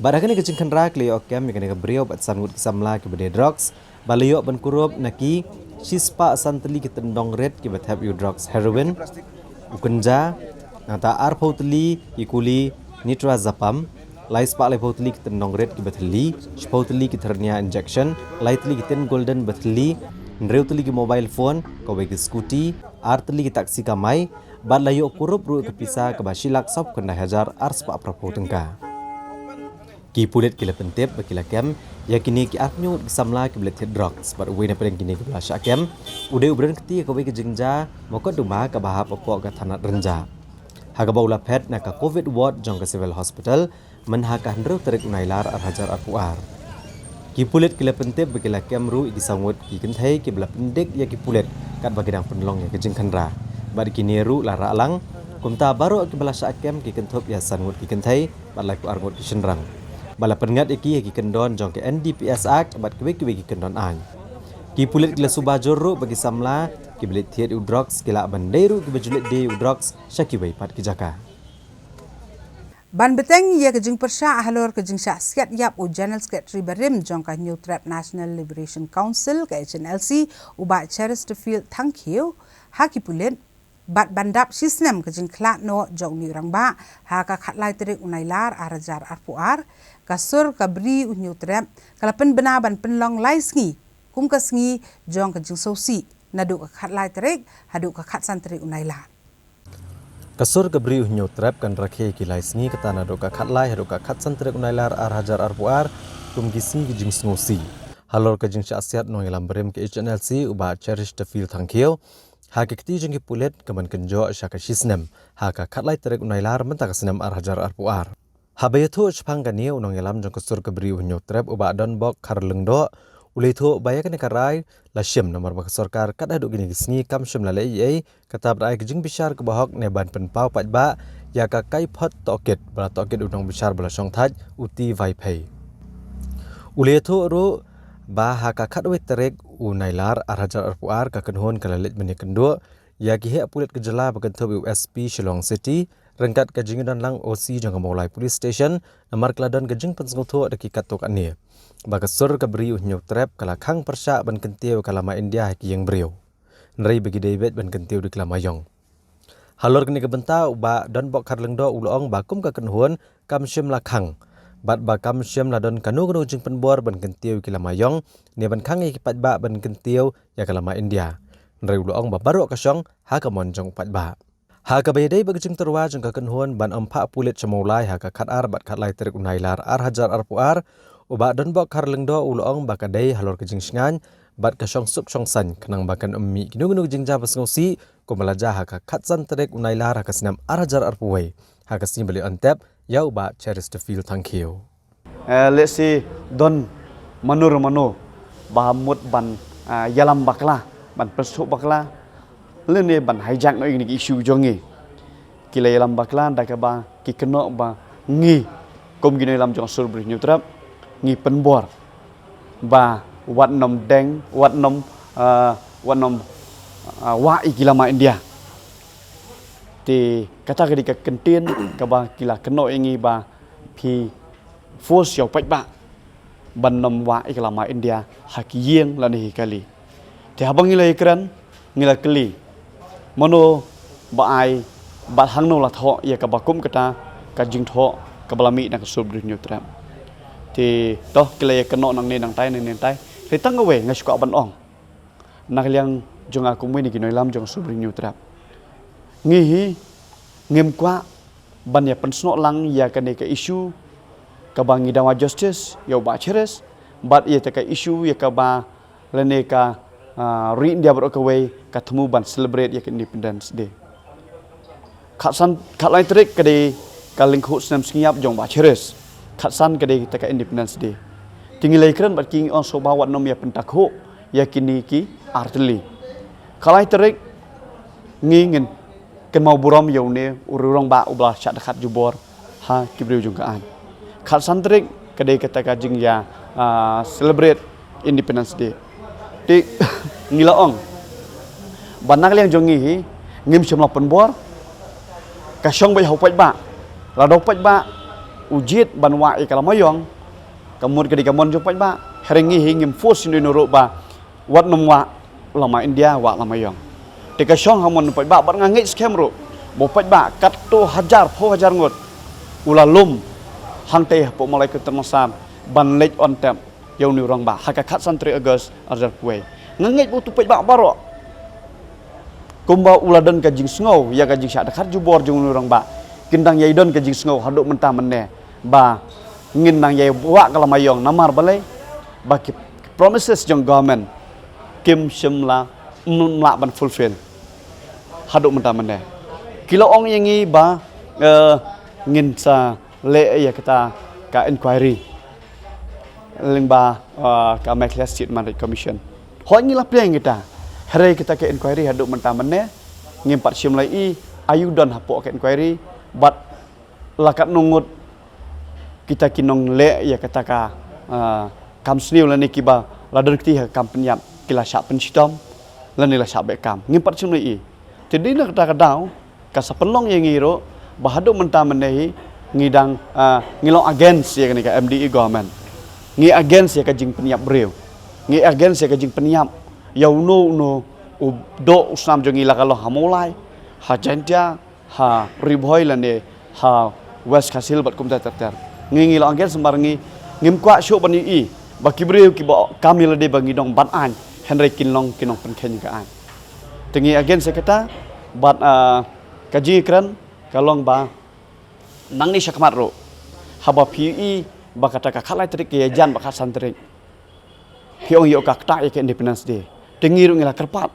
Bad ha kane ka jingkhynra ki la ïoh kem ïa kane ka briew bad san ngut ki samla kiba die drugs bad la ïoh ban kurup na ki shispah san tylli ki tyndong rit kiba thep ïa u drugs heroin, u kynja, nangta arphew tylli ki kuli nitrazepam, lai spah laiphew tylli ki tyndong rit kiba thylli, shiphew tylli ki thyrnia injection, lai tylli ki tin golden ba thylli, hynriew tylli ki mobile phone, kawei ka scooty, ar tylli ki taxi kamai, bad la ïoh kurup ruh ka pisa kaba shi lak sawphew khyndai hajar ar spah phraphew tyngka. Ki pulit ki la pyntip ba ki la kem ïa kine ki arphew hynñiew ngut ki samla kiba leit thied drugs bad uwei na pdeng kine kiba la shah kem u dei uba don kti ha kawei ka jingjia mokotduma kaba hap hapoh ka thana Rynjah, ha kaba u la phet na ka covid ward jong ka Civil Hospital myn ha ka hynriew tarik u Nailar ar hajar arphew ar. Ki pulit ki la pyntip ba ki la kem ruh ïa ki saw ngut ki kynthei kiba la pyndik ïa ki pulit katba ki dang pynlong ïa ka jingkhynra bad kine ruh la rah lang. Kumta baroh kiba la shah kem ki kynthup ïa san ngut ki kynthei bad laiphew ar ngut ki shynrang bad la pynngat ïa ki ïa ki kyndon jong ka N D P S Act bad kiwei kiwei ki kyndon aiñ. Ki pulit ki la suba jur ruh ba ki samla kiba leit thied ïa u drugs ki lah ban dei ruh kiba ju leit die ïa u drugs sha kiwei pat ki jaka. Ban bteng ïa ka jingpyrshah halor ka jingshah siat ïap u General Secretary barim jong ka Hynñiewtrep National Liberation Council ka H N L C, u Bah Chesterfield Thangkhiew, ha ki pulit, bad ban dap shisnem ka jingkhlad noh jong une u rangbah ha ka khatlai tarik u Nailar ar hajar arphew ar, ka sur ka bri u Hynñiewtrep ka la pynbna ban pynlong lai sngi kum ka sngi jong ka jingsngewsih naduh ka khatlai tarik haduh ka khatsan tarik u Nailar. Ka sur ka bri u Hynñiewtrep kan rakhe ki lai sngi, kata naduh ka khatlai haduh ka khatsan tarik u Nailar ar hajar arphew ar, kum ki sngi ki jingsngewsih. Halor ka jingshah siat nongïalam barim ka H N L C u Bah Cheristerfield Thangkhiew, ha ka kti jong ki pulit ka ban kynjoh sha ka shisnem ha ka khatlai tarik u Nailar mynta ka snem ar hajar arphew ar. Haba ïathuh shaphang kane, u nongïalam jong ka sur ka bri u Hynñiewtrep u Bah Donbok Kharlyngdoh u la ïathuh ba ïa kane ka rai la shim namar ba ka sorkar kat haduh kine ki sngi kam shym la leh ei ei, kata ba ai ka jingbishar kaba hok ne ban pynpaw paidbah ïa ka kaiphod tohkit ba la tohkit u nongbishar ba la shongthait u T Vaiphei. U la ïathuh ruh ba ha ka khatwei tarik u Nailar ar hajar arphew ar ka kynhun ka la leit ban ïakynduh ïa ki heh pulit ka jylla ba kynthup ïa u S P Shillong City ryngkat ka jingdon lang O C jong ka Mawlai Police Station, namar ka la don ka jingpynsngewthuh da ki katto katne ba ka sur ka bri u Hynñiewtrep ka la khang pyrshah ban kyntiew ïa ka lama India ha ki ïing briew, hynrei ba ki dei beit ban kyntiew da ki lama ïong. Halor kane ka bynta u Bah Donbok Kharlyngdoh u la ong ba kum ka kynhun kam shym la khang bad ba kam shym la don kano kano jingpynbor ban kyntiew ïa ki lama ïong ne ban khang ïa ki paidbah ban kyntiew ïa ka lama India, hynrei u la ong ba baroh ka shong ha ka mon jong u paidbah. Ha kaba ïadei bad ka jingtyrwa jong ka kynhun ban ym phah pulit sha Mawlai ha ka khatar bad khatlai tarik u Nailar ar hajar arphew ar, u Bah Donbok Kharlyngdoh u la ong ba ka dei halor ka jingshngaiñ bad ka shongsuk shongsaiñ khnang ba kan ym mih kino kino ka jingjia ba sngewsih kumba la jia ha ka khatsan tarik u Nailar ha ka snem ar hajar arphew wei, ha ka sngi ba la ïoh antep ïa u Bah Cheristerfield Thangkhiew. Eh, lehse don mano re mano ba mut ban, ah, ïalam bakla, ban pynsuk bakla lane ban hijack noh ïa kine ki issue jong ngi. Ki la ïalam bakla da kaba ki kynnoh ba ngi kum ki nongïalam jong sur bri u Hynñiewtrep ngi pynbor ba wat nym deng, wat nym, ah, wat nym, ah, wah ïa ki lama India. Te kata ka dei ka kyntien kaba ki la kynnoh ïa ngi ba phi force ïa u paidbah ban nym wah ïa ka lama India ha ki ïing lane ha ki kali. Te haba ngi la ïakren ngi la kylli mano ba ai bad hangno la thoh ïa kaba kum kata ka jingthoh kaba la mih na ka sur bri u Hynñiewtrep. Te to ki la ïakynnoh nangne nangtai nangne nangtai. Te tang kawei nga shu kwah ban ong na ka liang jong nga kum uwei na ki nongïalam jong sur bri u Hynñiewtrep, ngi hi ngim kwah ban ïa pynsnoh lang ïa kane ka issue kaba ngi dawa justice ïa u Bah Cheris bad ïa kata ka issue ïa kaba lane ka, ah, ri India baroh kawei ka thmu ban celebrate ïa ka Independence Day. Khatsan, khatlai tarik ka dei ka lyngkhuh snem sngi ïap jong u Bah Cheris. Khatsan ka dei kata ka Independence Day. Te ngi la ïakren bad ki ngi ong sngewbha wat nym ïa pyntakhuh ïa kine ki artylli. Khatlai tarik ngi ngin kynmaw burom ïa une u rangbah uba la shah dkhot jubor ha ki briew jong ka aiñ. Khatsan tarik ka dei kata ka jingïa, ah, celebrate Independence Day. Te ngi la ong ba na ka liang jong ngi hi ngim shym la pynbor, ka shong beit ha u paidbah. Lada u paidbah u jied ban wah ïa ka lama ïong, ka mut ka dei ka mon jong u paidbah. Hynrei ngi hi ngim force ïa u ne u ruh ba wat nym wah lama India, wah lama ïong. Te ka shong ha mon u paidbah bad nga ngeit skhem ruh ba u paidbah katto hajar phew hajar ngut u la lum hangtei hapoh Mawlai Kynton Massar ban leit antep ïa une u rangbah ha ka khatsan tarik August ar hajar arphew wei. Nga ngeit ba uto u paidbah baroh kumba u la don ka jingsngew ïa ka jingshah dkhot jubor jong une u rangbah, kin dang ïai don ka jingsngew haduh mynta mynne ba ngin nang ïai wah ka lama ïong namar balei ba ki promises jong government kim shym la, ym lah ban fulfill haduh mynta mynne. Ki la ong ïa ngi ba, eh, ngin sa leh ïa kata ka inquiry lyngba, eh, ka Meghalaya State Human Rights Commission. Hooid ngi la pdiang ïa kata. Hynrei kata ka inquiry haduh mynta mynne ngim pat shym la ïohi aïu don hapoh ka inquiry bad la katno ngut kita ki nongleh ïa kata ka, ah, kam sniew lane kiba la don kti ha ka kam pynïap ki la shah pynshitom lane la shah beh kam. Ngim pat shym la ïohi. Te dei na kata ka daw ka sa pynlong ïa ngi ruh ba haduh mynta mynne hi ngi dang, ah, ngi long against ïa kane ka M D A government. Ngi against ïa ka jingpynïap briew. Ngi against ïa ka jingpynïap ïa uno uno u doh u snam jong ngi, la ka long ha Mawlai, ha Jaintia, ha Ri Bhoi lane ha West Khasi Hills bad kumta ter ter. Ngi ngi long against namar ngi ngim kwah shuh ban ïohi ba ki briew kiba kam ïa lade ba ngi nongbat aiñ hynrei kin long ki nongpynkheiñ ka aiñ. Te ngi against ïa kata bad, ah, ka jingïakren Ka long ba nangne shakhmat ruh, haba phi i ba kata ka khatlai tarik ka ïajan bad khatsan tarik, phi ong ïoh ka ktah ïa ka Independence Day. Te ngi ruh ngi la kyrpad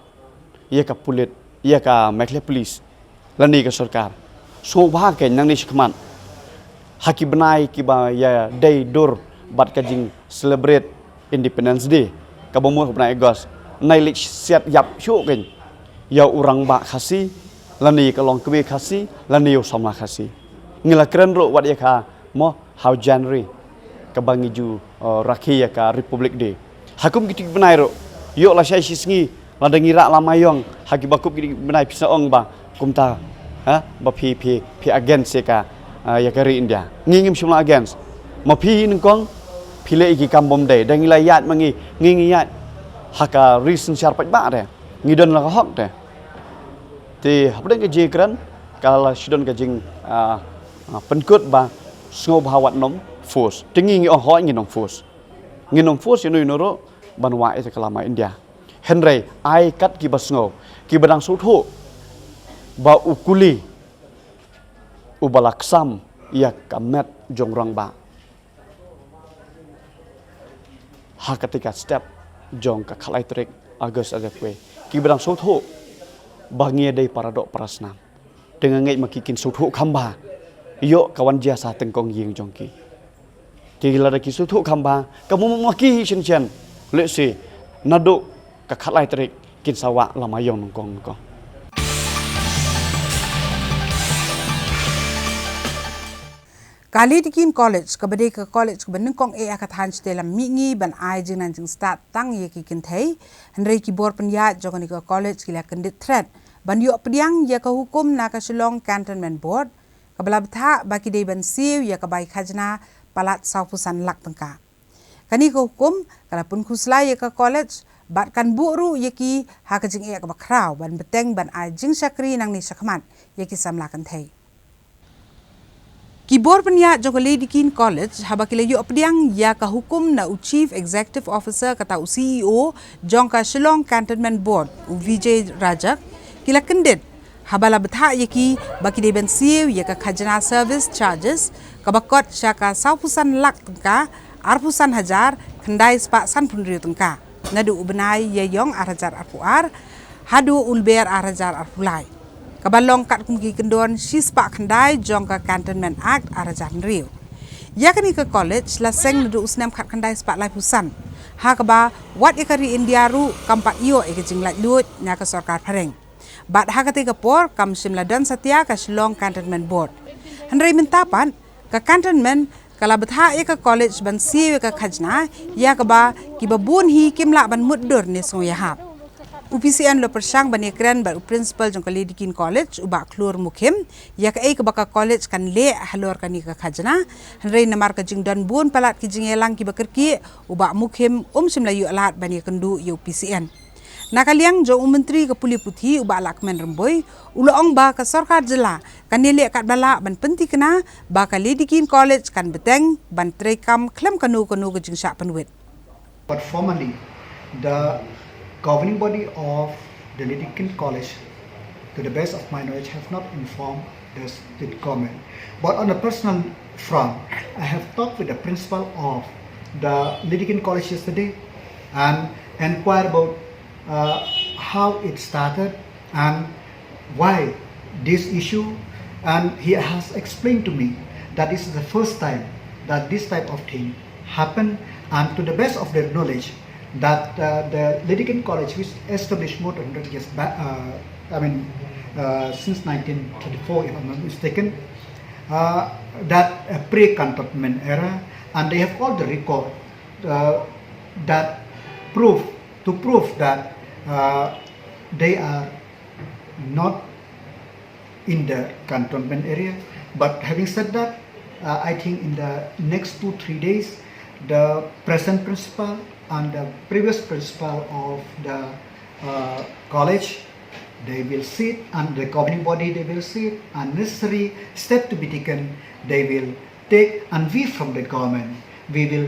ïa ka pulit, ïa ka Meghalaya Police, lane ka sorkar, sngewbha kein nangne shakhmat, ha ki bnai kiba ïadei dur bad ka jing celebrate Independence Day kaba mut ha u bnai August, nai leit siat ïap shuh kein ïa u rangbah Khasi, lane ka longkmie Khasi, lane ïa u samla Khasi. Ngi la kren ruh wat ïa ka mo ha u January, kaba ngi ju, uh, rakhe ïa ka Republic Day. Ha kum kiti ki bnai ruh, ïoh lashai shisngi, lada ngi rah lama ïong ha kiba kup kiti ki bnai, phi sa ong ba kumta, ha, ba phi, phi, phi against ïa ka, uh, ïa ka ri India. Ngi ngim shym la against. Ma phi hi nyngkong, phi leh ïa ki kam bym dei. Da ngi la ïaid ma ngi, ngi, ngi ïaid ha ka ri synshar paidbah te, ngi don la ka hok te. Te hapdeng ka jingkren, ka la shu don ka jing, ah, ah, pynkut ba sngewbha wat nym force. Te ngi, ngi ong hooid, ngin nym force. Ngin nym force ïano ïano ruh ban wah ïa ka lama India. Hynrei ai kat kiba sngew, kiba dang sngewthuh ba u kuli uba la ksam ïa ka met jong u rangbah ha kata ka step jong ka khatlai tarik August ar hajar khatwei, kiba dang sngewthuh ba ngi ïadei para doh para snam. Te nga ngeit ma ki kin sngewthuh kham bha, ïoh ka wan jia sha tyngkong ïing jong ki. Te lada ki sngewthuh kham bha, ka mut ma ki hi shen shen, lehse naduh ka khatlai tarik kin sa wah lama ïong nyngkong nyngkong. Ka Lady Keane College, kaba dei ka college kaba nyngkong eh ha ka thaiñ shatei lam mihngi ban ai jingnang jingstad tang ïa ki kynthei, hynrei ki bor pynïaid jong kane ka college ki la kyndit thret ban ïoh pdiang ïa ka hukum na ka Shillong Cantonment Board, kaba la bthah ba ki dei ban siew ïa ka bai khajna palat sawphew san lak tyngka. Kane ka hukum ka la pynkhuslai ïa ka college bad kan buh ruh ïa ki ha ka jingeh kaba khraw ban bteng ban ai jingshakri nangne shakhmat ïa ki samla kynthei. Ki bor pynïaid jong ka Lady Keane College, haba ki la ïoh pdiang ïa ka hukum na u Chief Executive Officer, kata u C E O jong ka Shillong Cantonment Board, u Vijay Rajak, ki la kyndit haba la bthah ïa ki ba ki dei ban siew ïa ka khajna service charges kaba kot sha ka sawphew san lak tyngka, arphew san hajar khyndai spah sanphew hynriew tyngka, naduh u bnai Ïaïong ar hajar arphew ar haduh u Lber ar hajar arphew lai, kaba long katkum ki kyndon shispah khyndai jong ka Cantonment Act ar hajar hynriew. Ïa kane ka college la seng naduh u snem khatkhyndai spah laiphew san, ha kaba wat ïa ka ri India ruh kam pat ïoh ïa ka jinglaitluid na ka sorkar phareng. Bad ha katei ka por kam shym la don satia ka Shillong Cantonment Board. Hynrei mynta pat ka Cantonment ka la bthah ïa ka college ban siew ïa ka khajna, ïa kaba kiba bun hi kim lah ban mutdur ne sngewïahap. U P C N u la pyrshang ban ïakren bad u principal jong ka Lady Keane College, u Bah Khlur Mukhim, ïa kaei kaba ka college kan leh halor kane ka khajna, hynrei namar ka jingdon bun palat ki jingïalang kiba kyrkieh, u Bah Mukhim um shym la ïoh lad ban ïakynduh ïa u P C N. Na ka liang jong u Myntri ka Pule Puthi, u Bah Lahkmen Rymbui, u la ong ba ka sorkar jylla kan ïaleh katba lah ban pynthikna ba ka Lady Keane College kan bteng ban treikam khlem kano kano ka jingshah pynwit. But formally, the governing body of the Lady Keane College, to the best of my knowledge, have not informed the state government. But on a personal front, I have talked with the principal of the Lady Keane College yesterday and inquired about uh, how it started and why this issue. And he has explained to me that this is the first time that this type of thing happened. And to the best of their knowledge, that uh, the Lady Keane College, which established more than hundred years back, uh, I mean, uh, since nineteen thirty-four, if I'm not mistaken, uh, that uh, pre-cantonment era, and they have all the record uh, that prove to prove that uh, they are not in the cantonment area. But having said that, uh, I think in the next two three days, the present principal and the previous principal of the uh, college, they will sit, and the governing body, they will sit, and necessary step to be taken, they will take. And we from the government, we will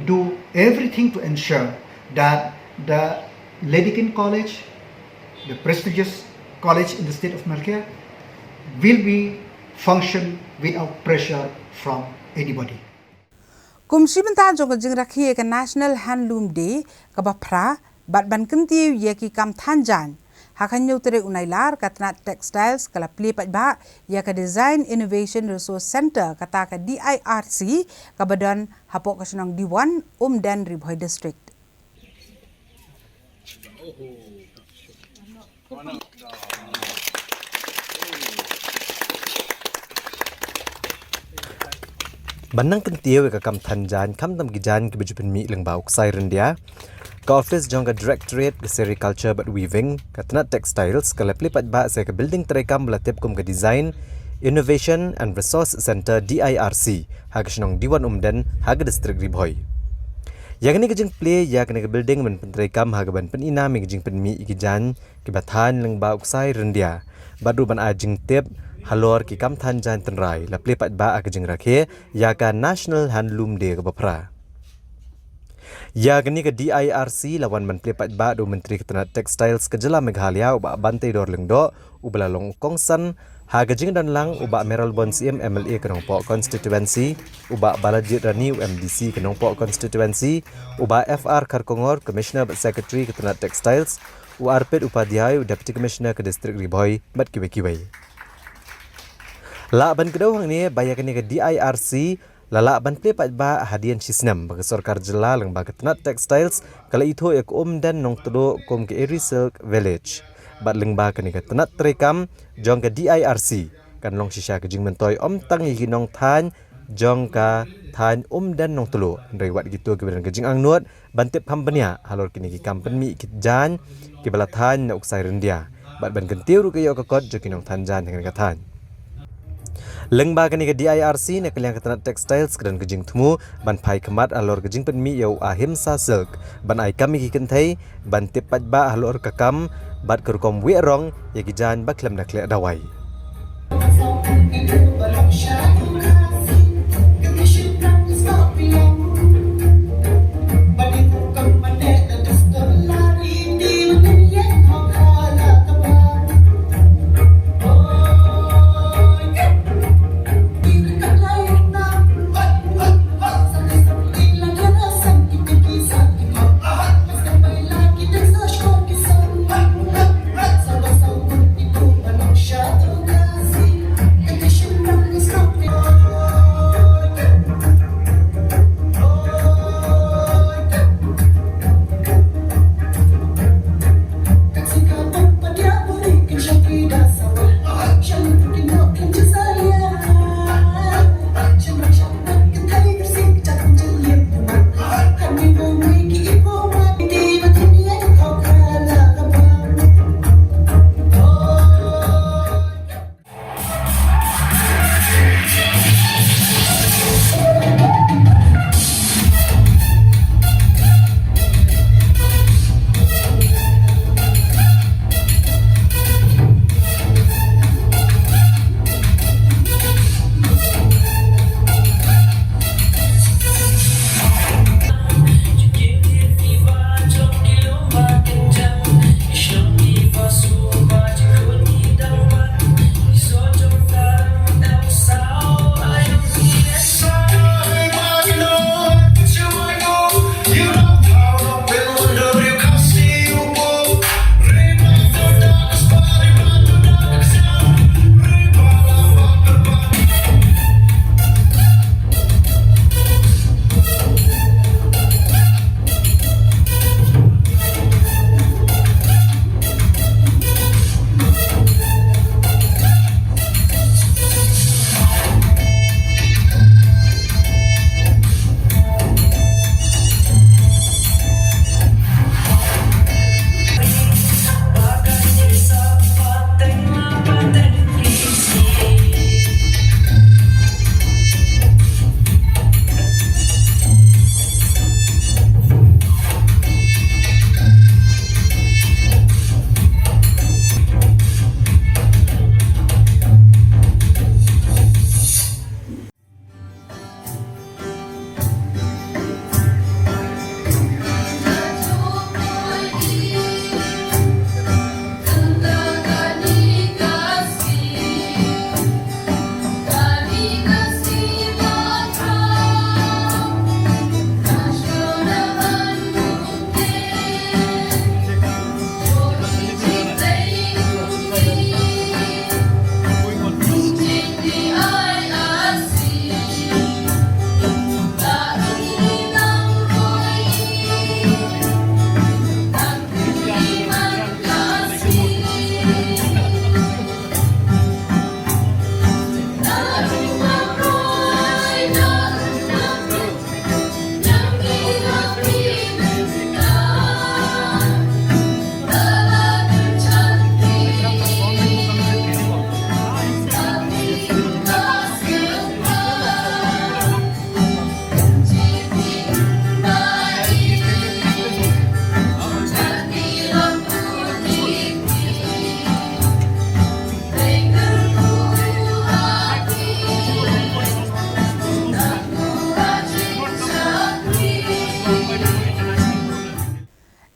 do everything to ensure that the Lady Keane College, the prestigious college in the state of Meghalaya, will be function without pressure from anybody. Kum shi bynta jong ka jingrakhe ïa ka National Handloom Day kaba phra, bad ban kyntiew ïa ki kam than jaiñ, ha ka hynñiew tarik u Nailar ka tnat Textiles ka la plie paidbah ïa ka Design Innovation Resource Centre, kata ka D I R C, kaba don hapoh ka shnong Diwon, Umden, Ri Bhoi District. Ban nang kyntiew ïa ka kam than jaiñ, khamtam ki jaiñ kiba ju pynmih lyngba u ksai ryndia, ka office jong ka Directorate ka Sericulture bad Weaving, ka tnat Textiles, ka la plie paidbah sha ka building treikam ba la tip kum ka Design, Innovation and Resource Centre, D I R C, ha ka shnong Diwon, Umden, ha ka district Ri Bhoi. Ïa kane ka jingplie ïa kane ka building ban pyntreikam ha kaban pyni nam ïa ka jingpynmih ïa ki jaiñ kiba than lyngba u ksai ryndia, bad ruh ban ai jingtip halor ki kam than jaiñ tynrai, la plie paidbah ha ka jingrakhe ïa ka National Handloom Day kaba phra. Ïa kane ka D I R C la wan ban plie paidbah da u Myntri ka tnat Textiles ka jylla Meghalaya, u Bah Banteidor Lyngdoh, uba la long u kongsan ha ka jingdon lang u Bah Mayralborn Syiem, M L A ka Nongpoh Constituency, u Bah Balajied Ranee, u M D C ka Nongpoh Constituency, u Bah F R Kharkongor, Commissioner bad Secretary ka tnat Textiles, u Arpit Upadhyay, u Deputy Commissioner ka District Ri Bhoi, bad kiwei kiwei. Lah ban kdew hangne ba ïa kane ka D I R C la lah ban plie paidbah hadien shi snem ba ka sorkar jylla lyngba ka tnat Textiles ka la ithuh ïa ka Umden Nongtluh kum ka Eri Silk Village. Bad lyngba kane ka tnat treikam jong ka D I R C, kan long shisha ka jingmyntoi ym tang ïa ki nongthan jong ka thaiñ Umden Nongtluh, hynrei wat kito kiba don ka jingangnud ban tip kham bniah halor kine ki kam pynmih ki jaiñ kiba la than na u ksai ryndia, bad ban kyntiew ruh ka ïoh ka kot jong ki nongthan jaiñ ha kane ka thaiñ. Lyngba kane ka D I R C, na ka liang ka tnat Textiles ka don ka jingthmu ban phai khmat halor ka jingpynmih ïa u Ahimsa Silk, ban ai kam ïa ki kynthei ban tip paidbah halor ka kam bad ka rukom wieh rong ïa ki jaiñ ba khlem da khleh dawai.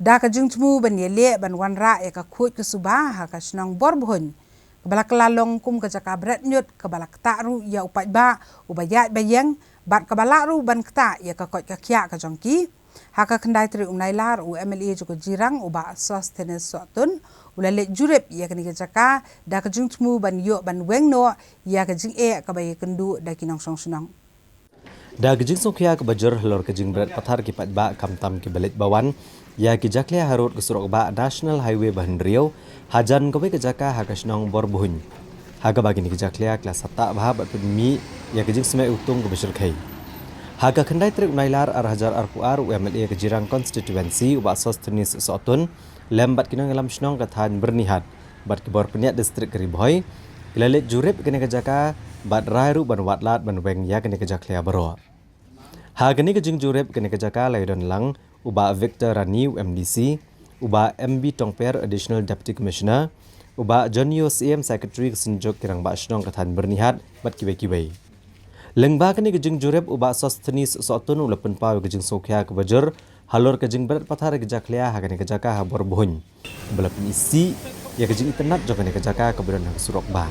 Da ka jingthmu ban ïaleh ban wanrah ïa ka khuid ka suba ha ka shnong Borbhuiñ, kaba la kylla long kum ka jaka bret ñiut, kaba la ktah ruh ïa u paidbah uba ïaid ba ïeng, bad kaba lah ruh ban ktah ïa ka koit ka khiah ka jong ki. Ha ka khyndai tarik u Nailar, u M L A jong ka Jirang, u Bah Sosthenes Sohtun, u la leit jurip ïa kane ka jaka da ka jingthmu ban ïoh ban weng noh ïa ka jingeh kaba ïakynduh da ki nongshong shnong. Da ka jingsngewkhia kaba jur halor ka jingbret pathar ki paidbah, khamtam kiba leit ba wan ïa ki jakhlia harud ka surok bah National Highway ba hynriew, hajan kawei ka jaka ha ka shnong Borbhuiñ, ha kaba kine ki jakhlia ki la sahtah bha bad pynmih ïa ka jingsmeh utung kaba shyrkhei. Ha ka khyndai tarik u Nailar ar hajar arphew ar, u M L A ka Jirang Constituency, u Bah Sosthenes Sohtun, lem bad ki nongïalam shnong ka thaiñ Byrnihat bad ki bor pynïaid district ka Ri Bhoi, ki la leit jurip kane ka jaka bad rai ruh ban wad lad ban weng ïa kane ka jakhlia baroh. Ha kane ka jingjurip kane ka jaka la ïadon lang u Bah Victor Rani, u M D C, u Bah M B Tongper, Additional Deputy Commissioner, u Bah John Io, C M Secretary, ka Synjuk ki Rangbah Shnong ka thaiñ Byrnihat bad kiwei kiwei. Lyngba kane ka jingjurip, u Bah Sosthenes Sohtun u la pynpaw ïa ka jingsngewkhia kaba jur halor ka jingbret pathar ki jakhlia ha kane ka jaka ha Borbhuiñ, kaba la pynisih ïa ka jingitynnad jong kane ka jaka kaba don ha ka surok bah.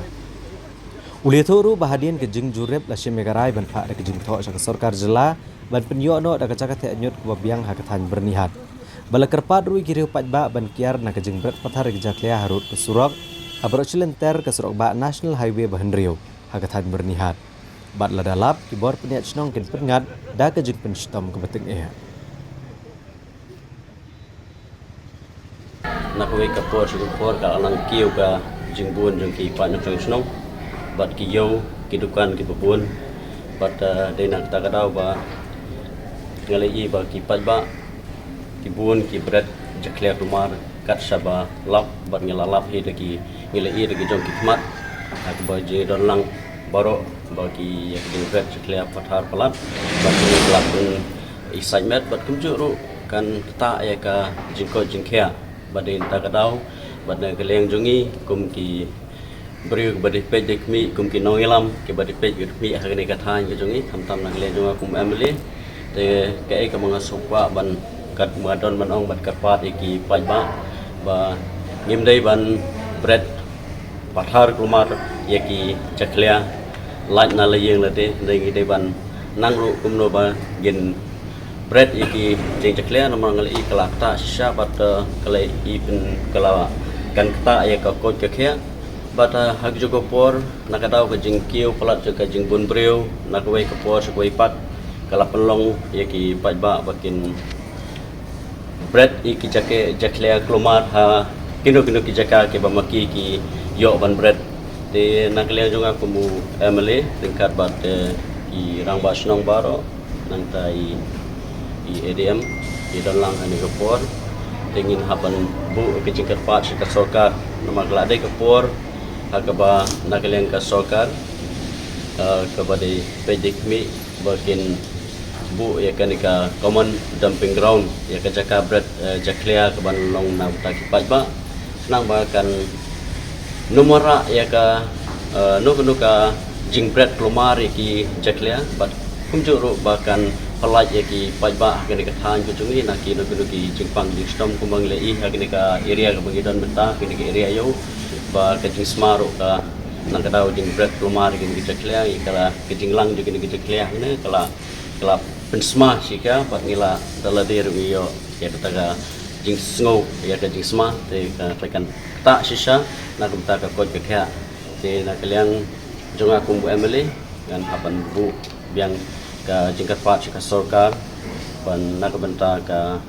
U la ïathuh ruh ba hadien ka jingjurip la shim ïa ka rai ban phah da ka jingthoh sha ka sorkar jylla ban pynïoh noh da ka jaka theh ñiut kaba biang ha ka thaiñ Byrnihat, ba la kyrpad ruh ïa ki riew paidbah ban kiar na ka jingbret pathar ki jakhlia harud ka surok, ha baroh shi lynter ka surok bah National Highway ba hynriew ha ka thaiñ Byrnihat. Bad lada lap, ki bor pynïaid shnong kin pynngat da ka jingpynshitom kaba tyngeh. Na kawei ka por sha ka por ka la nang kiew ka jingbun jong ki paid nongshong shnong bad ki ïew ki dukan kiba bun. Bad, eh, dei na kata ka daw ba nga la ïohi ba ki paidbah ki bun ki bret jakhlia kulmar kat shaba lap, bad ngi la lap hi da ki, ngi la ïohi da ki jong ki khmat ha kaba jingdon lang baroh ba ki ïa ki jingbret jakhlia pathar palat bad ki la pyn isait met bad kumjuh ruh kan ktah ïa ka jingkoit jingkhiah. Bad dei na kata ka daw bad na ka liang jong ngi kum ki briew kiba dei peit dei khmih, kum ki nongïalam kiba dei peit dei khmih ha kane ka thaiñ ka jong ngi, khamtam na ka liang jong nga kum M L A, te kaei kaba nga sngewkwah ban, kat ba don ban ong, ban kyrpad ïa ki paidbah ba ngim dei ban bret pathar kulmar ïa ki jakhlia lait na la ïing lade, dei ngi dei ban nang ruh kumno ba ngin bret ïa ki jingjakhlia, namar nga la ïohi ka la ktah shisha bad, eh, ka la ïohi pyn, ka la kan ktah ïa ka koit ka khiah. Bad, eh, ha kajuh ka por na ka daw ka jingkiew palat jong ka jingbun briew na kawei ka por sha kawei pat ka la pynlong ïa ki paidbah ba kin bret ïa ki jaka jakhlia kulmar ha kino kino ki jaka kiba ma ki ki ïoh ban bret. Te na ka liang jong nga kum u M L A ryngkat bad, eh, ki rangbah shnong baroh, nangta i, i A D M, i don lang ha kane ka por. Te ngin hap ban buh ka jingkyrpad sha ka sorkar namar ka la dei ka por ha kaba na ka liang ka sorkar, eh, kaba dei peit dei khmih ba kin buh ïa kane ka common dumping ground, ïa ka jaka bret, eh, jakhlia kaban long na bynta ki paidbah, khnang ba kan nym wanrah ïa ka, eh, no ka no ka jingbret kulmar ïa ki jakhlia, bad kumjuh ruh ba kan pyllait ïa ki paidbah ha kane ka thaiñ ka jong ngi na kino kino ki jingpang jingshitom kumba ngi la ïohi ha kane ka area kaba ngi don mynta, kane ka area ïew, ba ka jingsma ruh ka, na ka daw jingbret kulmar ïa kine ki jakhlia, ïa ka la, ka jinglang jong kine ki jakhlia hangne ka la, ka la pynsma shika, bad ngi la da lade ruh ngi ïoh ïa kata ka jingsngew, ïa ka jingsma, te ka, ka kan ktah shisha na ka bynta ka koit ka khiah. Te na ka liang jong nga kum u M L A ngan hap ban buh biang ka jingkyrpad sha ka sorkar ban na ka bynta ka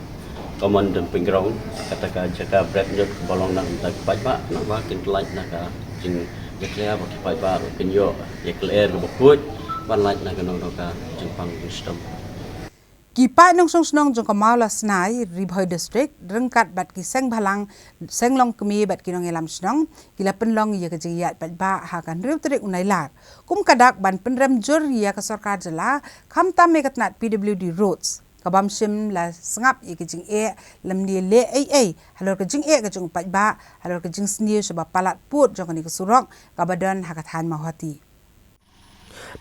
common dumping ground, kata ka jaka bret ñiut kaba long na ka bynta ki paidbah, naba kin pyllait na ka jingjakhlia ba ki paidbah ruh kin ïoh ïa ka lyer kaba khuid ban lait na kano kano ka jingpang jingshitom. Ki paid nongshong shnong jong ka Mawlasnai, Ri Bhoi District, ryngkat bad ki seng bhalang, seng longkmie bad ki nongïalam shnong, ki la pynlong ïa ka jingïaid paidbah ha ka hynriew tarik u Nailar, kum ka dak ban pynrem jur ïa ka sorkar jylla, khamtam ïa ka tnat P W D Roads, ka bym shym la sngap ïa ka jingeh lymne leh ei ei halor ka jingeh ka jong u paidbah halor ka jingsniew shaba palat pud jong kane ka surok kaba don ha ka thaiñ Mawhati.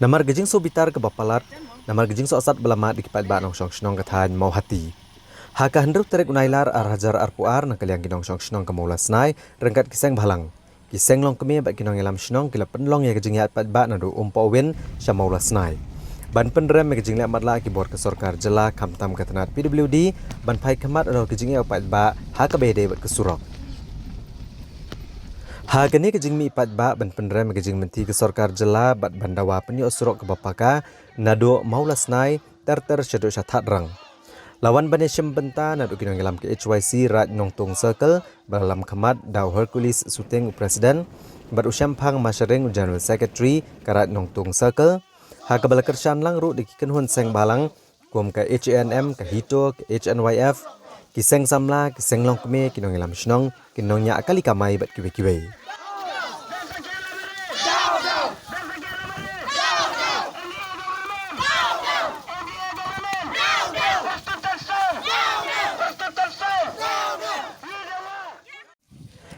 Namar ka jingsngewbitar kaba palat, namar ka jingsohsat ba la mad da ki paidbah nongshong shnong ka thaiñ Mawhati. Ha ka hynriew tarik u Nailar ar hajar arphew ar, na ka liang ki nongshong shnong ka Mawlasnai ryngkat ki seng bhalang, ki seng longkmie bad ki nongïalam shnong ki la pynlong ïa ka jingïaid paidbah naduh Umpohwin sha Mawlasnai, ban pynrem ïa ka jingleh matlah ki bor ka sorkar jylla khamtam ka tnat P W D ban phai khmat halor ka jingeh u paidbah ha kaba ïadei bad ka surok. Ha kane ka jingmih paidbah ban pynrem ïa ka jingmynthi ka sorkar jylla bad ban dawa pynïoh surok kaba paka naduh Mawlasnai ter ter shaduh sha Thadrang, la wan ban ïashim bynta naduh ki nongïalam ka H Y C Raid Nongtung Circle, ba la lam khmat da u Hercules Suting u President bad u Shemphang Masharing u General Secretary ka Raid Nongtung Circle. Ha kaba la kyrshan lang ruh da ki kynhun seng bhalang kum ka H A N M, ka HITO, ka H N Y F, ki seng samla, ki seng longkmie, ki nongïalam shnong, ki nongñiah kali kamai bad kiwei kiwei.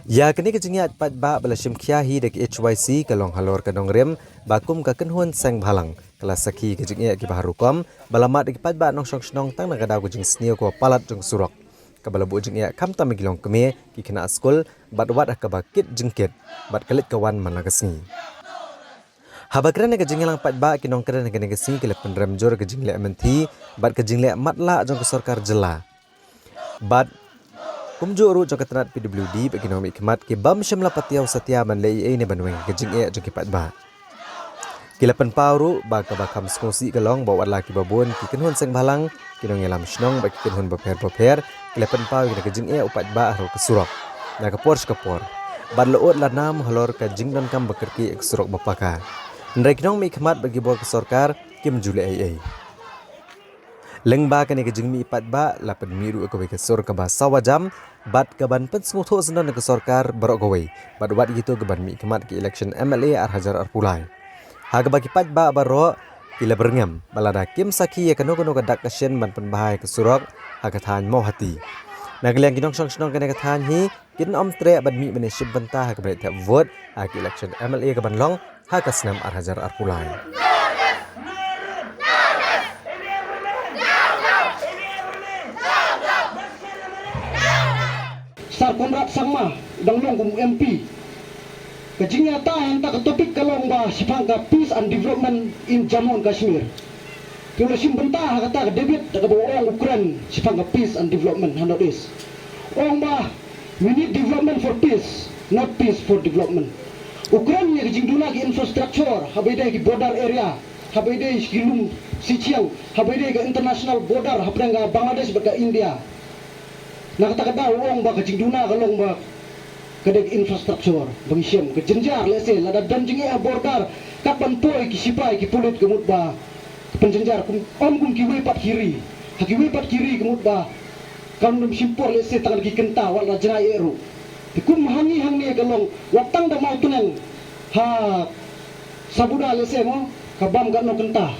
Ïa kane ka jingïaid paidbah ba la shim khia hi da ka H Y C ka long halor ka nongrim ba kum ka kynhun seng bhalang ka la sakhi ka jingeh kiba har rukom ba la mad da ki paidbah nongshong shnong tang na ka daw ka jingsniew kaba palat jong ka surok, kaba la buh jingeh khamtam ïa ki longkmie, ki khynnah skul bad wat ha kaba kit jingkit bad ka leit ka wan man la ka sngi. Haba kren ha ka jingïalang paidbah, ki nongkren ha kane ka sngi ki la pynrem jur ka jingleh mynthi bad ka jingleh matlah jong ka sorkar jylla bad kumjuh ruh jong ka tnat P W D bad ki nongmihkhmat ki bym shym la patiaw satia ban leh ei ei ne ban weng ka jingeh jong ki paidbah. Ki la pynpaw ruh ba kaba kham sngewsih ka long ba wat la kiba bun ki kynhun seng bhalang, ki nongïalam shnong bad ki kynhun bapher bapher ki la pynpaw ïa ka jingeh u paidbah halor ka surok na ka por sha ka por bad la ud la nam halor ka jingdonkam ba kyrkieh ïa ka surok ba paka. Hynrei ki nongmihkhmat bad ki bor ka sorkar kim ju leh ei ei. Lyngba kane ka jingmih paidbah la pynmih ruh ïa kawei ka sur kaba sawa jam bad kaban pynsngewthuh syndon ïa ka sorkar baroh kawei bad wat kito kiban mihkhmat ka election M L A ar hajar arphew lai, ha kaba ki paidbah baroh ki la byrngem ba lada kim sakhi ïa kano kano ka dak ka shin ban pynbha ïa ka surok ha ka thaiñ Mawhati, na ka liang ki nongshong shnong kane ka thaiñ hi kin ym treh ban mih ban ïashim bynta ha kaba leit thep vote ha ka election M L A kaban long ha ka snem ar hajar arphew lai. Sir Conrad Sangma dang long kum M P. Ka jingïatai hangta ka topic ka long ba shaphang ka peace and development in Jammu and Kashmir. Ki la shim bynta ha kata ka debate da kaba ong u kren shaphang ka peace and development ha North East. Ong ba we need development for peace, not peace for development. U kren ïa ka jingduna ki infrastructure haba ïadei ki border area, haba ïadei ki lum sichiang, haba ïadei ka international border hapdeng ka Bangladesh bad ka India. Na kata ka daw u ong ba ka jingduna ka long ba ka dei ka infrastructure ba ngi shem, ka jynjar lehse lada don jingeh ha border, kat ban poi ki sipai ki pulit ka mut ba ka pynjynjar kum, ym kum kiwei pat ki ri. Ha kiwei pat ki ri ka mut ba kam don shim por lehse tang da ki kynta wat la jngai eh ruh. Te kum hangne hangne ka long wat tang da Mawtneng ha Sabuda lehse mo, ka bam katno kynta.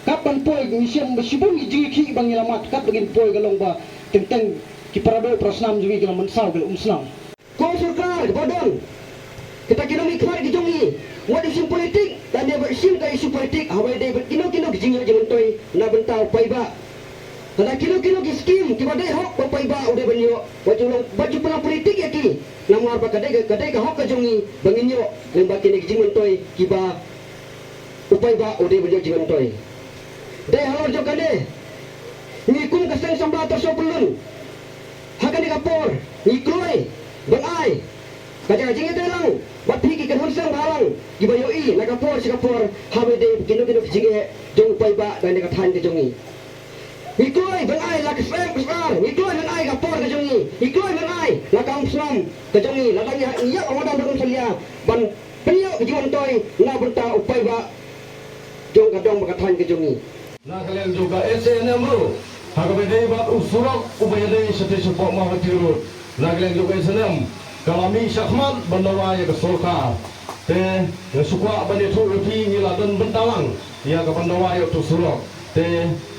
Kat ban poi ngi shem ba shibun ki jingïakhih ba ngi la mad kat ba ngin poi ka long ba teng teng ki para doh para snam jong ngi ki la mynsaw ki la um snam. Ko sorkar ba don, kita ki nongmihkhmat ki jong ngi, wat ïa shim politik, lane wat ïa shim ka issue politik haba ïadei bad kino kino ki jingïoh jingmyntoi na bynta u paidbah. Lada kino kino ki skim kiba dei hok ba u paidbah u dei ban ïoh, wat ju long, wat ju pynlong politik ïa ki. Namar ba ka dei ka, ka dei ka hok ka jong ngi ba ngin ïoh lyngba kine ki jingmyntoi kiba u paidbah u dei ban ïoh jingmyntoi. Dei halor jong kane, ngi kum ka seng samla Tyrso Pyllun, ha kane ka por ngi kloi ban ai ka jaka jingïatreilang bad phi ki kynhun seng bhalang kiba ïohi na ka por sha ka por haba ïadei kino kino ki jingeh jong u paidbah na kane ka thaiñ ka jong ngi. Ngi kloi ban ai la ka snem ka sar, ngi kloi ban ai ka por ka jong ngi, ngi kloi ban ai la ka umsnam ka jong ngi, lada ngi ïap ha madan ba umsalia ban pynïoh ka jingmyntoi na bynta u paidbah jong ka dong bad ka thaiñ ka jong ngi. Na ka liang jong ka S A N M ruh, ha kaba ïadei bad u surok uba ïadei shatei shapoh Mawhati Road, na ka liang jong ka S A N M ka la mih shakhmat ban dawa ïa ka sorkar. Te nga shu kwah ban ïathuh ïa phi, ngi la don bynta lang ïa ka ban dawa ïa utu u surok. Te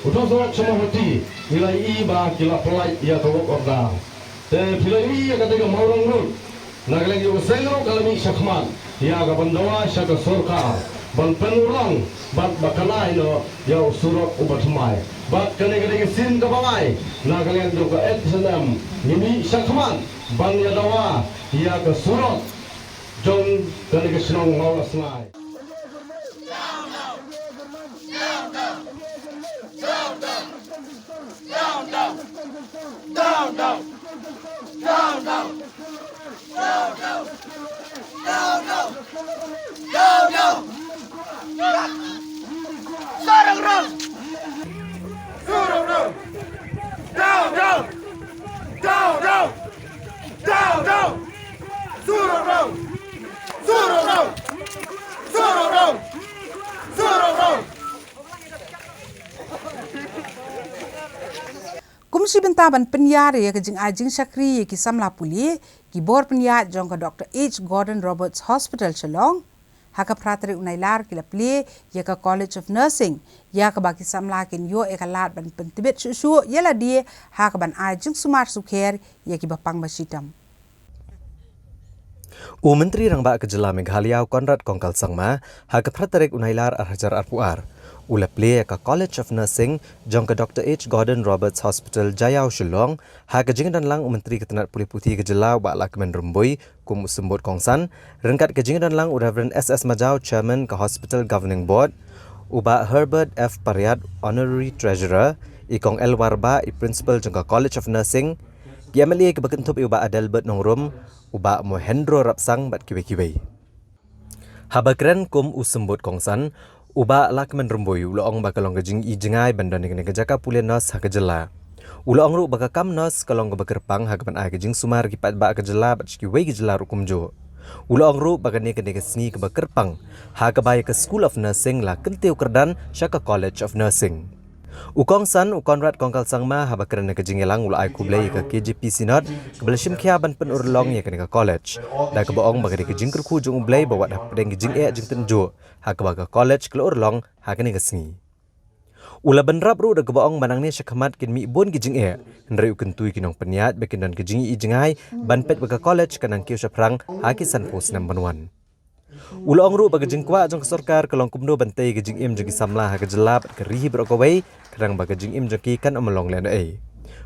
utu u surok sha Mawhati ngi la ïohi ba ki la pynlait ïa ka work order. Te phi la ïohi ïa kata ka Mawrong Road, na ka liang jong ka seng ruh ka la mih shakhmat ïa ka ban dawa sha ka sorkar. Ban pynurlong bad ba kane ïa u surok uba thymmai. Bad kane ka dei ka sien kaba lai na ka liang jong ka H and M. Ngi mih shakhmat ban ïa dawa ïa ka surok jong kane ka shnong Mawlasngai. Kum shi bynta ban pynïar ïa ka jingai jingshakri ïa ki samla pule, ki bor pynïaid jong ka Doctor H Gordon Roberts Hospital Shillong, ha ka phra tarik u Nailar ki la plie ïa ka College of Nursing, ïa kaba ki samla kin ïoh ïa ka lad ban pyntbit shuh shuh ïa lade ha kaban ai jingsumar sukher ïa kiba pang ba shitom. U Myntri Rangbah ka Jylla Meghalaya u Conrad Kongkal Sangma, ha ka phra tarik u Nailar ar hajar arphew ar, u la plie ïa ka College of Nursing jong ka Doctor H Gordon Roberts Hospital Jaiaw Shillong, ha ka jingdon lang u Myntri ka tnat pule puthi ka jylla u Bah Lahkmen Rymbui kum u symbud kongsan, ryngkat ka jingdon lang u Reverend S S Majaw, Chairman ka Hospital Governing Board, u Bah Herbert F Pariat, Honorary Treasurer, i Kong L Warbah, i Principal jong ka College of Nursing, ki M L A kiba kynthup ïa u Bah Adelbert Nongrum, u Bah Mohendro Rapsang bad kiwei kiwei. Haba kren kum u symbud kongsan, u Bah Lahkmen Rymbui u la ong ba ka long ka jingi jingai ban don ïa kane ka jaka pule nurse ha ka jylla. U la ong ruh ba ka kam nurse ka long kaba kyrpang ha kaban ai ka jingsumar ki paidbah ka jylla bad sha kiwei ki jylla ruh kumjuh. U la ong ruh ba kane ka dei ka sngi kaba kyrpang ha kaba ïa ka School of Nursing la kyntiew kyrdan sha ka College of Nursing. U kongsan u Conrad Kongkal Sangma haba kren ha ka jingïalang u la ai khublei ïa ka K J P Synod kaba la shim khia ban pynurlong ïa kane ka college, da kaba ong ba ka dei ka jingkyrkhu jong U Blei ba wat hapdeng ka jingeh jingtynjuh ha kaba ka college ka la urlong ha kane ka sngi. U la bynrap ruh da kaba ong ba nangne shakhmat kin mih bun ki jingeh, hynrei u kyntu ïa ki nongpynïaid ba kin don ka jingi jingai ban peit ba ka college kan nang kiew shaphrang ha ki sanphew snem ban wan. U la ong ruh ba ka jingkwah jong ka sorkar ka long kumno ban tei ka jingim jong ki samla ha ka jylla bad ka ri hi baroh kawei, khnang ba ka jingim jong ki kan ym long lehnohei.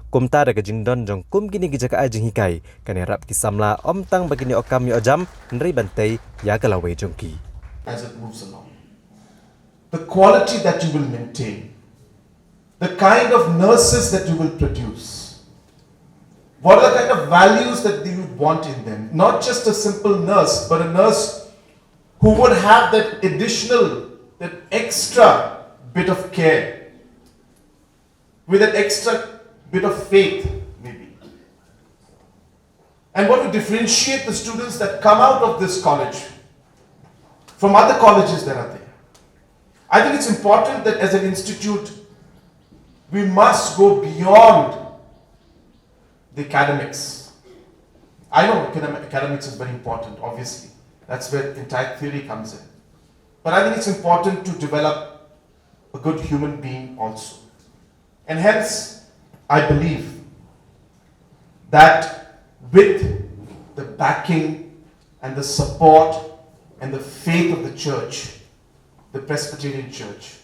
Kumta da ka jingdon jong kum kine ki jaka ai jinghikai, kan ïarap ki samla ym tang ba kin ïoh kam ïoh jam, hynrei ban tei ïa ka lawei jong ki. As it moves along, the quality that you will maintain, the kind of nurses that you will produce, what are the kind of values that you would want in them? Not just a simple nurse, but a nurse who would have that additional, that extra bit of care, with that extra bit of faith, maybe. And what would differentiate the students that come out of this college from other colleges that are there? I think it's important that as an institute, we must go beyond the academics. I know academ-, academics is very important, obviously. That's where entire theory comes in. But I think it's important to develop a good human being also. And hence, I believe that with the backing and the support and the faith of the church, the Presbyterian Church,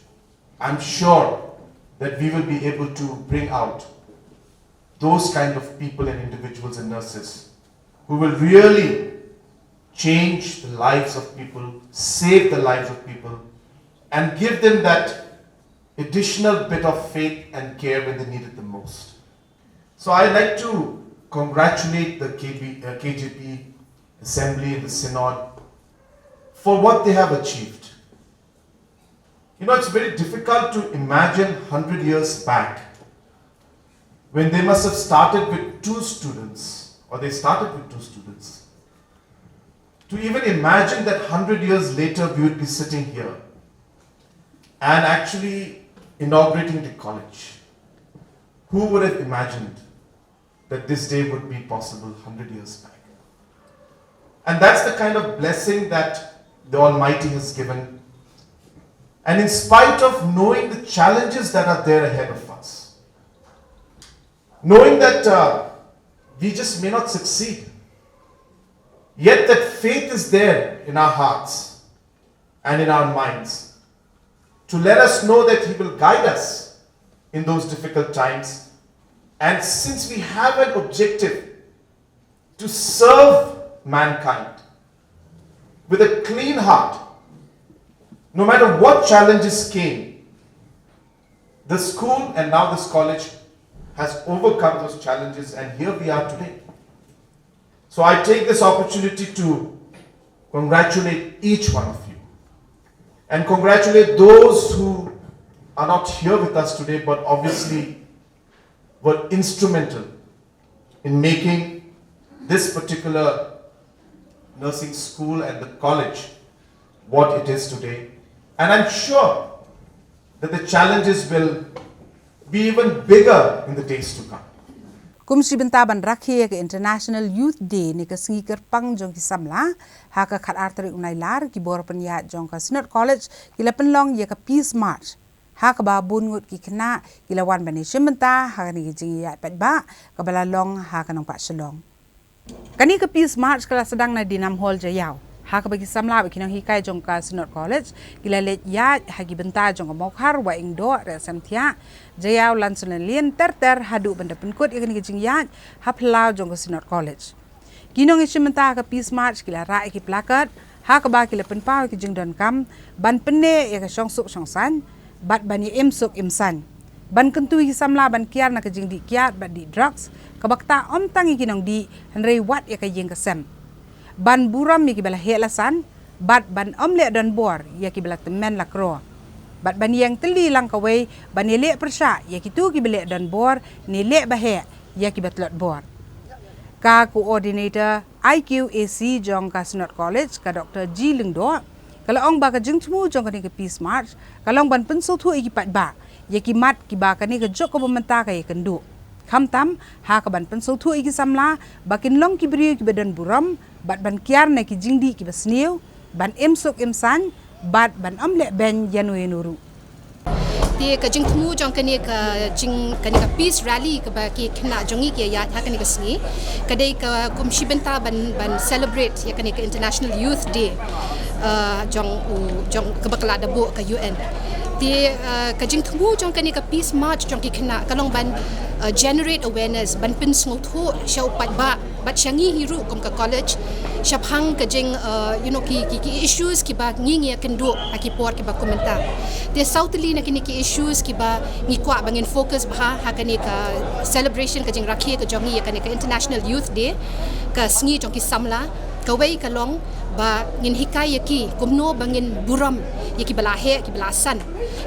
I'm sure that we will be able to bring out those kind of people and individuals and nurses who will really change the lives of people, save the lives of people, and give them that additional bit of faith and care when they need it the most. So I like to congratulate the K B, uh, K J P Assembly and the Synod for what they have achieved. You know, it's very difficult to imagine hundred years back when they must have started with two students, or they started with two students, to even imagine that hundred years later we would be sitting here and actually inaugurating the college. Who would have imagined that this day would be possible hundred years back? And that's the kind of blessing that the Almighty has given. And in spite of knowing the challenges that are there ahead of us, knowing that, uh, we just may not succeed, yet that faith is there in our hearts. and in our minds, to let us know that He will guide us in those difficult times. And since we have an objective to serve mankind with a clean heart, no matter what challenges came, the school and now this college has overcome those challenges, and here we are today. So I take this opportunity to congratulate each one of you and congratulate those who are not here with us today, but obviously were instrumental in making this particular nursing school and the college what it is today. And I'm sure that the challenges will be even bigger in the days to come. Kum shi bynta ban rakhe ïa ka International Youth Day ne ka sngi kyrpang jong ki samla, ha ka khatar tarik u Nailar, ki bor pynïaid jong ka Synod College ki la pynlong ïa ka Peace March, ha kaba bun ngut ki khynnah ki la wan ban ïashim bynta ha kane ka jingïaid paidbah kaba la long ha ka nongbah Shillong. Kane ka Peace March ka la sdang na Dinam Hall Jaïaw, ha kaba ki samla bad ki nonghikai jong ka Synod College ki la leit ïaid ha ki bynta jong ka Mawkhar, Wahingdoh, Riahsem Thiah, Jaïaw, Lanson Lane, ter ter haduh ban da pynkut ïa kane ka jingïaid ha phyllaw jong ka Synod College. Ki nongïashim bynta ha ka Peace March ki la rah ïa ki placard, ha kaba ki la pynpaw ïa ki jingdonkam ban pynneh ïa ka shongsuk shongsaiñ bad ban ïa im suk im saiñ, ban kyntu ïa ki samla ban kiar na ka jingdih kiad bad dih drugs, kaba ktah ym tang ïa ki nongdih hynrei wat ïa ka ïing ka sem, ban burom ïa kiba la heh la san bad ban ym leh donbor ïa kiba la tymmen la kro, bad ban ïeng tylli lang kawei ban ïaleh pyrshah ïa kito kiba leh donbor ne leh ba heh ïa kiba tlot bor. Ka Coordinator I Q A C jong ka Synod College, ka Doctor G Lyngdoh, ka la ong ba ka jingthmu jong kane ka Peace March ka long ban pynsngewthuh ïa ki paidbah ïa ki mat kiba kane ka juk kaba mynta ka ïakynduh, khamtam ha kaban pynsngewthuh ïa ki samla ba kin long ki briew kiba don burom bad ban kiar na ki jingdih kiba sniew, ban im suk im saiñ bad ban ym leh beiñ ïano ïano ruh. Te ka jingthmu jong kane ka jing kane ka peace rally kaba ki khynnah jong ngi ki ïaid ha kane ka sngi ka dei ka kum shi bynta ban ban celebrate ïa kane ka International Youth Day, uh, jong u jong kaba ka la da buh ka U N. Te, uh, ka jingthmu jong kane ka peace march jong ki khynnah ka long ban, uh, generate awareness, ban pynsngewthuh sha u paidbah bad sha ngi hi ruh kum ka college shaphang ka jing, uh, you know, ki, ki, ki issues kiba ngi ngi ïakynduh ha ki por kiba kum mynta. Te saw tylli na kine ki issues kiba ngi kwah ba ngin focus bha ha kane ka celebration ka jingrakhe ka jong ngi ïa kane ka International Youth Day, ka sngi jong ki samla. Kawei ka long ba ngin hikai ïa ki kumno ba ngin burom ïa kiba la heh kiba la san.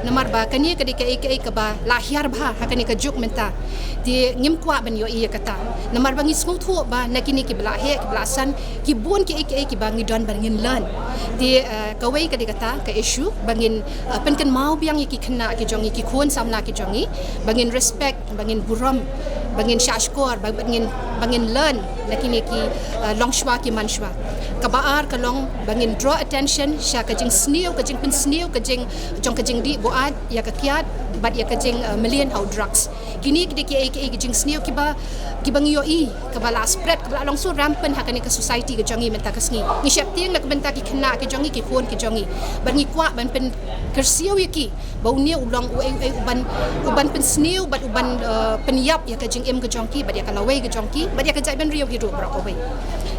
Namar ba kane ka dei kaei kaei kaba la hiar bha ha kane ka juk mynta. Te ngim kwah ban ïohi ïa kata. Namar ba ngi sngewthuh ba na kine kiba la heh kiba la san ki bun kiei kiei kiba ngi don ba ngin learn. Te, eh, kawei ka dei kata ka issue ba ngin, eh, pynkynmaw biang ïa ki khynnah ki jong ngi, ki khun samla ki jong ngi, ba ngin respect, ba ngin burom, ba ngin shahshkor, ba ngin, ba ngin learn na kine ki, eh, longshuwa ki mansuwa. Kaba ar ka long ba ngin draw attention sha ka jingsniew, ka jingpynsniew ka jing jong ka jingdih buaid ïa ka kiad bad ïa ka jing, eh, mlien ha u drugs. Kine ki dei kiei kiei ki jingsniew kiba, kiba ngi ïohi kaba la spread, kaba la long so rampant ha kane ka society ka jong ngi mynta ka sngi. Ngi sheptieng na ka bynta ki khynnah ki jong ngi, ki khun ki jong ngi, bad ngi kwah ban pynkyrsiew ïa ki ba une u long uei uei uban, uban pynsniew bad uban, eh, pynïap ïa ka jingim ka jong ki bad ïa ka lawei ka jong ki bad ïa ka jaitbynriew hi ruh baroh kawei.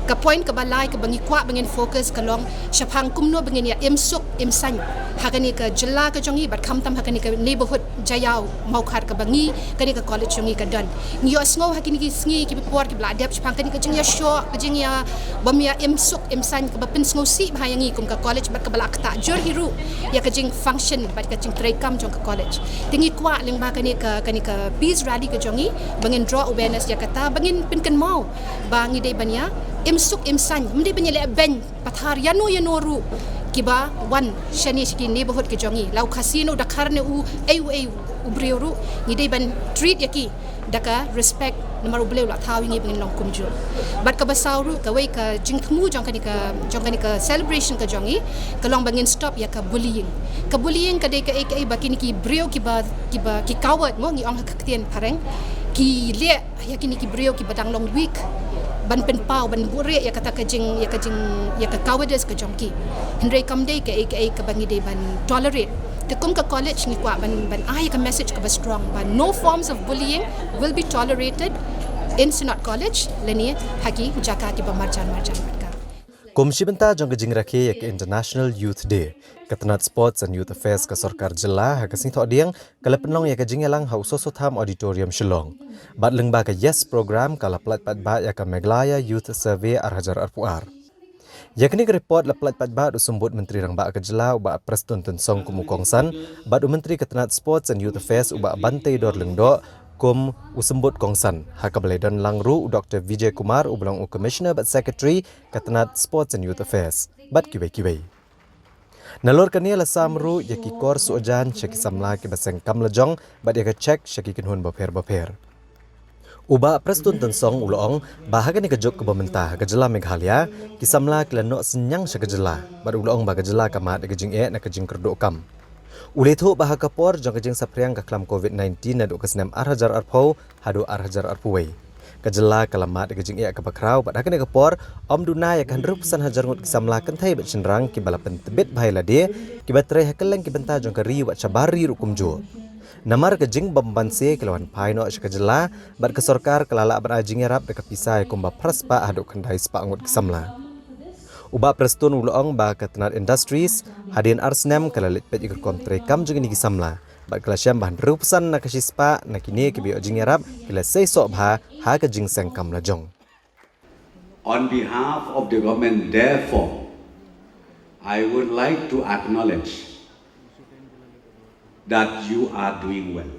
Ka point kaba lai kaba ngi kwah ba ngin focus ka long shaphang kumno ba ngin ïa im suk im saiñ ha kane ka jylla ka jong ngi bad khamtam ha kane ka neighborhood Jaïaw Mawkhar kaba ngi kane ka college jong ngi ka don. Ngi ïohsngew ha kine ki sngi kiba por kiba la dep shaphang kane ka jingïashoh, ka jingïa bym ïa im suk im saiñ kaba pynsngewsih bha ïa ngi kum ka college bad kaba la ktah jur hi ruh ïa ka jingfunction bad ka jingtreikam jong ka college. Te ngi kwah lyngba kane ka, kane ka peace rally ka jong ngi ba ngin draw awareness ïa kata, ba ngin pynkynmaw ba ngi dei ban ïa im suk im saiñ, ym dei ban ïa leh beiñ pathar ïano ïano ruh kiba wan shane sha ki neighborhood ki jong ngi. La u Khasi ne u Dkhar ne uei uei u briew ruh ngi dei ban treat ïa ki da ka respect, namar U Blei u la thaw ïa ngi ba ngin long kumjuh. Bad kaba saw ruh kawei ka jingthmu jong kane ka, jong kane ka celebration ka jong ngi ka long ba ngin stop ïa ka bullying. Ka bullying ka dei kaei kaei ba kine ki briew kiba, kiba ki coward mo ngi ong ha ka ktien phareng, ki leh ïa kine ki briew kiba dang long weak. Ban pynpaw, ban buhrieh ïa kata ka jing, ïa ka jing, ïa ka cowardice ka jong ki. Hynrei kam dei kaei kaei kaba ngi dei ban tolerate. Te kum ka college ngi kwah ban, ban ai ïa ka message kaba strong ba no forms of bullying will be tolerated in Synod College lane ha ki jaka kiba marjan marjan bad ka. Kum shi bynta jong ka jingrakhe ïa ka International Youth Day, ka tnat Sports and Youth Affairs ka sorkar jylla ha ka sngi Thohdieng ka la pynlong ïa ka jingïalang ha u Soso Tham Auditorium, Shillong. Bad lyngba ka YES program ka la pyllait paidbah ïa ka Meghalaya Youth Survey ar hajar arphew ar. Ïa kane ka report la pyllait paidbah da u Symbud Myntri Rangbah ka jylla u Bah Prestone Tynsong kum u kongsan, bad u Myntri ka tnat Sports and Youth Affairs u Bah Banteidor Lyngdoh kum u symbud kongsan, ha kaba la ïadon lang ruh u Doktor Vijay Kumar uba long u Commissioner bad Secretary ka tnat Sports and Youth Affairs, bad kiwei kiwei. Nalor kane la sam ruh ïa ki kor suh jan sha ki samla kiba seng kam lajong bad ïa ka cheque sha ki kynhun bapher bapher. U Bah Prestone Tynsong u la ong ba ha kane ka juk kaba mynta ha ka jylla Meghalaya ki samla ki la noh synñiang sha ka jylla, bad u la ong ba ka jylla ka mad ïa ka jingeh na ka jingkyrduh kam. U la ïathuh ba ha ka por jong ka jingsaphriang ka khlam Covid nineteen naduh ka snem ar hajar arphew haduh ar hajar arphew wei, ka jylla ka la mad ïa ka jingeh kaba khraw, bad ha kane ka por ym duna ïa ka hynriew phew san hajar ngut ki samla kynthei bad shynrang kiba la pyntbit bha ïa lade, kiba trei ha kylleng ki bynta jong ka ri wat shabar ri ruh kumjuh. Namar ka jingbymbanse ka la wan phai noh sha ka jylla, bad ka sorkar ka la lah ban ai jingïarap da ka pisa ïa kumba phra spah haduh khyndai spah ngut ki samla. U Bah Prestone u la ong ba ka tnat Industries hadien ar snem ka la leit peit ïa ka rukom treikam jong kine ki samla, bad ka la shem ba hynriew phew san na ka shi spah na kine kiba ïoh jingïarap ki la sei soh bha ha ka jingseng kam lajong. On behalf of the government, therefore, I would like to acknowledge that you are doing well,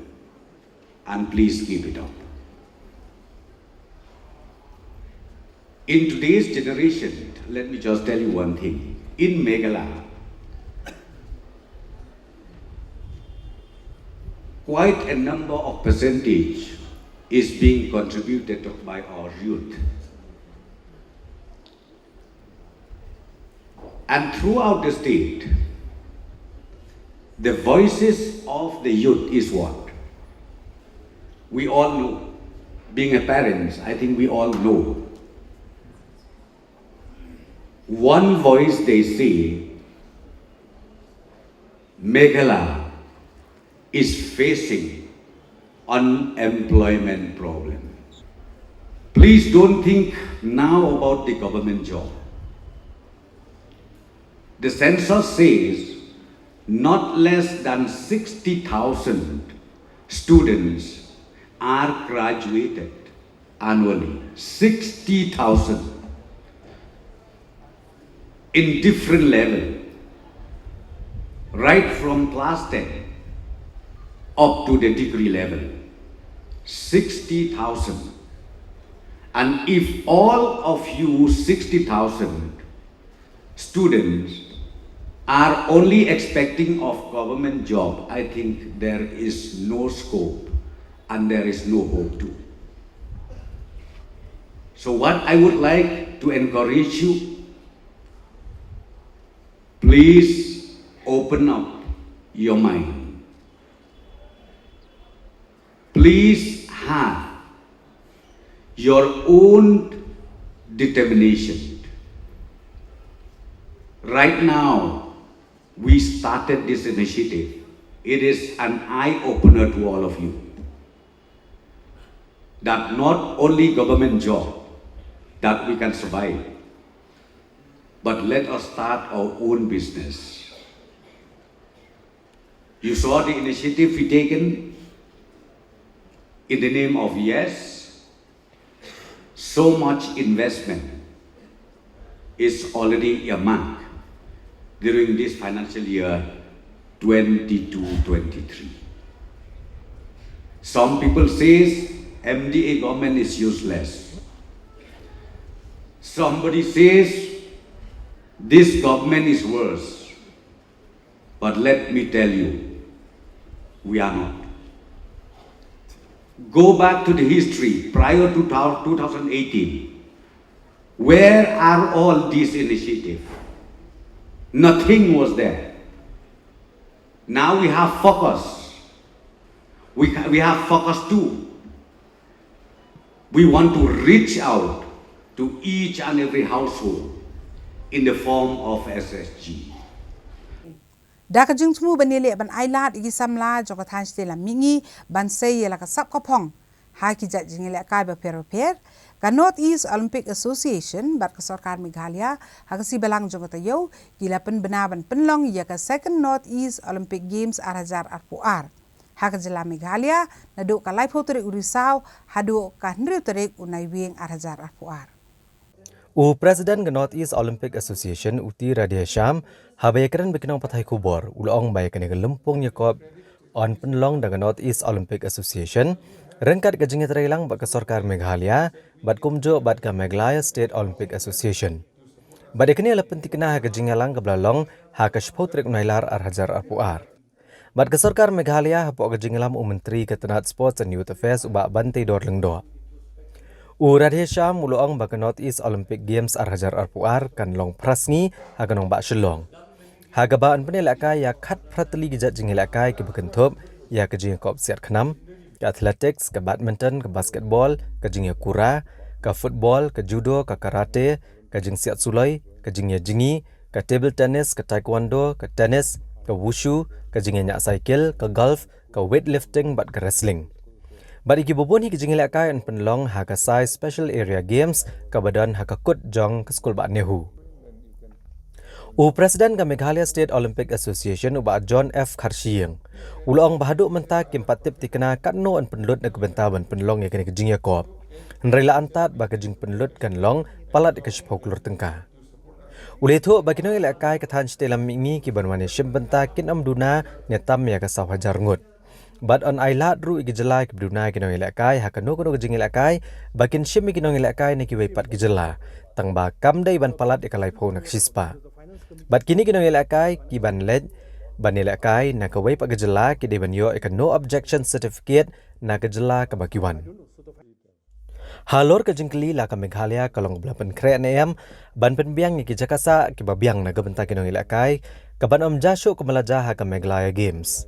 and please keep it up. In today's generation, let me just tell you one thing. In Meghalaya, quite a number of percentage is being contributed by our youth. And throughout the state, the voices of the youth is what? We all know. Being a parents, I think we all know. One voice they say, Meghalaya is facing unemployment problem. Please don't think now about the government job. The census says not less than sixty thousand students are graduated annually. Sixty thousand in different level, right from class ten up to the degree level. Sixty thousand. And if all of you sixty thousand students are only expecting of government job, I think there is no scope and there is no hope too. So what I would like to encourage you, please open up your mind. Please have your own determination. Right now, we started this initiative. It is an eye-opener to all of you. That not only government job that we can survive, but let us start our own business. You saw the initiative we taken in the name of yes. So much investment is already earmarked during this financial year twenty-two twenty-three. Some people says M D A government is useless. Somebody says this government is worse. But let me tell you, we are not. Go back to the history prior to thou-, two thousand eighteen. Where are all these initiatives? Nothing was there. Now we have focus. We, ca- we have focus too. We want to reach out to each and every household in the form of S S G. Da ka jingthmu ban ïaleh ban ailad ïa ki samla jong ka thaiñ shatei lam mihngi ban sei ïa la ka sap ka phong ha ki jait jingïalehkai bapher bapher, ka North East Olympic Association bad ka sorkar Meghalaya ha ka sngi Balang jong ka taïew ki la pynbna ban pynlong ïa ka Second North East Olympic Games ar hajar arphew ar ha ka jylla Meghalaya naduh ka laiphew tarik u Risaw haduh ka hynriew tarik u Naiwieng ar hajar arphew ar. U President ka North East Olympic Association u T Radheshyam haba ïakren bad ki nongpathai khubor u la ong ba ïa kane ka lympung ïakop yn pynlong da ka North East Olympic Association ryngkat ka jingïatreilang bad ka sorkar Meghalaya bad kumjuh bad ka Meghalaya State Olympic Association. Bad ïa kane la pynthikna ha ka jingïalang kaba la long ha ka shiphew tarik u Nailar ar hajar arphew ar. Bad ka sorkar Meghalaya hapoh ka jingïalam u Myntri ka tnat Sports and Youth Affairs u Bah Banteidor Lyngdoh. U Radheshyam u la ong ba ka North East Olympic Games ar hajar arphew ar kan long phra sngi ha ka nongbah Shillong. Ha kaba yn pynïalehkai ïa khatphra tylli ki jait jingïalehkai kiba kynthup ïa ka jingïakop siat khnam, ka athletics, ka badminton, ka basketball, ka jingïakura, ka football, ka judo, ka karate, ka jingsiat suloi, ka jingïajngi, ka table tennis, ka taekwondo, ka tennis, ka wushu, ka jingïañiah cycle, ka golf, ka weightlifting bad ka wrestling. Bad ïa kiba bun hi ki jingïalehkai yn pynlong ha ka Sai Special Area Games kaba don ha ka kut jong ka skulbah NEHU. U President ka Meghalaya State Olympic Association u Bah John F Kharshiing u la ong ba haduh mynta kim pat tip thikna katno yn pynlut na ka bynta ban pynlong ïa kane ka jingïakop. Hynrei la antad ba ka jingpynlut kan long palat ïa ka shiphew klur tyngka. U la ïathuh ba ki nongïalehkai ka thaiñ shatei lam mihngi kiban wan ïashim bynta kin ym duna ne tam ïa ka saw hajar ngut. Bad yn ailad ruh ïa ki jylla kiba duna ïa ki nongïalehkai ha kano kano ka jingïalehkai ba kin shim ïa ki nongïalehkai na kiwei pat ki jylla, tang ba kam dei ban palat ïa ka laiphew na ka shispah. Bad kine ki nongïalehkai kiban leit ban ïalehkai na kawei pat ka jylla ki dei ban ïoh ïa ka no objection certificate na ka jylla kaba ki wan. Halor ka jingkylli la ka Meghalaya ka long kaba la pynkhreh ne em ban pynbiang ïa ki jaka sah kiba biang na ka bynta ki nongïalehkai kaban ym jia shuh kumba la jia ha ka Meghalaya Games.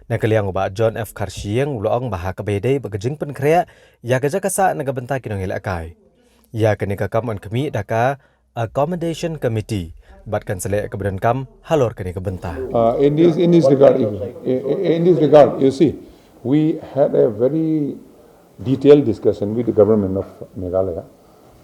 Na ka liang u Bah John F Kharshiing u la ong ba ha kaba ïadei bad ka jingpynkhreh ïa ka jaka sah na ka bynta ki nongïalehkai, ïa kane ka kam yn khmih da ka Accommodation Committee bad kan sa leh kaba donkam halor kane ka bynta. Uh, in this in this regard, you, in this regard, you see, we had a very detailed discussion with the government of Meghalaya,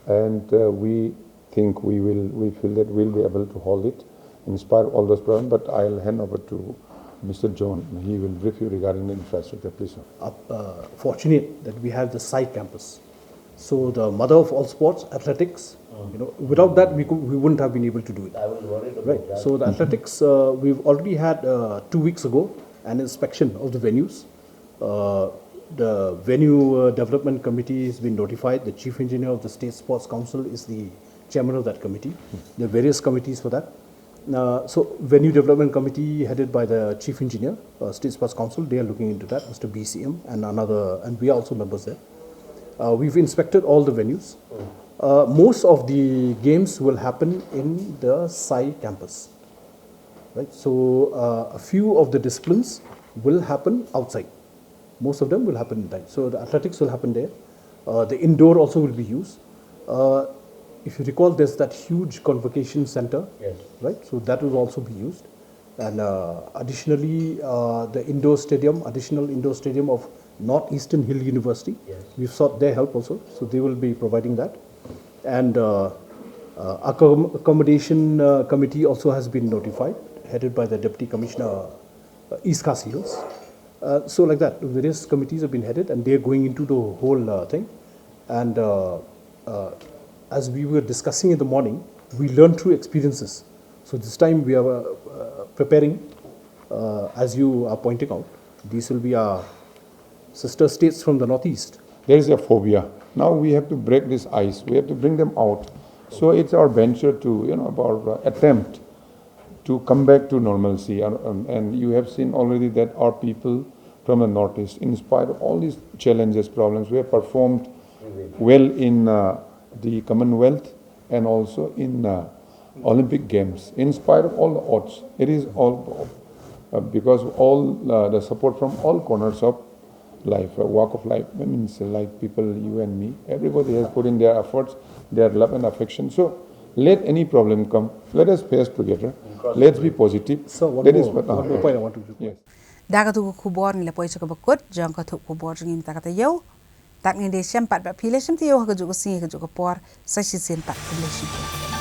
and uh, we think we will we feel that we'll be able to hold it in spite of all those problems. But I'll hand over to Mister John. He will brief you regarding the infrastructure. Please, sir. Uh, fortunate that we have the Sai campus. So the mother of all sports, athletics, you know, without that we could, we wouldn't have been able to do it. I was worried about right. That. So the athletics, uh, we've already had uh, two weeks ago an inspection of the venues. Uh, the venue uh, development committee has been notified. The chief engineer of the State Sports Council is the chairman of that committee. There are various committees for that. Uh, so venue development committee headed by the chief engineer, uh, State Sports Council, they are looking into that, Mister B C M and another, and we are also members there. Uh, we've inspected all the venues. Uh, most of the games will happen in the Sai campus, right? So uh, a few of the disciplines will happen outside. Most of them will happen in time. So the athletics will happen there. Uh, the indoor also will be used. Uh, if you recall, there's that huge convocation center, yes, right? So that will also be used. And uh, additionally, uh, the indoor stadium, additional indoor stadium of Northeastern Hill University, yes, we've sought their help also. So they will be providing that. And uh, uh, accom- accommodation uh, committee also has been notified, headed by the deputy commissioner, uh, East Khasi Hills. Uh, so like that, various committees have been headed, and they are going into the whole uh, thing. And uh, uh, as we were discussing in the morning, we learned through experiences. So this time we are uh, uh, preparing, uh, as you are pointing out, these will be our sister states from the northeast. There is a phobia. Now we have to break this ice. We have to bring them out. So it's our venture to, you know, our uh, attempt to come back to normalcy. And, and, and you have seen already that our people from the northeast, in spite of all these challenges, problems, we have performed well in uh, the Commonwealth and also in uh, Olympic Games, in spite of all the odds. It is all uh, because of all uh, the support from all corners of life, a walk of life. I mean, it's like people, you and me, everybody has put in their efforts, their love and affection. So let any problem come, let us face together. Let's be positive. So one That more, is what, one more point I want to yes. Da ka tu ka khubor ngi la poi cha ka bakut jong ka thup khubor jong ngi mynta ka taïew. Tad ngi dei shem pat bad phi, la shem taïew ha ka juh ka sngi, ka juh ka por, sa shisien pat, khublei shibun.